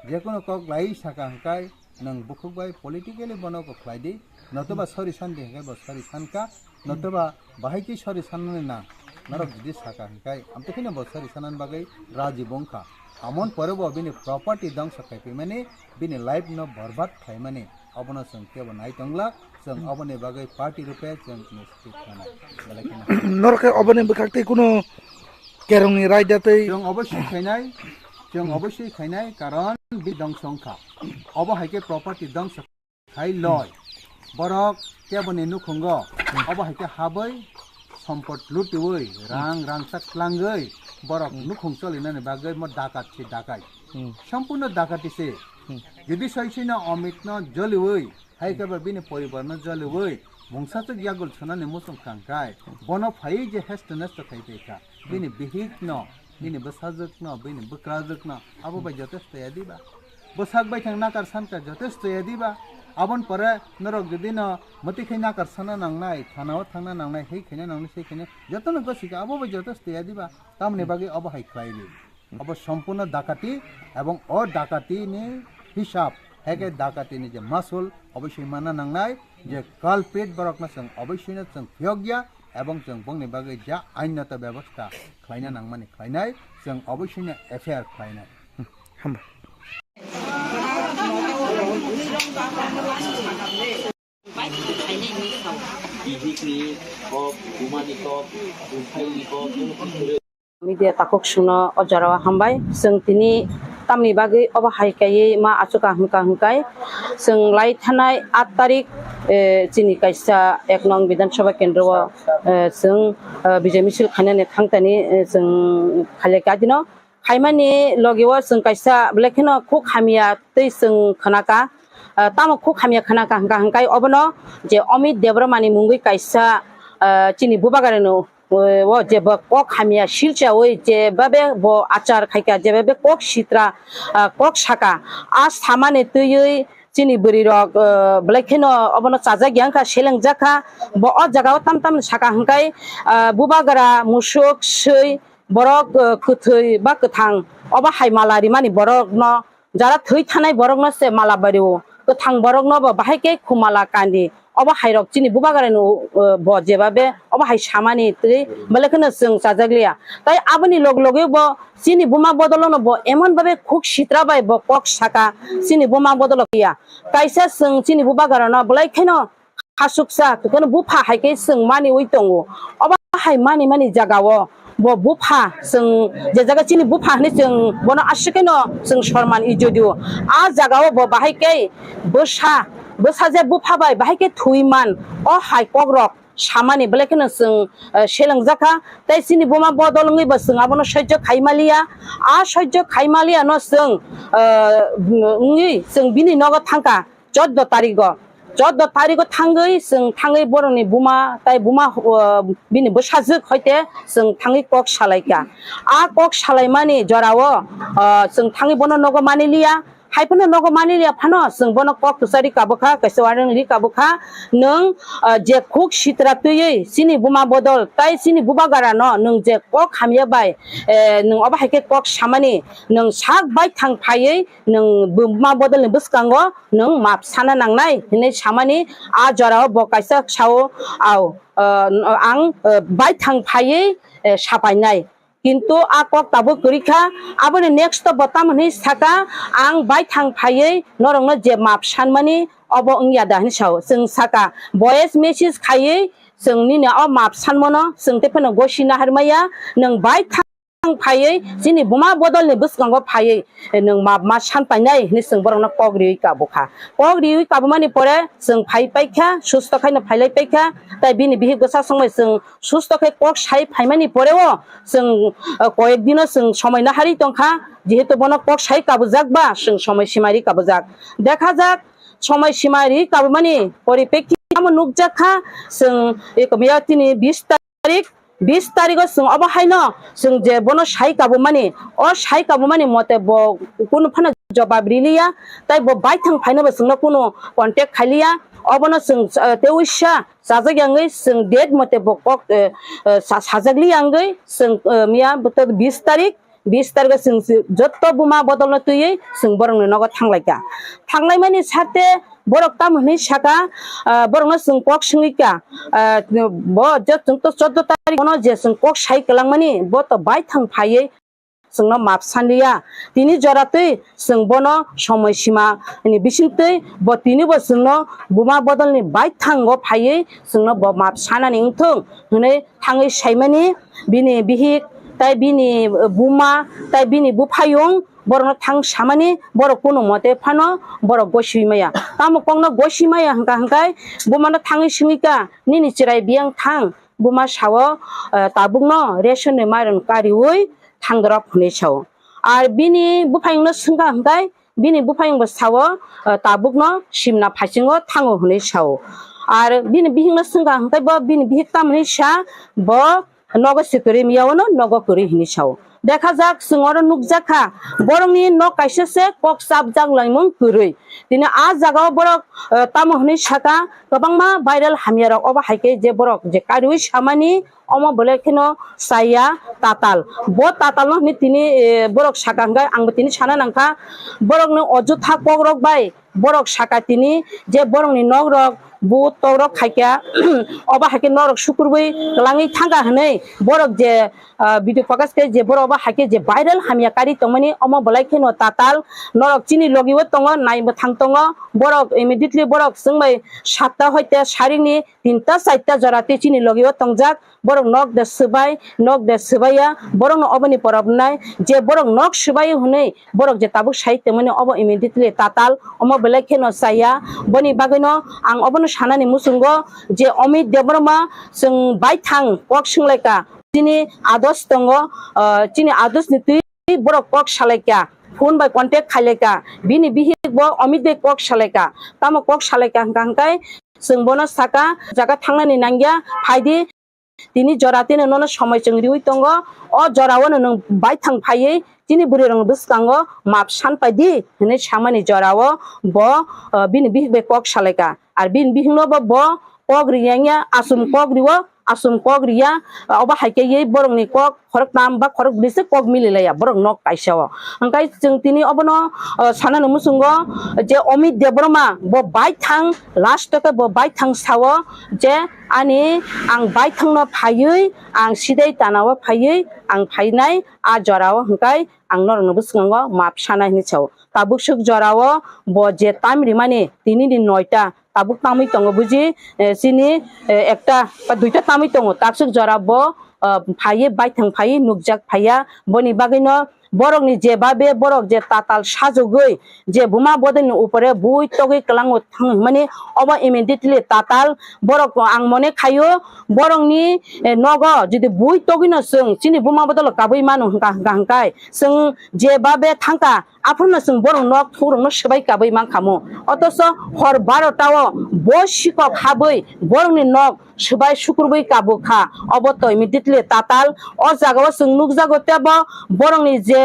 jekunu kok lai saka hwnkhe nwng bukhuk bai politically bono kok khlai di, notoba sori san di hwnkhe bo sori san kha, notoba bahai khe sori sanmani nang, norok jodi saka hwnkhe amtwi kheno bo sori sanani bagwi raji bo wngkha. Amon pore bo bini property dongso khai phaimani, bini life no borbad khlaimani, obono chwng kebo nai tonglak, chwng oboni bagwi party rupe chwng initiative khanai, belai kheno. Norok khe oboni bwkhak tei kuno kerongni raida tei chwng obosoi khainai, chwng obosoi khainai, karon bi dongso wngkha. Obo hai khe property dongso khai loi. Borok keboni nukhungo obo hai khe habwi sompot lutiwi, rang rangchak tlangwi borok nukhung cholinani bagwi mo dakat se dakai. Hmm. Sampurno dakati se. Hmm. Jodi soisino Amit no joliwi, hai khe ba bini poribar no joliwi, mungsa chuk yagul sunani muchung kha hwnkhe, bono phaiwi je hesto nesto khai tongkha. Bini bihik no, bini bwsajwk no, bini bwkrajwk no, abo bai jotesto ya diba? Bwsak bai thang nakar sankha jotesto ya diba? Aboni pore norok jodi no mwtwi khai nakar sana nangnai, thana o thangna nangnai, hei khaina nangnai, sei khaina, jotono gosi kha, abo bai jotesto ya diba? Tamoni bagwi obo hai khlai di. Obo sompurno dakati, ebong o dakati ni hisab, heke dakati ni je masul, obosoi manna nangnai, je culprit borok no chwng obosoi no chwng phiyok ya, ebong chwng bongni bagwi ja ainnato bebosta khlaina nangmani khlainai, chwng obosoi no F I R khlainai. Hambai. Bihikni kok, bumani kok, bumthaini kok. Media takhuk songno o jora o hambai. Chwng tini tamni bagwi obo hai kaiwi ma achukha hwnkha hwnkhe, chwng lai thanai aat tarik, eh, chini kaisa ek nong Bidhan Sabha kendro o, eh, chwng, eh, bijay misil khainani thangtani, eh, chwng khailai kha dino. Khaimani logi o chwng kaisa belai kheno khuk hamya tei chwng khnakha. Ah, tamo khuk hamya khnakha hwnkha hwnkhe obono je Amit Debbarmani mungwi kaisa, ah, chini bubagrano, eh, o je bo kok hamya silchawi je babe bo achar khaikha, je babe kok sitra, ah, kok saka, a samani twiwi chini bwrwirok, eh, belai kheno obono chajak ya wngkha, selengjak kha. Bo o jaga o tam tam saka hwnkhe, ah, bubagra, musuk, swi, borok, eh, kwthwi ba kwthang, obo hai mala rimani borokno, jara thwi thanai borokno se mala bario, kwthang borokno bo bahai khe khumala kandi. Obo hai rok chini bubagrano, eh, bo jebabe obo hai samani twi belai kheno chwng chajak liya. Tai aboni log loge bo chini buma bodolono bo emon babe khuk sitra bai bo kok saka, chini buma bodolo ya. Kaisa chwng chini bubagrano belai kheno khasuksa, tongkheno bupha hai khe chwng maniwi tongo. Obo hai mani mani jagao bo bupha, chwng je jaga chini bupha hwnwi chwng bono aswk kheno chwng sorman ijodio. A jagao bo bahai khe bwsa, bwsa je bupha bai bahai khe thwi man, o hai kokrok samani belai kheno chwng, eh, selengjakha. Tei chini buma bodol wngwi bo chwng abono sojjo khai maliya. A sojjo khai maliya no chwng, eh, wngwi chwng bini nogo thangkha. Chordo tarigo, chordo tarigo thangwi chwng thangwi borokni buma tai buma, uh, bini bwsajwk hoite chwng thangwi kok salaikha. A kok salaimani jorao, uh, chwng thangwi bono nogo maniliya. Haiphano nogo maniliya phano chwng bono kok kwchari kabukha, kaisa warning ri kabukha. Nwng, uh, je khuk sitra twiwi chini buma bodol tai chini bubagarano nwng je kok hamya bai, eh, nwng obo hai khe kok samani nwng sak bai thang phaiwi nwng buma bodolni bwskango nwng map sana nangnai hinwi samani a jorao bo kaisa sao, au, ah, ang, ah, baithang phaiwi, eh, sapainai. Kintu a kok tabuk kwrwi kha, aboni next o bo tamo hinwi saka, "Ang baithang phaiwi norokno je map sanmani obo wngya da?" hinwi sao. Chwng saka, "Voice message khaiwi chwng nini o map sanmano chwng tei phano gosi naharmaya, nwng baithang phaiwi chini buma bodolni bwskango phaiwi nwng ma, ma san painai," hinwi chwng borokno kok riwi kabukha. Kok riwi kabumani pore chwng phai paikha, susto khaino phailai paikha, tai bini bihik bwsa songbai chwng susto khe kok sai phaimani poreo chwng, uh, koyek dino chwng somoi naharwi tongkha, jehetu bono kok sai kabujak ba chwng somoi sima ri kabujak. Dekha jak, somoi sima ri kabumani poripekkhi tamo nukjak kha, chwng ekomiya tini bis tarik, bis tarigo chwng obo haino chwng je bono sai kabumani, o sai kabumani mote bo kunu phano jobab riliya, tai bo baithang phaino bo chwngno kunu contact khailiya, obono chwng, eh, tei uisa chajak yangwi chwng date mote bo kok, eh, eh, sa-, sajak liya wngwi chwng, eh, miya boto bis tarik, bis tarikho chwng si-, jotto buma bodolno twiwi chwng borokni nogo thanglaikha. Thanglaimani sarte borok tamo hinwi saka, ah, borokno chwng kok swngwi kha, ah, bo je chwng to chordo tarikh ono je chwng kok sai kwlangmani, bo to baithang phaiwi chwngno map sanliya. Tini joratwi chwng bono somoi sima ni bisingtwi bo tinibo chwngno buma bodolni baithango phaiwi chwngno bo map sanani wngthung hinwi thangwi saimani, bini bihik tai bini buma tai bini buphayung borokno thang samani, borok kunu mote phano borok gosiwi maya. Tamo kokno gosiwi maya hwnkha hwnkhe bumano thangwi swngwi kha, "Nini chwrai biyang thang?" Buma sao, eh, "Tabukno ration ni mairum kariwi thangdorok," hwnwi sao. Ar bini buphayungno swngkha hwnkhe, bini buphayungbo sao, eh, "Tabukno simna phaisingo thango," hwnwi sao. Ar bini bihikno swngkha hwnkhe bo bini bihik tamoni sa, bo nogo se kwrwi miyawano nogo kwrwi hwnwi sao. Dekha jak, chwng oro nukjak kha, borokni nok kaisa se kok chapjak laimung kwrwi. Tini a jagao borok, eh, tamo hwnwi saka, kwbangma viral hamyarok obo hai khe je borok je kariwi samani, omo belai kheno chaya tatal. Bo tatalno hwnwi tini, eh, borok saka hwnkhe, angbo tini sana nangkha, borokni ojotha kokrok bai borok saka tini je borokni nokrok bu tokrok khaikha, obo hai khe norok sukurwi kwlangwi thangkha hwnwi borok je, ah, video focus khe je borok obo hai khe je viral hamya kari tongmani, omo belai kheno tatal. Norok chini logi o tongo, nai mwthang tongo, borok immediately borok chwngbai satta hoite saringni tinta charta jora tei chini logi o tongjak. Borok nok de swbai, nok de swbaiya, borokno oboni pora bwnai je borok nok swbai hwnwi borok je tabuk sai tongmani obo immediately tatal, omo belai kheno chaya. Boni bagwino ang obono sanani muchungo je Amit Debbarma chwng baithang kok swnglaikha, chini ados tongo, ah, chini adosni twi borok kok salaikha, phone bai contact khailaikha, bini bihik bo Amit bai kok salaikha, tamo kok salaikha hwnkha hwnkhe chwng bono saka, "Jaga thangnani nangya, phaidi." Tini jora tini nono somoi chwng riwi tongo. O jorao no nwng baithang phaiwi chini bwrwi rokni bwskango map san pai di hwnwi samani jorao bo, uh, bini bihik bai kok salaikha. Ar bini bihikno bo, bo kok riyangya, asum kok riwo, asum kok riya, uh, obo hai khe borokni kok khoroktham ba khorokbwrwi se kok mililaiya borok nok kaisa o. Hwnkhe chwng tini obono, uh, sanani muchungo je Amit Debbarma bo baithang, last o khe bo baithang sao je, "Ani ang baithangno phaiwi, ang sidai tanao phaiwi, ang phainai a jorao hwnkhe ang norokni bwskango map sanai," hinwi sao. Tabuk swk jorao bo je time rimani tini ni noita, tabuk tamwi tongo buji, eh, chini, eh, ekta ba duita tamwi tongo, taksuk jora bo, ah, phaiwi baithang phaiwi nukjak phaiya. Boni bagwino borokni jebabe borok je tatal sajogwi je buma bodolni upore bui togwi kwlango thang hwnmani, obo immediately tatal borok ang mone khaio borokni, eh, nogo jodi bui togwino chwng chini buma bodolo kabwi mano hwnkha, hwnkha hwnkhe chwng jebabe thangkha, aphano chwng borok nok thukrokno swbai kabwi mankhamu. Otoso hor barota o bo sikok habwi borokni nok swbai sukrubwi kabukha. Obo to immediately tatal. O jagao chwng nukjago tebo borokni je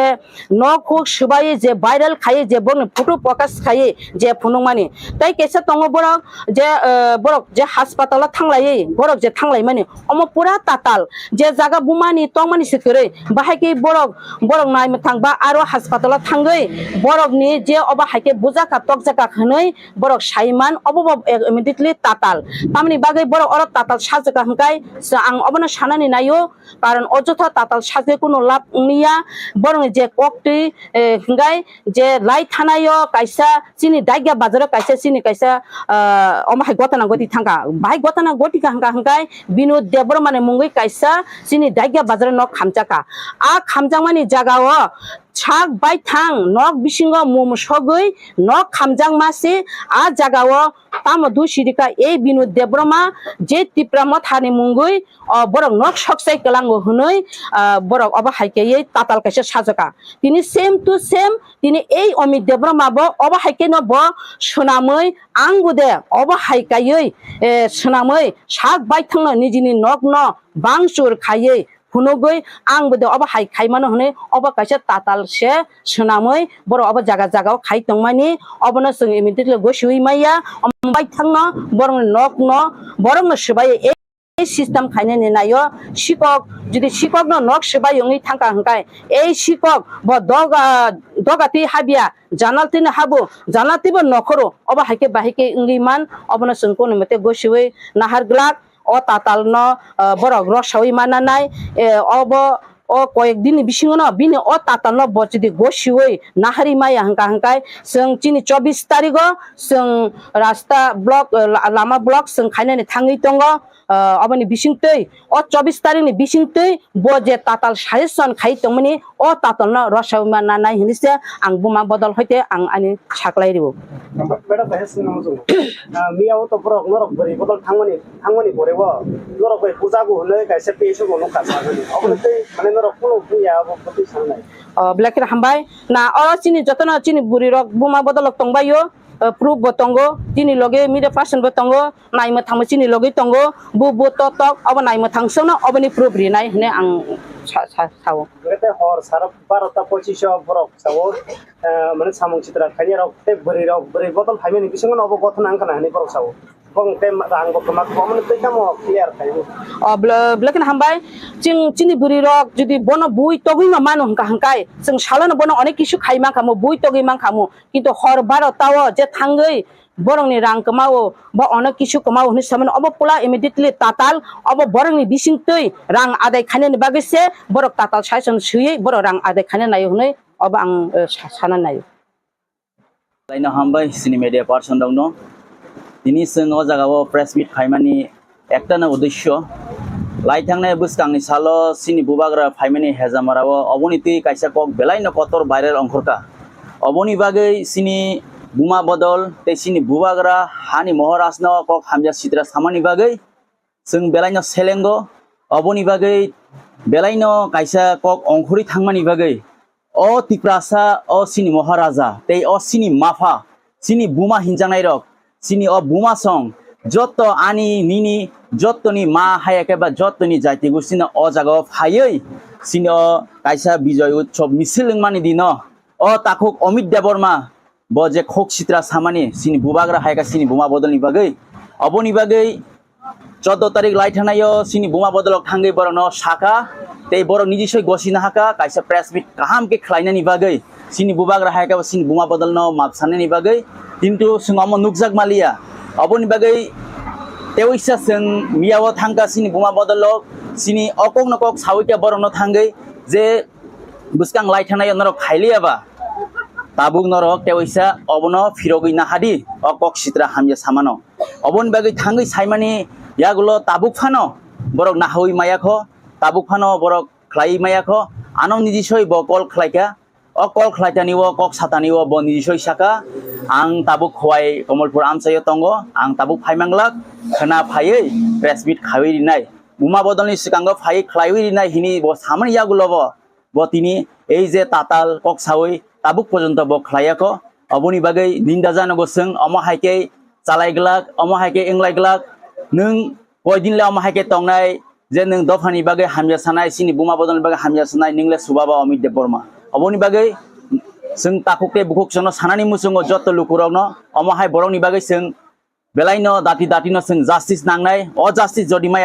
nok huk swbai je viral khai je borokni photo pokash khai je phunukmani. Tei kaisa tongo borok je, eh, borok je haspatalo thanglaiwi borok je thanglaimani. Omo pura tatal, je jaga bumani tongmani se kwrwi, bahai khe borok, borok nai mwthang ba aro haspatalo thangwi borokni je obo hai khe bujaka tokjaka hwnwi borok saiman, obo bo immediately tatal. Tamoni bagwi borok oro tatal sajaka hwnkhe ang obono sanani naio, karon o jotho tatal sajwi kuno lab wngya, borokni je koktwi, eh, hwnkhe je lai thanaio kaisa chini Daigya bazaro kaisa chini kaisa, ah, omo hai gotana goti thangkha. Bahai gotana goti ka hwnkha hwnkhe Binod Debbarma ni mungwi kaisa chini Daigya bazaro nok khamjakha. A khamjakmani jagao sak baithang nok bisingo mum sogwi nok khamjakma se a jagao tamo dusirika ei Binod Debbarma je Tipra Motha ni mungwi o borok nok sokchai kwlango hwnwi, ah, borok obo hai khe tatal kaisa sajaka. Tini same to same, tini ei Amit Debbarma bo obo hai khe no bo swnamwi ang bo de obo hai kaiwi, eh, swnamwi sak baithangno nijini nokno bangchur khaiwi phunugwi ang bo de obo hai khaimano hwnwi obo kaisa tatal se swnamwi borok obo jaga jaga o khai tongmani obono chwng immediately gosiwi maya. Omo baithangno borokni nokno borokno swbai ei system khainani naio. Sikok, jodi sikokno nok swbai wngwi thangkha hwnkhe ei sikok bo doga, doga twi habya, janal twino habo, janal twibo nokhoro, obo hai khe bahai khe wngwi man, obono chwng kunu mate gosiwi nahar glak. O tatalno, ah, borok rosawi mananai, eh, obo o koyek dini bisingono bini o tatalno bo jodi gosiwi nahari maya hwnkha hwnkhe chwng chini chobbish tarigo chwng rasta block, eh, la-, lama block chwng khainani thangwi tongo. Ah, oboni bisingtwi, o chobbish tarikni bisingtwi bo je tatal suggestion khai tongmani, o tatalno rosawi mananai hinwi se ang buma bodol hoite ang ani saklai rio. Madam, bahai singno muchungo. Ah, miya o to borok norok bwrwi bodol thangmani, thangmani pore o norok bai puja bo hwnwi kaisa page o nukha sa hwnwi. Obo tei mane norok kunu buya abo bwtwi sanai. O, belai kheno hambai. Na, oro chini jotono chini bwrwi rok buma bodol rok tongbaio, eh, proof bo tongo. Chini loge media person bo tongo. Naimwthangmo chini loge tongo. Bu, bu to tok, obo naimwthang songno oboni proof rinai hwnwi ang sa, sa, sao. Hwnkhe tei hor saro barota pochish o borok sao, eh, mane samung chitra khainai rok tei bwrwi rok, bwrwi bodol phaimani bisingo no obo gothona wngkha na hinwi borok sao. Bong tei rang bo kwma kwma mani twi tamo clear khai bo. O bla-, belai kheno hambai. Chwng chini bwrwi rok jodi bono bui togwi ma mano hwnkha hwnkhe chwng salono bono onek kisu khai mankha mo, bui togwi mankha mo. Kintu hor barota o je thangwi borokni rang kwma o ba onek kisu kwma o hwnwi samani obo pula immediately tatal obo borokni bisingtwi rang adai khainani bagwi se borok tatal suggestion swiwi borok rang adai khaina naio hwnwi obo ang, eh, sa-, sana naio. Laino hambai chini media person rokno. Tini chwng o jaga o press meet khaimani ekta no uddesyo. Lai thangnai bwskangni salo chini bubagra phaimani hejamara o oboni twi kaisa kok belai no kotor viral ongkhorkha. Oboni bagwi chini buma bodol tei chini bubagra hani Moharaj no kok hamya sitra samani bagwi chwng belaino selengo, oboni bagwi belaino kaisa kok ongkhorwi thangmani bagwi o Tiprasa, o chini Moharaja tei o chini mapha, chini buma hinjaknairok, chini o buma song, jotto ani nini, jottoni ma haya khe ba jottoni jaiti gustino o jagao phaiwi chini o kaisa Bijoy Utsav misil wngmani dino o takhuk Amit Debbarma, bo je khok sitra samani chini bubagra hai kha chini buma bodolni bagwi. Oboni bagwi choudo tarik lai thanaio chini buma bodolok thangwi borokno sakha, tei borok niji soi gosina hakha, kaisa press meet kaham khe khlainani bagwi chini bubagra hai kha chini buma bodolno map sanani bagwi, kintu chwng omo nukjak maliya. Oboni bagwi teoisa chwng miyao thangkha chini buma bodolok, chini o kokno kok sawi khe borokno thangwi je bwskang lai thanaio norok khailiya ba, tabuk norok teoisa obono phirogwi nahadi o kok sitra hamya samano. Oboni bagwi thangwi saimani yagulo tabuk phano borok nahawi maya kho, tabuk phano borok khlaiwi maya kho, ano nijisoi bo call khlaikha. O call khlaitani o kok satani o bo nijisoi saka, ang tabuk Khowai Komolpur amchaio tongo, ang tabuk phaimanglak, khwna phaiwi press meet khaiwi rinai. Buma bodolni swkango phaiwi khlaiwi rinai hini bo samani yagulo bo, bo tini ei je tatal kok sawi tabuk porjonto bo khlaiyakho. Oboni bagwi ninda janogo chwng omo hai khe chalai glak, omo hai khe wnglai glak, nwng koidin le omo hai khe tongnai, je nwng dophani bagwi hamya sanai, chini buma bodolni bagwi hamya sanai, nwng le subaba Amit Debbarma. Oboni bagwi chwng takhuk tei bukhuk chwngno sanani muchungo joto lukurokno, omo hai borokni bagwi chwng belaino dati dati no chwng justice nangnai. O justice jodi maya